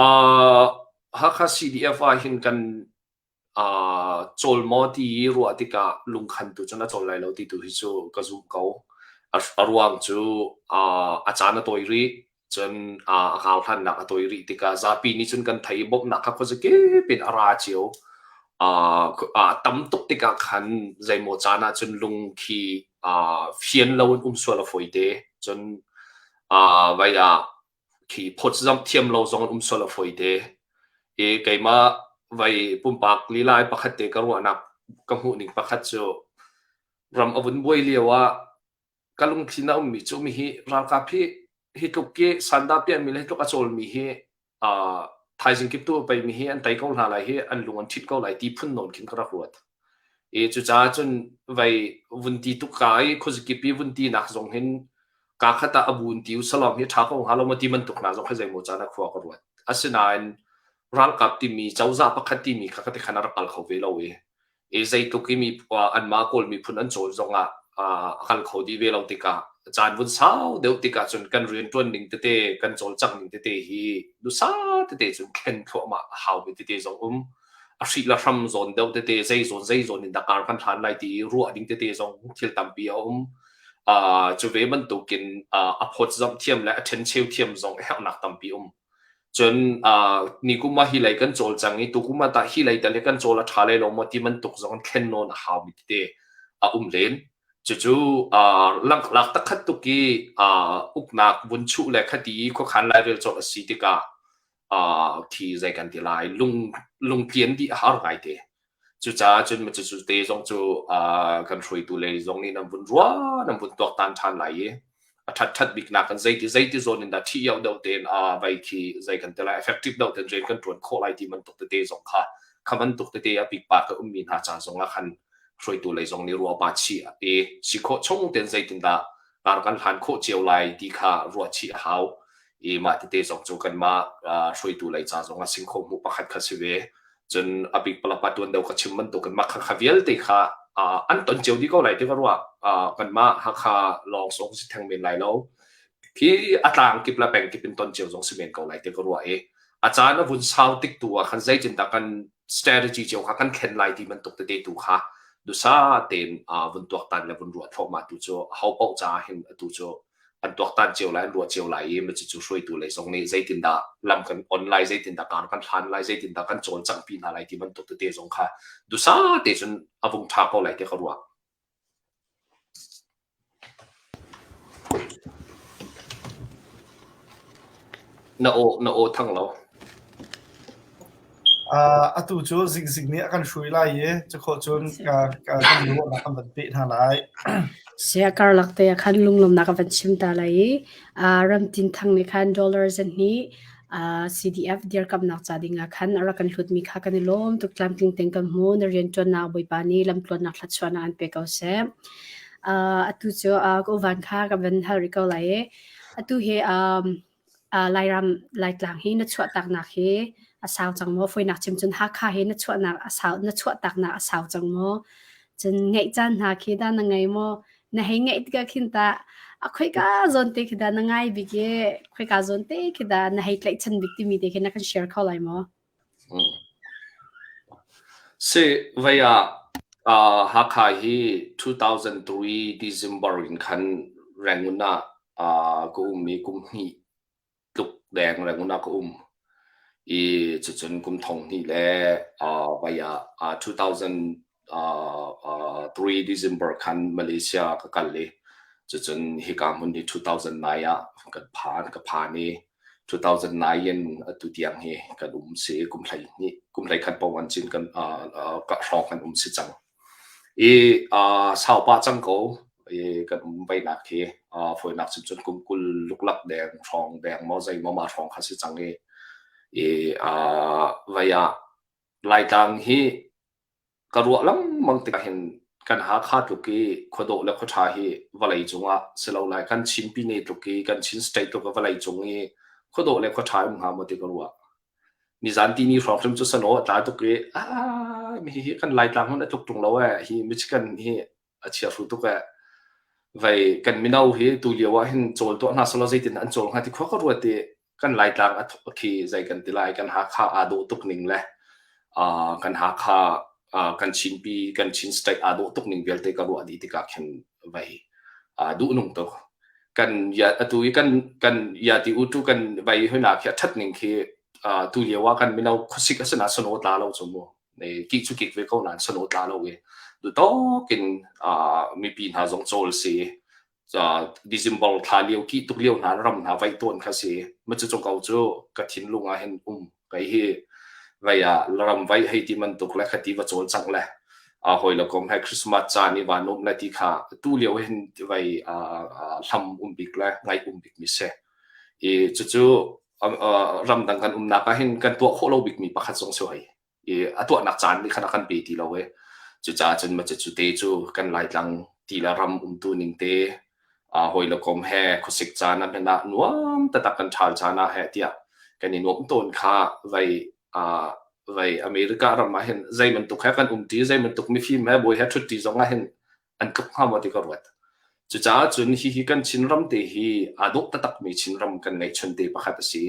uh, Hakha CDF ah hin kan uh, cawl maw ti i ruah tikah lungkhan tu cun a cawl lai lo ti tu hi cu ka zumh ko. A, a ruang cu uh, a caan a tawi rih. Cun a rauhlannak a tawi rih tikah zapi nih cun kan thei i bawmhnak kha khuazakip in a ra cio. A tam tuk tikah khan zeimaw caan ah cun lung khi fian lo in um sual a fawi te. Cun vai ah khi phawtzamh thiam lo zong in um sual a fawi te. I keimah vai pumpak lila i pakhat te ka ruahnak ka hmuhning pakhat cu ram a vun buai lio ah ka lungthin a ummi cu mihi ralkap hi hi tluk ki sandah piahmi le hi tluk a cawlmi hi uh, thaizing kip tu pei mi hi an tei ko hna lai hi an lung an ṭhit ko lai ti phun nawn khin ka rak ruat. I cucaah cun vei vun ti tuk ka i khuazakip i vun ti nak zong hin ka khat ah a bun ti usalawm hi ṭha ko hnga lo ma ti bantuk hna zong kha zeimaw caan ah khua ka ruat. Asinain ralkap timi cozah pakhat timi kha ka ti khan a rak kal kho ve lo i i zeitluk i mi anmah Kawl miphun an cawl zongah a kal kho dih ve lo tikah caan vun sau deuh tikah cun kan rianṭuan ning tete kan cawlcangh ning tete hi dusa tete cun thlen thluahmah a haumi tete zong um a hrih le hram zawn deuh tete zei zawn zei zawn in dah kar kan hlan lai ti ruah ding tete zong thil tampi a um uh, cu ve bantukin uh, a phawtzamh thiam le a ṭhencheu thiam zong a herhnak tampi um Cun nikum ah hi lei kan cawlcang i tukum ah tah hi lei tal hi kan cawl a ṭha lai lo maw ti bantuk zong in thlen nawn a haumi tete a um len. Cucu lak takhat tuk i uknak vun chuh le khati i khuakhan lairel colh a si tikah khi zei kan ti lai lung lungtlian dih a har ngaite. Cucaah cun cucu te zong cu kan hruaitu lei zong nih nan vun ruah nan vun tuaktan ṭhan lai i. A ṭhat ṭhat biknak kan zeiti zeiti zawn in dah ṭhi io deuh tein a vai khi zei kan ti lai effective deuh tein rian kan ṭuan khawh lai ti bantuk tete zong kha kha bantuk tete a pikpa ka ummi hna ca zong ah khan hruaitu lei zong nih ruah pa chih i si khawh chung tein zeitindah kar kan hlan khawh cio lai ti kha ruah chih a hau i mah tete zong cu kanmah hruaitu lei ca zong ah singkhaw hmuh pakhat kha si ve. Cun a bik palapa tuan deuh ka chim bantukin mah kha vialte kha an ton cio dih ko lai ti ka ruah. Kanmah Hakha lawng zong si theng men lai lo. Khi a tlang kip le peng kip in ton cio zong si men ko lai ti ka ruah i a caan a vun sau tik tu ah khan zeitindah kan strategy cio kha kan thlen lai ti bantuk tete tu kha dusa tein vun tuaktan le vun ruah thluahmah tu cu ho paoh caah hin atu cu an tuaktan cio lai an ruah cio lai i cucu hruaitu lei zong nih zeitindah lam kan on lai zeitindah kar kan hlan lai zeitindah kan cawlcanghpi hna lai ti bantuk tete zong kha dusa te cun a vung ṭha ko lai ti ka ruah. Na aw na aw thang lo. Uh, atu cu zingzing nih a kan hrui lai i cukhawh cun kan ruahnak kan van peh hna lai. Sia karlak te ah khan lunglawmnak ka van chim ta lai i uh, Ramtin Thang nih khan dollar zahnih uh, CDF dirkamnak ca ding ah khan a rak kan hlutmi kha kan i lawm tuk tlamtling tein kan hmu na rianṭuannak Bawipa nih lamtluannak thluachuahnak an pe ko seh. Uh, atu cu uh, ka uvan kha ka van hal rih ko lai i atu hi um, uh, Lairam Laitlang hi na chuahtaknak hi a sau cang maw? Fawinak chim cun Hakha hi na chuahnak a sau na chuahtaknak a sau cang maw? Cun ngeih caan hna khi dah na ngei maw? Na hei ngeih tikah khin tah a khoika zawn te khi dah na ngai bik i khoika zawn te khi dah na hei tlaihchan bik timi te khi na kan share kho lai maw? Si vei ah uh, Hakha hi 2003 December in khan Rangoon ah uh, ka um i kum hnih tluk deng Rangoon ah ka um. I cucun kum thong hnih le uh, vei ah uh, 2003 December khan Malaysia ka kal i cucun hika hmun hi 2009 ah kan phan ka phan i 2009 in atu tiang hi kan um si kum 12 kum 11 paoh an cin kan ka hrawng kan um si cang. I sau pah cang ko i kan um veinak hi fawinak chim cun kum 20 luklak deng hrawng deng maw zei maw ma hrawng kha si cang i i vei ah Laitlang hi Ka ruah lengmang tikah hin kan Hakha tluk i khuadawh le khuaṭha hi vawlei cungah si lo lai kan Chin pine tluk i kan Chin state tluk i vawlei cung i khuadawh le khuaṭha um hnga maw ti ka ruah. Nizan tini hrawng hrim cu sano a tla tuk i ah hihi kan Laitlang hmanh a tluk ṭung lo ee hi Michigan hi a chiahru tuk ee. Vei kan mino hi tu lio ah hin cawl tuah hna selaw zeitin an cawl hnga ti khua ka ruat i kan Laitlang a khi zei kan ti lai kan Hakha aa dawh tuk ning le uh, kan Hakha uh, kan Chinpi kan Chin state aa dawh tuk ning vialte ka ruah dih tikah khin vei uh, duh nung tuk kan ya atu i kan kan ya ti u tu kan vei hona khi a that ning khi uh, tu lio ah kan mino khuasik asina sano tla lo chu mu kik cu kik ve ko nain sano tla lo i duhtawk in mipi hna zong cawl si December thla lio ki tuk lio hna ram hna vai tawn kha si ma cu ko cu ka thinlung ah hin um kai hi vai ah ram vai hei ti man tuk le khati va cawl cang le a hoi le kom he Christmas caan i van um le ti kha tu lio hin vai hlam um bik le ngai um bik mi se i cucu ramdang kan umnak ah hin kan tuah khawh lo bikmi pakhat zong si hoi i a tuahnak caan nih khan a kan pe ti lo i cucaah cun ma cu te cu kan Laitlang ti le ram umtu ning te hawi le kom he khuasik caan ah hmanh ah nuam taktak kan ṭhal caan ah he tiah kan i nuam tawn kha vei vei America ram ah hin zei bantuk he kan umṭi zei bantuk mifim he bawi he ṭhutṭi zong ah hin an tluk hnga maw ti ka ruat. Cucaah cun hihi kan Chinram te hi aa dawh taktakmi Chinram kan ngeihchun te pakhat a si.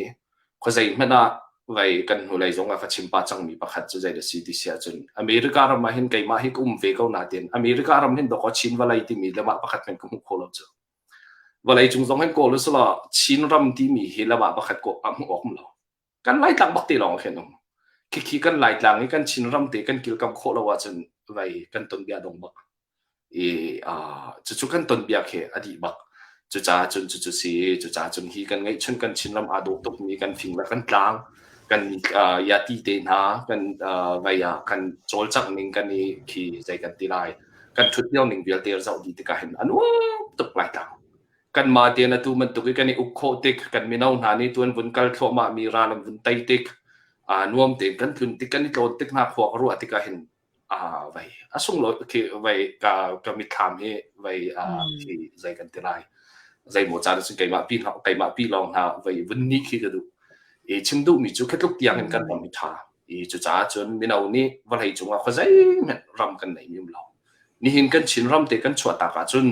Khuazei hmanh ah vei kan hnulei zong ah ka chim pah cangmi pakhat cu zei a si ti si ahcun America ram ah hin keimah hi ka um ve ko nain America ram hin dawkaw Chin vawlei timi lamah pakhat hmanh ka hmuh khawh lo cu. Vawlei cung zong hin kawl usulaw Chinram timi hi lamah pakhat ko a hmuh awk um lo. Kan Laitlang bak te lawng khin um. Khikhi kan Laitlang i kan Chinram te kan kilkam khawh lo ahcun vei kan tonbia dong bak. I uh, cucu kan tonbia khi a dih bak. Cucaah cun cucu si cucaah cun hi kan ngeihchun kan Chinram aa dawh tukmi kan fing le kan tlang kan uh, yati te hna kan uh, vei ah kan cawlcangh ning kan i khi zei kan ti lai kan ṭhut lio ning vialte zoh dih tikah hin a nuam tuk Laitlang. Kanmah tein atu bantuk i kan i uk khawh tik, kan mino hna nih tuan vun kal thluahmah mi ral an vun tei tik, aa nuam tein kan tlun tik, kan i tlawn tik hna khua ka ruah tikah hin aa vei a sunglawi khi vei ka ka mitthlam hi vei aa khi zei kan ti lai. Zei maw caan cun keimah pi keimah pi lawng hna vei vun nih khi ka duh. I chim duhmi cu khi tluk tiang in kan ram hi ṭha. I cucaah cun mino nih vawlei cungah khuazei hmanh ram kan nei mi um lo. Nihin kan Chin ram te kan chuahtak ahcun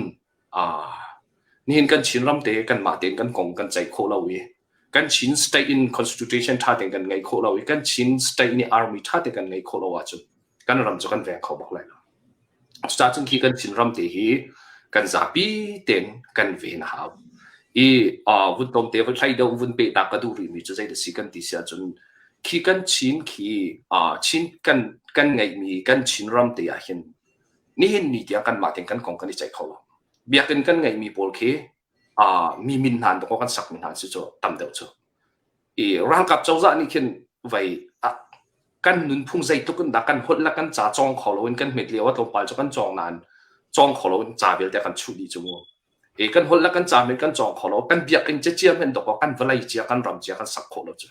Nihin kan Chinram te kanmah tein kan kong kan ceih khawh lo i kan Chin state in constitution ṭha tein kan ngeih khawh lo i kan Chin state nih army ṭha tein kan ngeih khawh lo ahcun kan ram cu kan veng kho bak lai lo. Cucaah cun khi kan Chinram te hi kan zapi tein kan ven a hau. I vun tlawmte vun hlei deuh vun peh ta ka duh rihmi cu zei dah si kan ti si ahcun khi kan Chin khi Chin kan kan ngeihmi kan Chinram te ah hin Nihin ni tiang kanmah tein kan kong kan i ceih kho lo. Biakinn kan ngeihmi pawl khi mi min hna in kan sakmi hna an si cu tam deuh cu. I ralkap cozah nih khin vei kan nunphung zeitluk in dah kan holh le kan ca cawng kho loin kan hmet lio ah tlawmpal cu kan cawng nain cawng kho loin ca vialte kan chuh dih cu mu. I kan holh le kan ca hmanh kan cawng kho lo. Kan biakinn cia hmanh dawk kan vawlei cia kan ram cia kan sak khawh lo cu.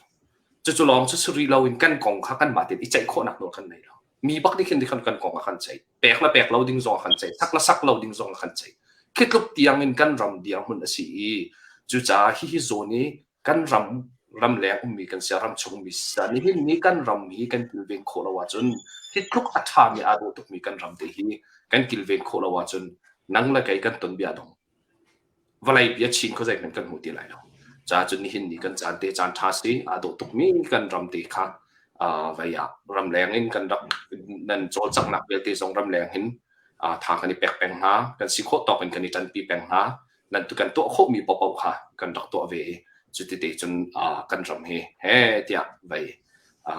Cucu lawng cu si rih loin kan kong kha kanmah tein i ceih khawhnak nawl kan nei lo. Mi bak nih khin khan kan kong a kan ceih. Pek le pek lo ding zong a kan ceih. Sak le sak lo ding zong a kan ceih. Khi tluk tiang in kan ram dirhmun a si i cucaah hihi zawn i kan ram ramleng ummi kan si ram chung ummi si nihin ni kan ram hi kan kilven khawh lo ahcun hi tluk a ṭhami aa dawh tukmi kan ram te hi kan kilven khawh lo ahcun nang le kei kan ton bia dong. Vawlei pi a chin kho zeihmanh kan hmu ti lai lo. Ca cun nihin ni kan caan te caan ṭha si aa dawh tukmi kan ram te kha vei ah ramleng in kan rak nan cawlcanghnak vialte zong ramleng hin tha kan i pek peng hna kan si khawh tawk in kan i ṭanpi peng hna nan tu kan tuah khawhmi paohpaoh kha kan rak tuah ve i cuti te cun kan ram hi he tiah vei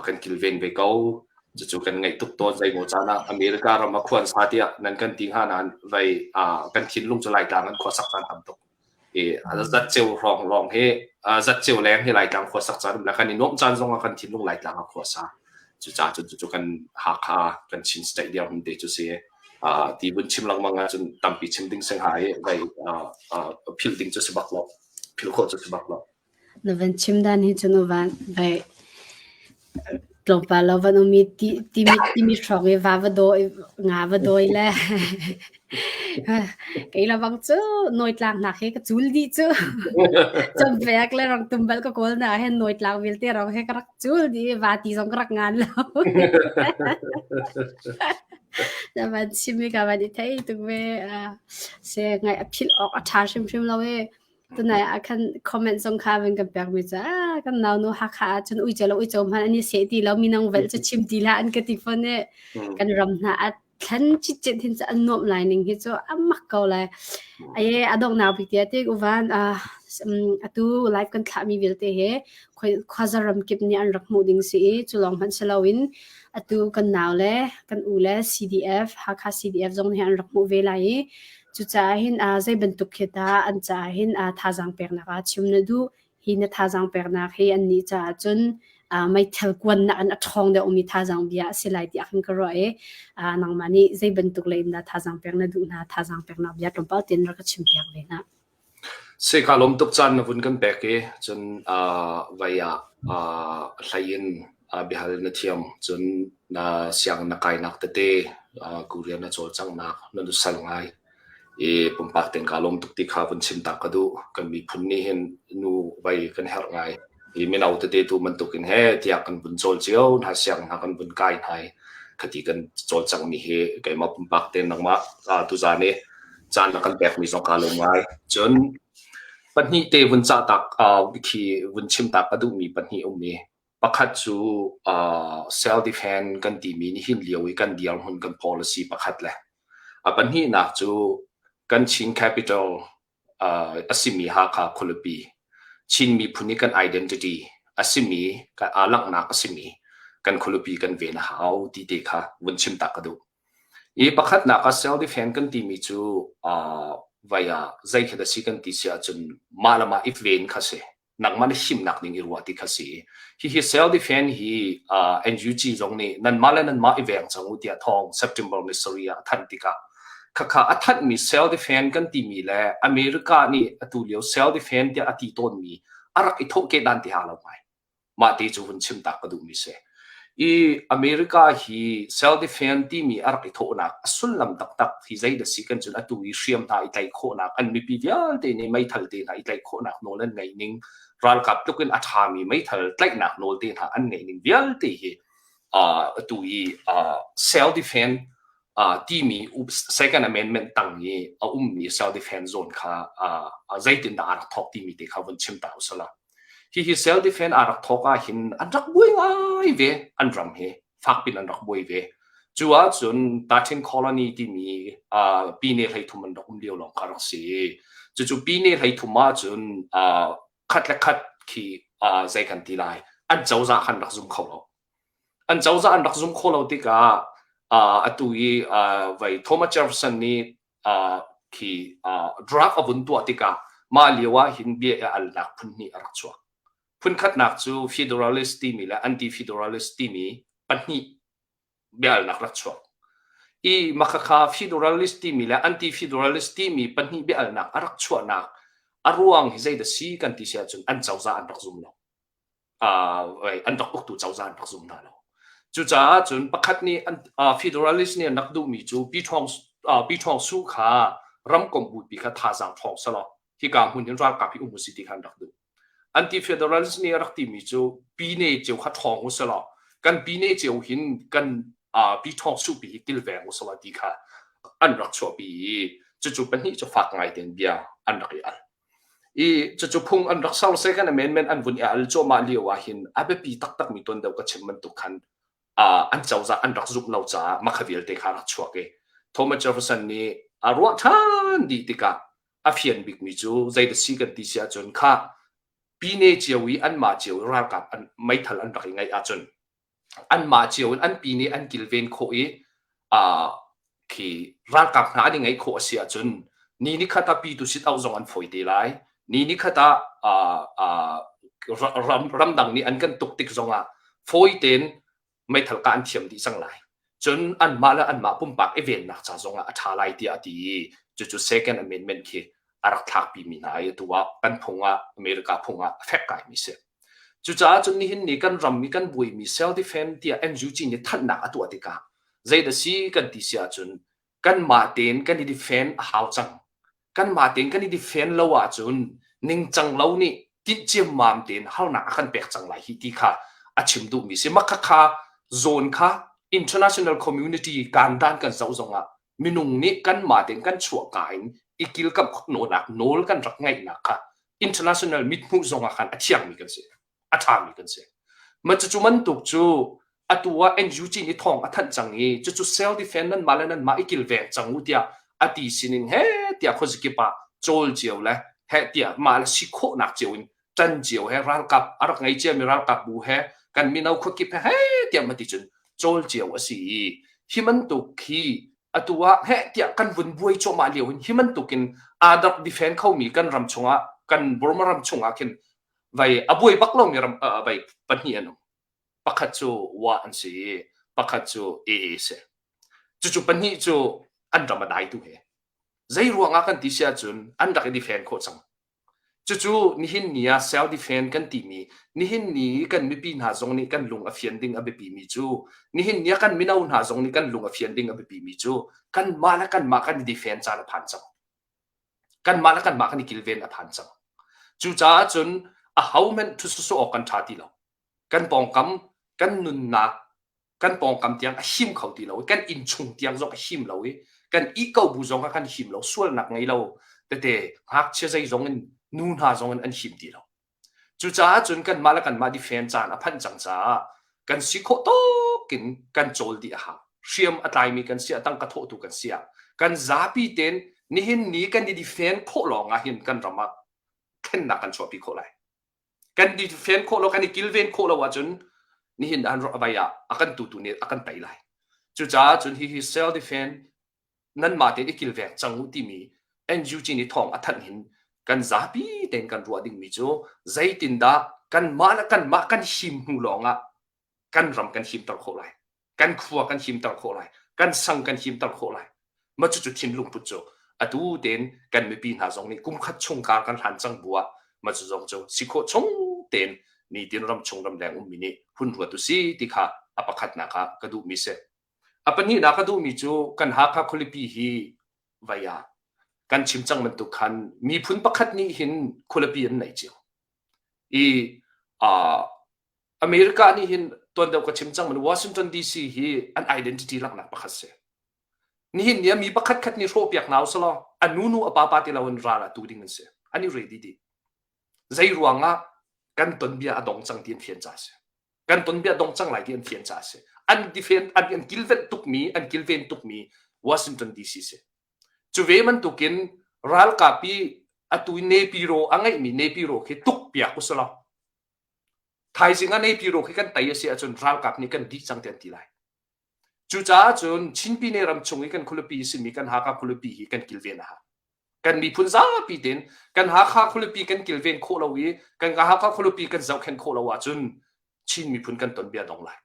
kan kilven ve ko. Cucu kan ngaih tuk tawn zeimaw caan ah America ram a khuan sa tiah nan kan ti hnga nain vei kan thinlung cu Laitlang an khuasak caan tam tuk. I zatceu hrawng lawng hi zatceu leng hi Laitlang khuasak caan um le kan i nuamh caan zong ah kan thinlung Laitlang a khuasa. Cucaah cun cucu kan Hakha kan Chin State dirhmun te cu si. Ti vun chim lengmang ahcun tampi chim ding si hnga i vei philh ding cu si bak lo. Philh khawh cu si bak lo. Na van chim dan hi cu na van vai tlawmpal lo van um i timi hrawng i va va dawi nga va dawi le kei la bang cu nawitlang nak he ka cul dih cu cawmvek le rangtum bal ka kawl na hen nawitlang vialte rong he ka rak cul dih va ti zong ka rak ngan lo na van chim i ka van i thei tuk ve se ngai a philh awk a ṭha hrimhrim lo e Tunai ah khan comment zong kha van kan pekmi cu ah kan naunu Hakha ah cun uico le uico hmanh an i seh ti lo minung velh cu chim ti hlah an ka ti fawn i kan ram hna a thlen citcet hin cu an nuamh lai ning hi cu a mak ko lai. Aye a donghnak bik tiah tik uvan atu live kan thlahmi vialte he khuaza ram kip nih an rak hmuh ding si i cu lawng hmanh si loin atu kan nau le kan u le CDF Hakha CDF zong nih an rak hmuh ve lai i Cucaah hin zei bantuk khi dah an caah hin thazaang peknak ah chim na duh? Hi na thazaang peknak hi annih caah cun meithal kuannak in a ṭhawng deuhmi thazaang bia a si lai tiah khan ka ruah i nangmah nih zei bantuk lei in dah thazaang pek na duh hna? Thazaang peknak bia tlawmpal tein rak ka chimpiak ve hna. Si kaa lawm tuk caan na vun kan pek i cun vai ah hlei in biahal na thiam cun na siang na kainak tete Korea na cawlcanghnak na nusal ngai i pumpak tein kaa lawm tuk ti kha vun chim ta ka duh. Kan miphun nih hin nu vai kan herh ngai. I mino tete tu bantukin he tiah kan vun cawl cio hna siang hna kan vun kai hna i khati kan cawlcanghmi hi keimah pumpak tein nangmah tuzaan i caan na kan pekmi zong kaa lawm ngai. Cun pahnih te vun cah tak khi vun chim tak ka duhmi pahnih um i pakhat cu self defense kan timi nihin lio i kan dirhmun kan policy pakhat le a pahnihnak cu kan Chin capital a simi Hakha khualipi Chin miphun i kan identity a simi kan aa langhnak a simi kan khualipi kan ven a hau ti te kha vun chim tak ka duh. I pakhatnak ah self defense kan timi cu vai ah zei khi dah si kan ti si ahcun mah le mah i ven kha si. Nangmah na himnak ding i ruah ti kha si. Hihi self defense hi NUG zong nih nanmah le nanmah i veng cang u tiah thawng September ni sarih ah a thanh tikah. Khakha a thanhmi self defense kan timi le America nih atu lio self defense tiah a ti tawnmi a rak i thawhkeh dan ti ha lo ngai. Mah te cu vun chim tak ka duhmi si. I America hi self defense timi a rak i thawhnak a sullam taktak hi zei dah si kan cun atu i hriam hna i tlaih khawhnak an mipi vialte nih meithal te hna i tlaih khawhnak nawl an ngeih ning ralkap tluk in a ṭhami meithal tlaihnak nawl te hna an ngeih ning vialte hi uh, atu i uh, self defense uh, timi second amendment tang i a ummi self defense zone kha uh, zeitindah a rak thawk timi te kha vun chim ta usala. Hihi self defense aa rak thawk ahhin an rak buai ngai ve an ram hi fakpin an rak buai ve. Cu ahcun Tachin Colony timi uh, pine 13 an rak um lio lawng kha rak si. Cucu pine 33 ahcun uh, khat le khat khi uh, zei kan ti lai an cozah khan rak zum kho lo. An cozah an rak zum kho lo tikah uh, atu i uh, vai Thomas Jefferson nih uh, khi uh, drug a vun tuah tikah mah lio ah hin bia i alnak phun hnih a rak chuak. Phun khatnak cu Federalist timi le Anti-Federalist timi pahnih bia alnak rak chuak. I makhakha Federalist timi le Anti-Federalist timi pahnih bia alnak a rak chuahnak a ruang hi zei dah si kan ti si ahcun an cozah an rak zum lo. an rak uktu cozah an rak zum hna lo. Cucaah cun pakhat nih an federalist nih an rak duhmi cu Pi Ṭhawng Pi Ṭhawng Su kha ramkomh bupi kha thazaang ṭhawng selaw hika hmun hin ralkap hi um usih ti kha an rak duh. Anti-federalist nih a rak timi cu pine cio kha ṭhawng u selaw kan pine cio hin kan Pi Ṭhawng Su pi hi kilveng u selaw ti kha an rak chuahpi i cucu pahnih cu fak ngai tein bia an rak i al. I cucu phung an rak ser second amendment an vun i al cuahmah lio ah hin a biapi taktakmi tuan deuh ka chim bantuk khan uh, an cozah an rak zumh lo caah makha vialte kha rak chuak i Thomas Jefferson nih a ruah ṭhan dih tikah a fian bikmi cu zeidah si kan ti si ahcun kha pine cio i anmah cio i ralkap an meithal an rak i ngeih ahcun anmah cio in an pi nih an kilven khawh i uh, khi ralkap hna an i ngeih khawh a si ahcun ni ni khat ah pi tu sit auh zong an fawi te lai ni ni khat ah uh, uh, ram ramdang nih an kan tuk tik zongah fawi tein meithal ka an thiam dih cang lai cun anmah le anmah pumpak i vennak ca zongah a ṭha lai tiah a ti i cucu second amendment khi a rak thlakpi mi hna i atu ah kan phung ah America phung ah a fek ngaimi si. Cucaah cun nihin ni kan ram i kan buaimi self defense tiah NUG nih thanhnak a tuah tikah zeidah si kan ti si ahcun kanmah tein kan i defend a hau cang. Kanmah tein kan i defend lo ahcun ningcang lo nih tinh ciammam tein harnak a kan pek cang lai hi ti kha a chim duhmi si. Mah khakha zawn kha international community kan dan kan zoh zongah minung nih kanmah tein kan chuahka in i kilkamh khawhnak nawl kan rak ngeihnak kha international mithmuh zong ah khan a thiangmi kan si a ṭhami kan si ma cucu bantuk cu atu ah NUG nih thawng a thanh cang i cucu self defense nan mah le nan mah i kilveng cang u tiah a ti sining he tiah khuazakip ah cawl cio le he tiah mah le si khawhnak cio in ṭan cio he ralkap a rak ngei ciami ralkap bu he kan mino khuakip he he tiah ma ti cun cawl cio a si i hi bantuk hi atu ah heh tiah kan vun buai cuahmah lio hin hi bantukin aa rak defend khomi kan ram chungah kan Burma ram chungah khin vai a buai bak lomi ram vai pahnih an um pakhat cu wa an si i pakhat cu AA si cucu pahnih cu an ram a dai tu he zei ruangah kan ti si ahcun an rak i defend khawh cang Cucu nihin ni ah self defense kan timi nihin ni kan mipi hna zong nih kan lung a fian ding a biapimi cu nihin ni ah kan mino hna zong nih kan lung a fian ding a biapimi cu kanmah le kanmah kan i defend caan a phan cang. Kanmah le kanmah kan i kilven a phan cang. Cucaah cun ahohmanh thu sawsawh awk kan ṭha ti lo. Kan pawngkam, kan nunnak kan pawngkam tiang a him kho ti lo i kan innchung tiang zong a him lo i kan ih ko bu zong ah kan him lo sualnak ngei lo tete ngakchia zei zong in nu hna zong in an him ti lo cucaah cun kanmah le kanmah defend caan a phanh cang caah kan si khawh tawk in kan cawl dih a hau hriam a tlaimi kan si ah tangka thawhtu kan si ah kan zapi ten nihin ni kan i defend khawh lawng ah hin kan ram ah thlennak kan chuahpi khawh lai Kan fen khawh lo, kan i kilven khawh lo ahcun nihin an vai ah a kan tutu nih a kan tei lai. Cucaah cun hihi self defense nanmah tein i kilveng cang u timi NUG nih thawng a thanh hin kan zapi tein kan ruah dingmi cu zeitindah kanmah le kanmah kan him hnu lawngah kan ram kan himter khawh lai kan khua kan himter khawh lai kan sang kan himter khawh lai. Mah cucu thinlung put cu atu tein kan mipi hna zong nih kum khat chung kar kan hlan cang bu ah mah cu zong cu si khawh chung tein nitin ramchung ramleng ummi nih hun ruat u si ti kha a pakhatnak ah ka duhmi si. A pahnihnak ka duhmi cu kan Hakha khualipi hi vai ah kan chim cang bantuk khan miphun pakhat nih hin khualipi an nei cio. I uh, America nih hin tuan deuh ka chim cang man Washington DC hi an identity laknak pakhat si. Nihin ni ah mi pakhat khat nih hrawhpiak hna usalaw a nu nu a pa pa ti loin ral ah tu ding an si. An i ready dih. Zei ruangah kan tonbia a dong cang ti an fian ca a si. Kan tonbia dong cang lai ti an fian ca a si. An defend an, an kilven tukmi an kilven tukmi Washington DC si. Cu ve bantukin ralkap i atu i Nepiro a ngeihmi Nepiro khi tuk piak usalaw thaizing ah Nepiro khi kan tei a si ahcun ralkap nih kan dih cang ti an ti lai. Cucaah cun Chin Pyine ram chung i kan khualipi a simi kan Hakha khualipi hi kan kilven a hau. Kan miphun zapi tein kan Hakha khualipi kan kilven khawh lo i kan Hakha khualipi kan zohkhenh khawh lo ahcun Chin miphun kan ton bia dong lai.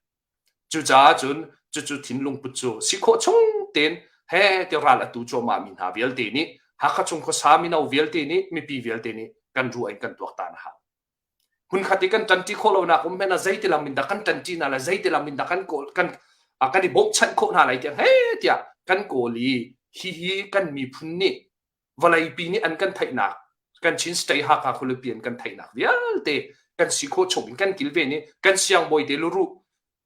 Cucaah cun cucu thinlung put cu si khawh chung tein he ti ral atu cuahmah mi hna vialte nih Hakha chung khuasa mino vialte nih mipi vialte nih kan ruah in kan tuaktan a hau. Hmunkhat i kan ṭanṭi khawh lonak um hmanh ah zeiti lam in dah kan ṭanṭi hna lai, zeiti lam in dah kan kawl kan kan i bawmhchanh khawh hna lai tiah he tiah kan kawl i hihi kan miphun nih vawleipi nih an kan theihnak kan Chin State Hakha khualipi an kan theihnak vialte kan si khawh chung in kan kilven i kan siangbawi te luruh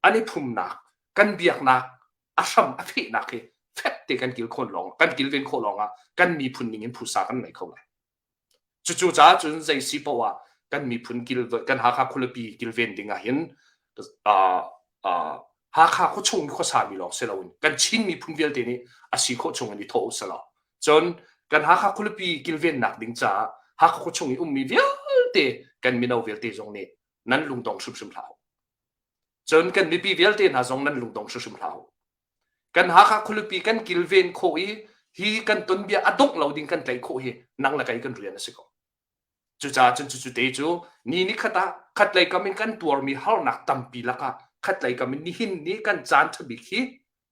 an i phumnak kan biaknak a hram a fehnak hi fek te kan kil khawh lawng kan kilven khawh lawng ah kan miphun ning in phusa kan nei kho lai. Cucu caah cun zei si paoh ah kan miphun kil kan Hakha khualipi kilven ding ah hin uh, uh, Hakha khuachung khuasa mi lawng si loin kan Chin miphun vialte nih a si khawh chung in i thawh u selaw. Cun kan Hakha khualipi kilvennak ding caah Hakha khuachung i ummi vialte kan mino vialte zong nih nan lungdong hrimhrim hlah u. Cun kan mipi vialte hna zong nan lungdong hrimhrim hlah u. Kan Hakha khualipi kan kilven khawh i hi kan tonbia a dongh lo ding kan tlaih khawh hi nang le kei kan rian a si ko. Cucaah cun cucu te cu ni ni khat ah khatlei kam in kan tuarmi harnak tampi lakah khatlei kam in nihin ni kan caan ṭha bik hi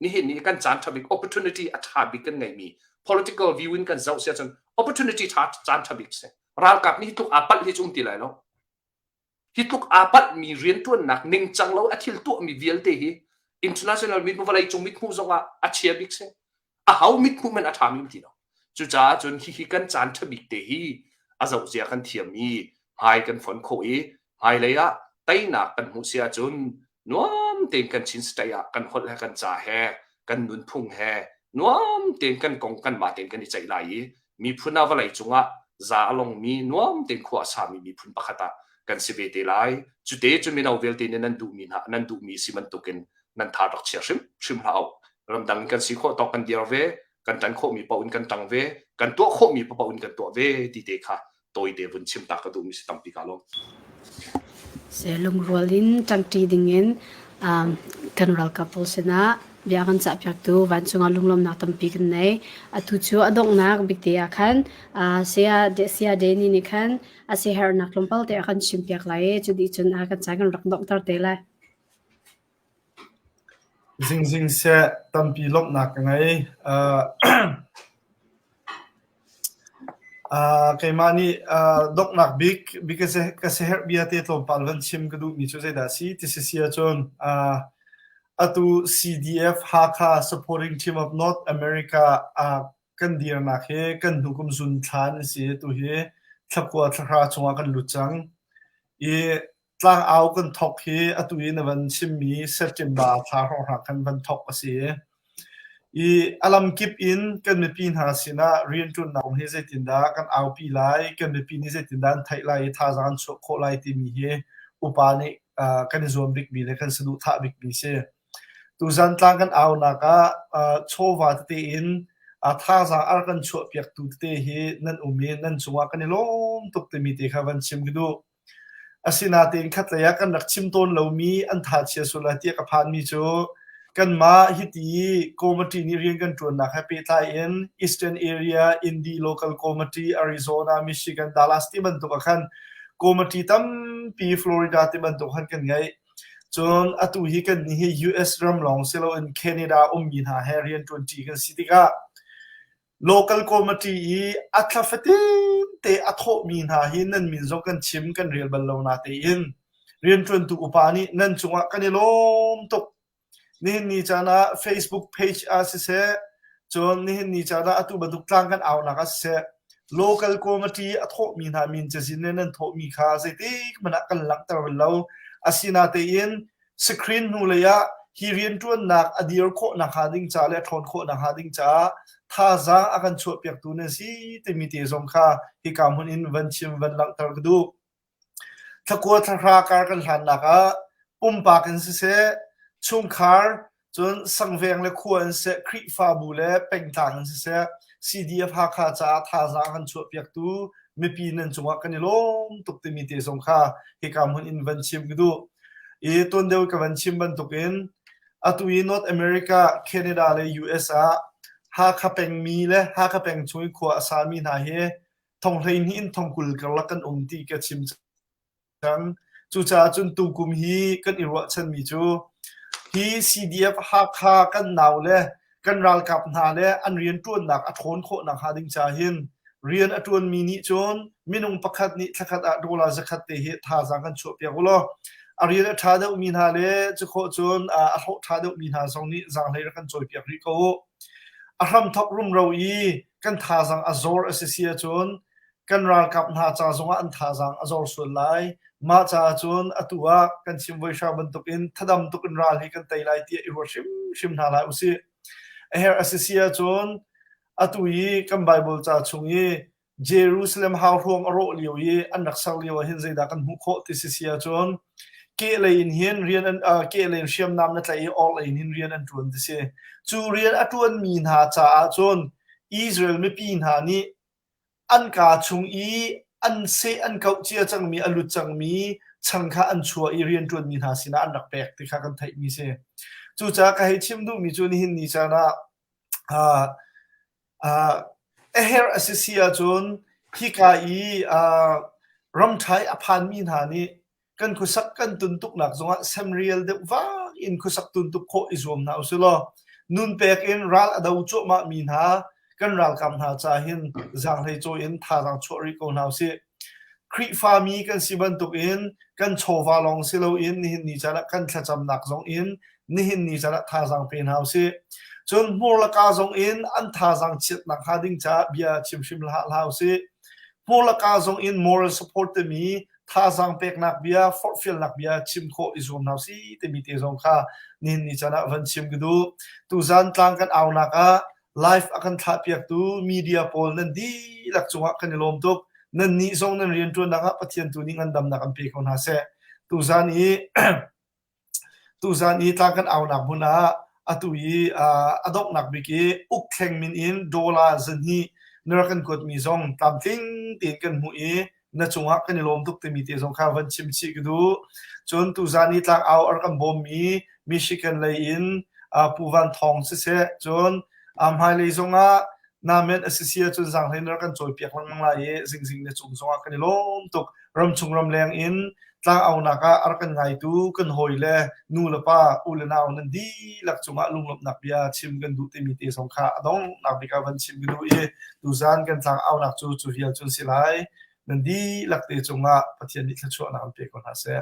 nihin ni kan caan ṭha bik opportunity a ṭha bik kan ngeihmi political view in kan zoh si ahcun opportunity ṭha caan ṭha bik si. Ralkap nih hi tluk aa palh hi cu um ti lai lo. Hi tluk aa palhmi rianṭuannak ningcang lo a thil tuahmi vialte hi international mithmuh vawleicung mithmuh zongah a chia bik si. Aho mithmuh hmanh a ṭhami um ti lo. Cucaah cun hihi kan caan ṭha bik te hi a zohzia kan thiam i hmai kan fon khawh i hmailei ah teinak kan hmuh si ahcun nuam tein kan Chin State ah kan holh he kan ca he kan nunphung he nuam tein kan kong kanmah tein kan i ceih lai i miphun ah vawlei cungah za a longmi nuam tein khua a sami miphun pakhat ah kan si ve te lai. Cute cu mino vialte nih nan duhmi hna nan duhmi si bantukin nan tha rak chia hrim hrim hlah u. Ramdang in kan si khawh tawk kan dir ve, kan ṭan khawhmi paoh in kan ṭang ve, kan tuah khawhmi paoh in kan tuah ve ti te kha tawite vun chim ta ka duhmi si tampi ka lawm. Se lungrual in ṭangṭi dingin um, kan ralkap pawl sinah bia kan cahpiaktu vancung ah lunglawmnak tampi kan nei. Atu cu a donghnak bikte ah khan uh, saya saya Danny nih khan a siaherhnak tlawmpal te a kan chimpiak lai i cu dih cun a kan ca kan rak donghter te lai. Zingzing seh tampi lawmhnak ka ngei. Uh, uh, keimah nih uh, donghnak bik bik ka siaherh bia te tlawmpal van chim ka duhmi cu zeidah a si ti si si ahcun uh, atu CDF Hakha Supporting Team of North America uh, kan dirnak hi kan hnu kum zun thla an si. Tu hi thlakua thlahra chungah kan lut cang. I Tlangau kan thawk hi atu i na van chimmi September thla hrawnghrang khan van thawk a si. I a lamkip in kan mipi hna sinah rianṭuannak kong hi zeitindah kan aupi lai, kan mipi nih zeitindah an theih lai i thazaang an chuah khawh lai timi hi upa nih uh, kan i zuam bikmi le kan saduhthah bikmi si. Tuzan tlang kan aunak ah uh, chawva tete in uh, thazaang ar kan chuahpiaktu tete hi nan um i nan cungah kan i lawm tuk timi te kha van chim ka duh. Asinain khatlei ah kan rak chim tawn lomi an thachia sual lai tiah ka phanmi cu kanmah hiti committee nih rian kan ṭuannak he pehtlai in Eastern Area, Indy Local Committee, Arizona, Michigan, Dallas ti bantuk ah khan committee tampi Florida ti bantuk khan kan ngeih. Cun atu hi kannih hi US ram lawng si loin Canada ummi hna he rian ṭuanṭi kan si tikah. Local committee i a thla fatin te a thawhmi hna hi nan min zong kan chim kan rel bal lo natein rianṭuantu upa nih nan cungah kan i lawm tuk. Nihin ni caan ah Facebook page ah siseh, cun nihin ni caan ah atu bantuk tlang kan aunak ah siseh, local committee a thawhmi hna min cazin le nan thawhmi kha zeitik hmanh ah kan langhter bal lo. Asinatein Screen hnulei ah hi rianṭuannak a dir khawh nakhnga ding ca le a ṭhawn khawh nakhnga ding caah thazaang a kan chuahpiaktu nan si timi te zong kha hika hmun in van chim van langhter ka duh. Thlakua thlahra kar kan hlannak ah pumpak in siseh, chungkhar cun sangveng le khua in siseh, Khrihfabu le pengtlang in siseh, CDF Hakha caah thazaang kan chuahpiaktu mipi nan cungah kan i lawm tuk timi te zong kha hika hmun in van chim ka duh. I tuan deuh ka van chim bantukin atu i North America, Canada le US ah Hakha pengmi le Hakha peng chung i khua a sami hna hi thong 12 in thong 20 karlak kan um ti ka chim cang. Cucaah cun tukum hi kan i ruahchanmi cu hi CDF Hakha kan nau le kan ralkap hna le an rianṭuannak a ṭhawn khawh nakhnga ding ca hin rian a ṭuanmi nih cun minung pakhat nih thlakhat ah dollar zakhat te hi thazaang kan chuahpiak u law a rian a ṭha deuhmi hna le cu khawh cun a hlawh ṭha deuhmi hna zong nih zaanghlei rak kan cawipiak rih ko u. A hramthok rumro i kan thazaang a zor a si si ahcun kan ralkap hna ca zongah an thazaang a zor sual lai. Mah caah cun atu ah kan chim voi hra bantukin thadam tuk in ral hi kan tei lai tiah i ruat hrimhrim hna lai usih. A herh a si si ahcun atu i kan Baibal ca chung i Jerusalem hauhruang a rawh lio i an rak ser lio ah hin zeidah kan hmuh khawh ti si si ahcun kehlei in hin rian an uh, kehlei in hriamnam na tlaih i orhlei in hin rian an ṭuan ti si. Cu rian a ṭuanmi hna caah cun Israel mipi hna nih An kaa chung i an seh an kauh cia cangmi a lut cangmi chang kha an chuah i rianṭuanmi hna sinah an rak pek ti kha kan theihmi si. Cucaah ka hei chim duhmi cu nihin ni caan ah uh, uh, a herh a si si ahcun hika i uh, ramṭhai a phanmi hna nih kan khuasak kan tuntuknak zongah semrial deuh vak in khuasak tuntuk khawh i zuam hna usih law nun pek in ral a do cuahmah mi hna kan ralkap hna ca hin zaanghlei cawi in thazaang chuah rih ko hna usih. Khrihfami kan si bantukin kan chawva lawng si loin nihin ni caan ah kan thlacamnak zong in nihin ni caan ah thazaang pe hna usih. Cun hmur le ka zong in an thazaang chiat nakhnga ding caah bia chim hrim hlah hlah usih. Hmur le ka zong in moral support timi thazaang peknak bia, forhfialnak bia chim khawh i zuam hna usih timi te zong kha nihin ni caan ah van chim ka duh. Tuzan tlang kan aunak ah live a kan thlahpiaktu media pawl nan dihlak cungah kan i lawm tuk. Nan nih zong nan rianṭuannak ah Pathian tu nih ngandamnak an pe ko hna seh. Tuzan i Tuzan i tlang kan aunak hmun ah atu i a donghnak bik i ukthleng min in dollar 200 na rak kan kuatmi zong tlamtling tein kan hmuh i na cungah kan i lawm tuk timi te zong kha van chim chih ka duh. Cun tuzan i tlangau a rak kan bawmmi Michigan lei in Pu Van Thawng siseh, cun hmailei zongah namen a si si ahcun zaanghlei na rak kan cawipiak lengmang lai i zingzing na cung zongah kan i lawm tuk. Ramchung ramleng in tlangaunak ah a rak kan ngaitu kan hawi le nu le pa u le nau nan dihlak cungah lunglawmhnak bia chim kan duh timi te zong kha a donghnak bik ah van chim ka duh i tuzan kan tlangaunak cu cu vial cun si lai. Nan dihlak te cungah Pathian nih thluachuahnak an pe ko hna seh.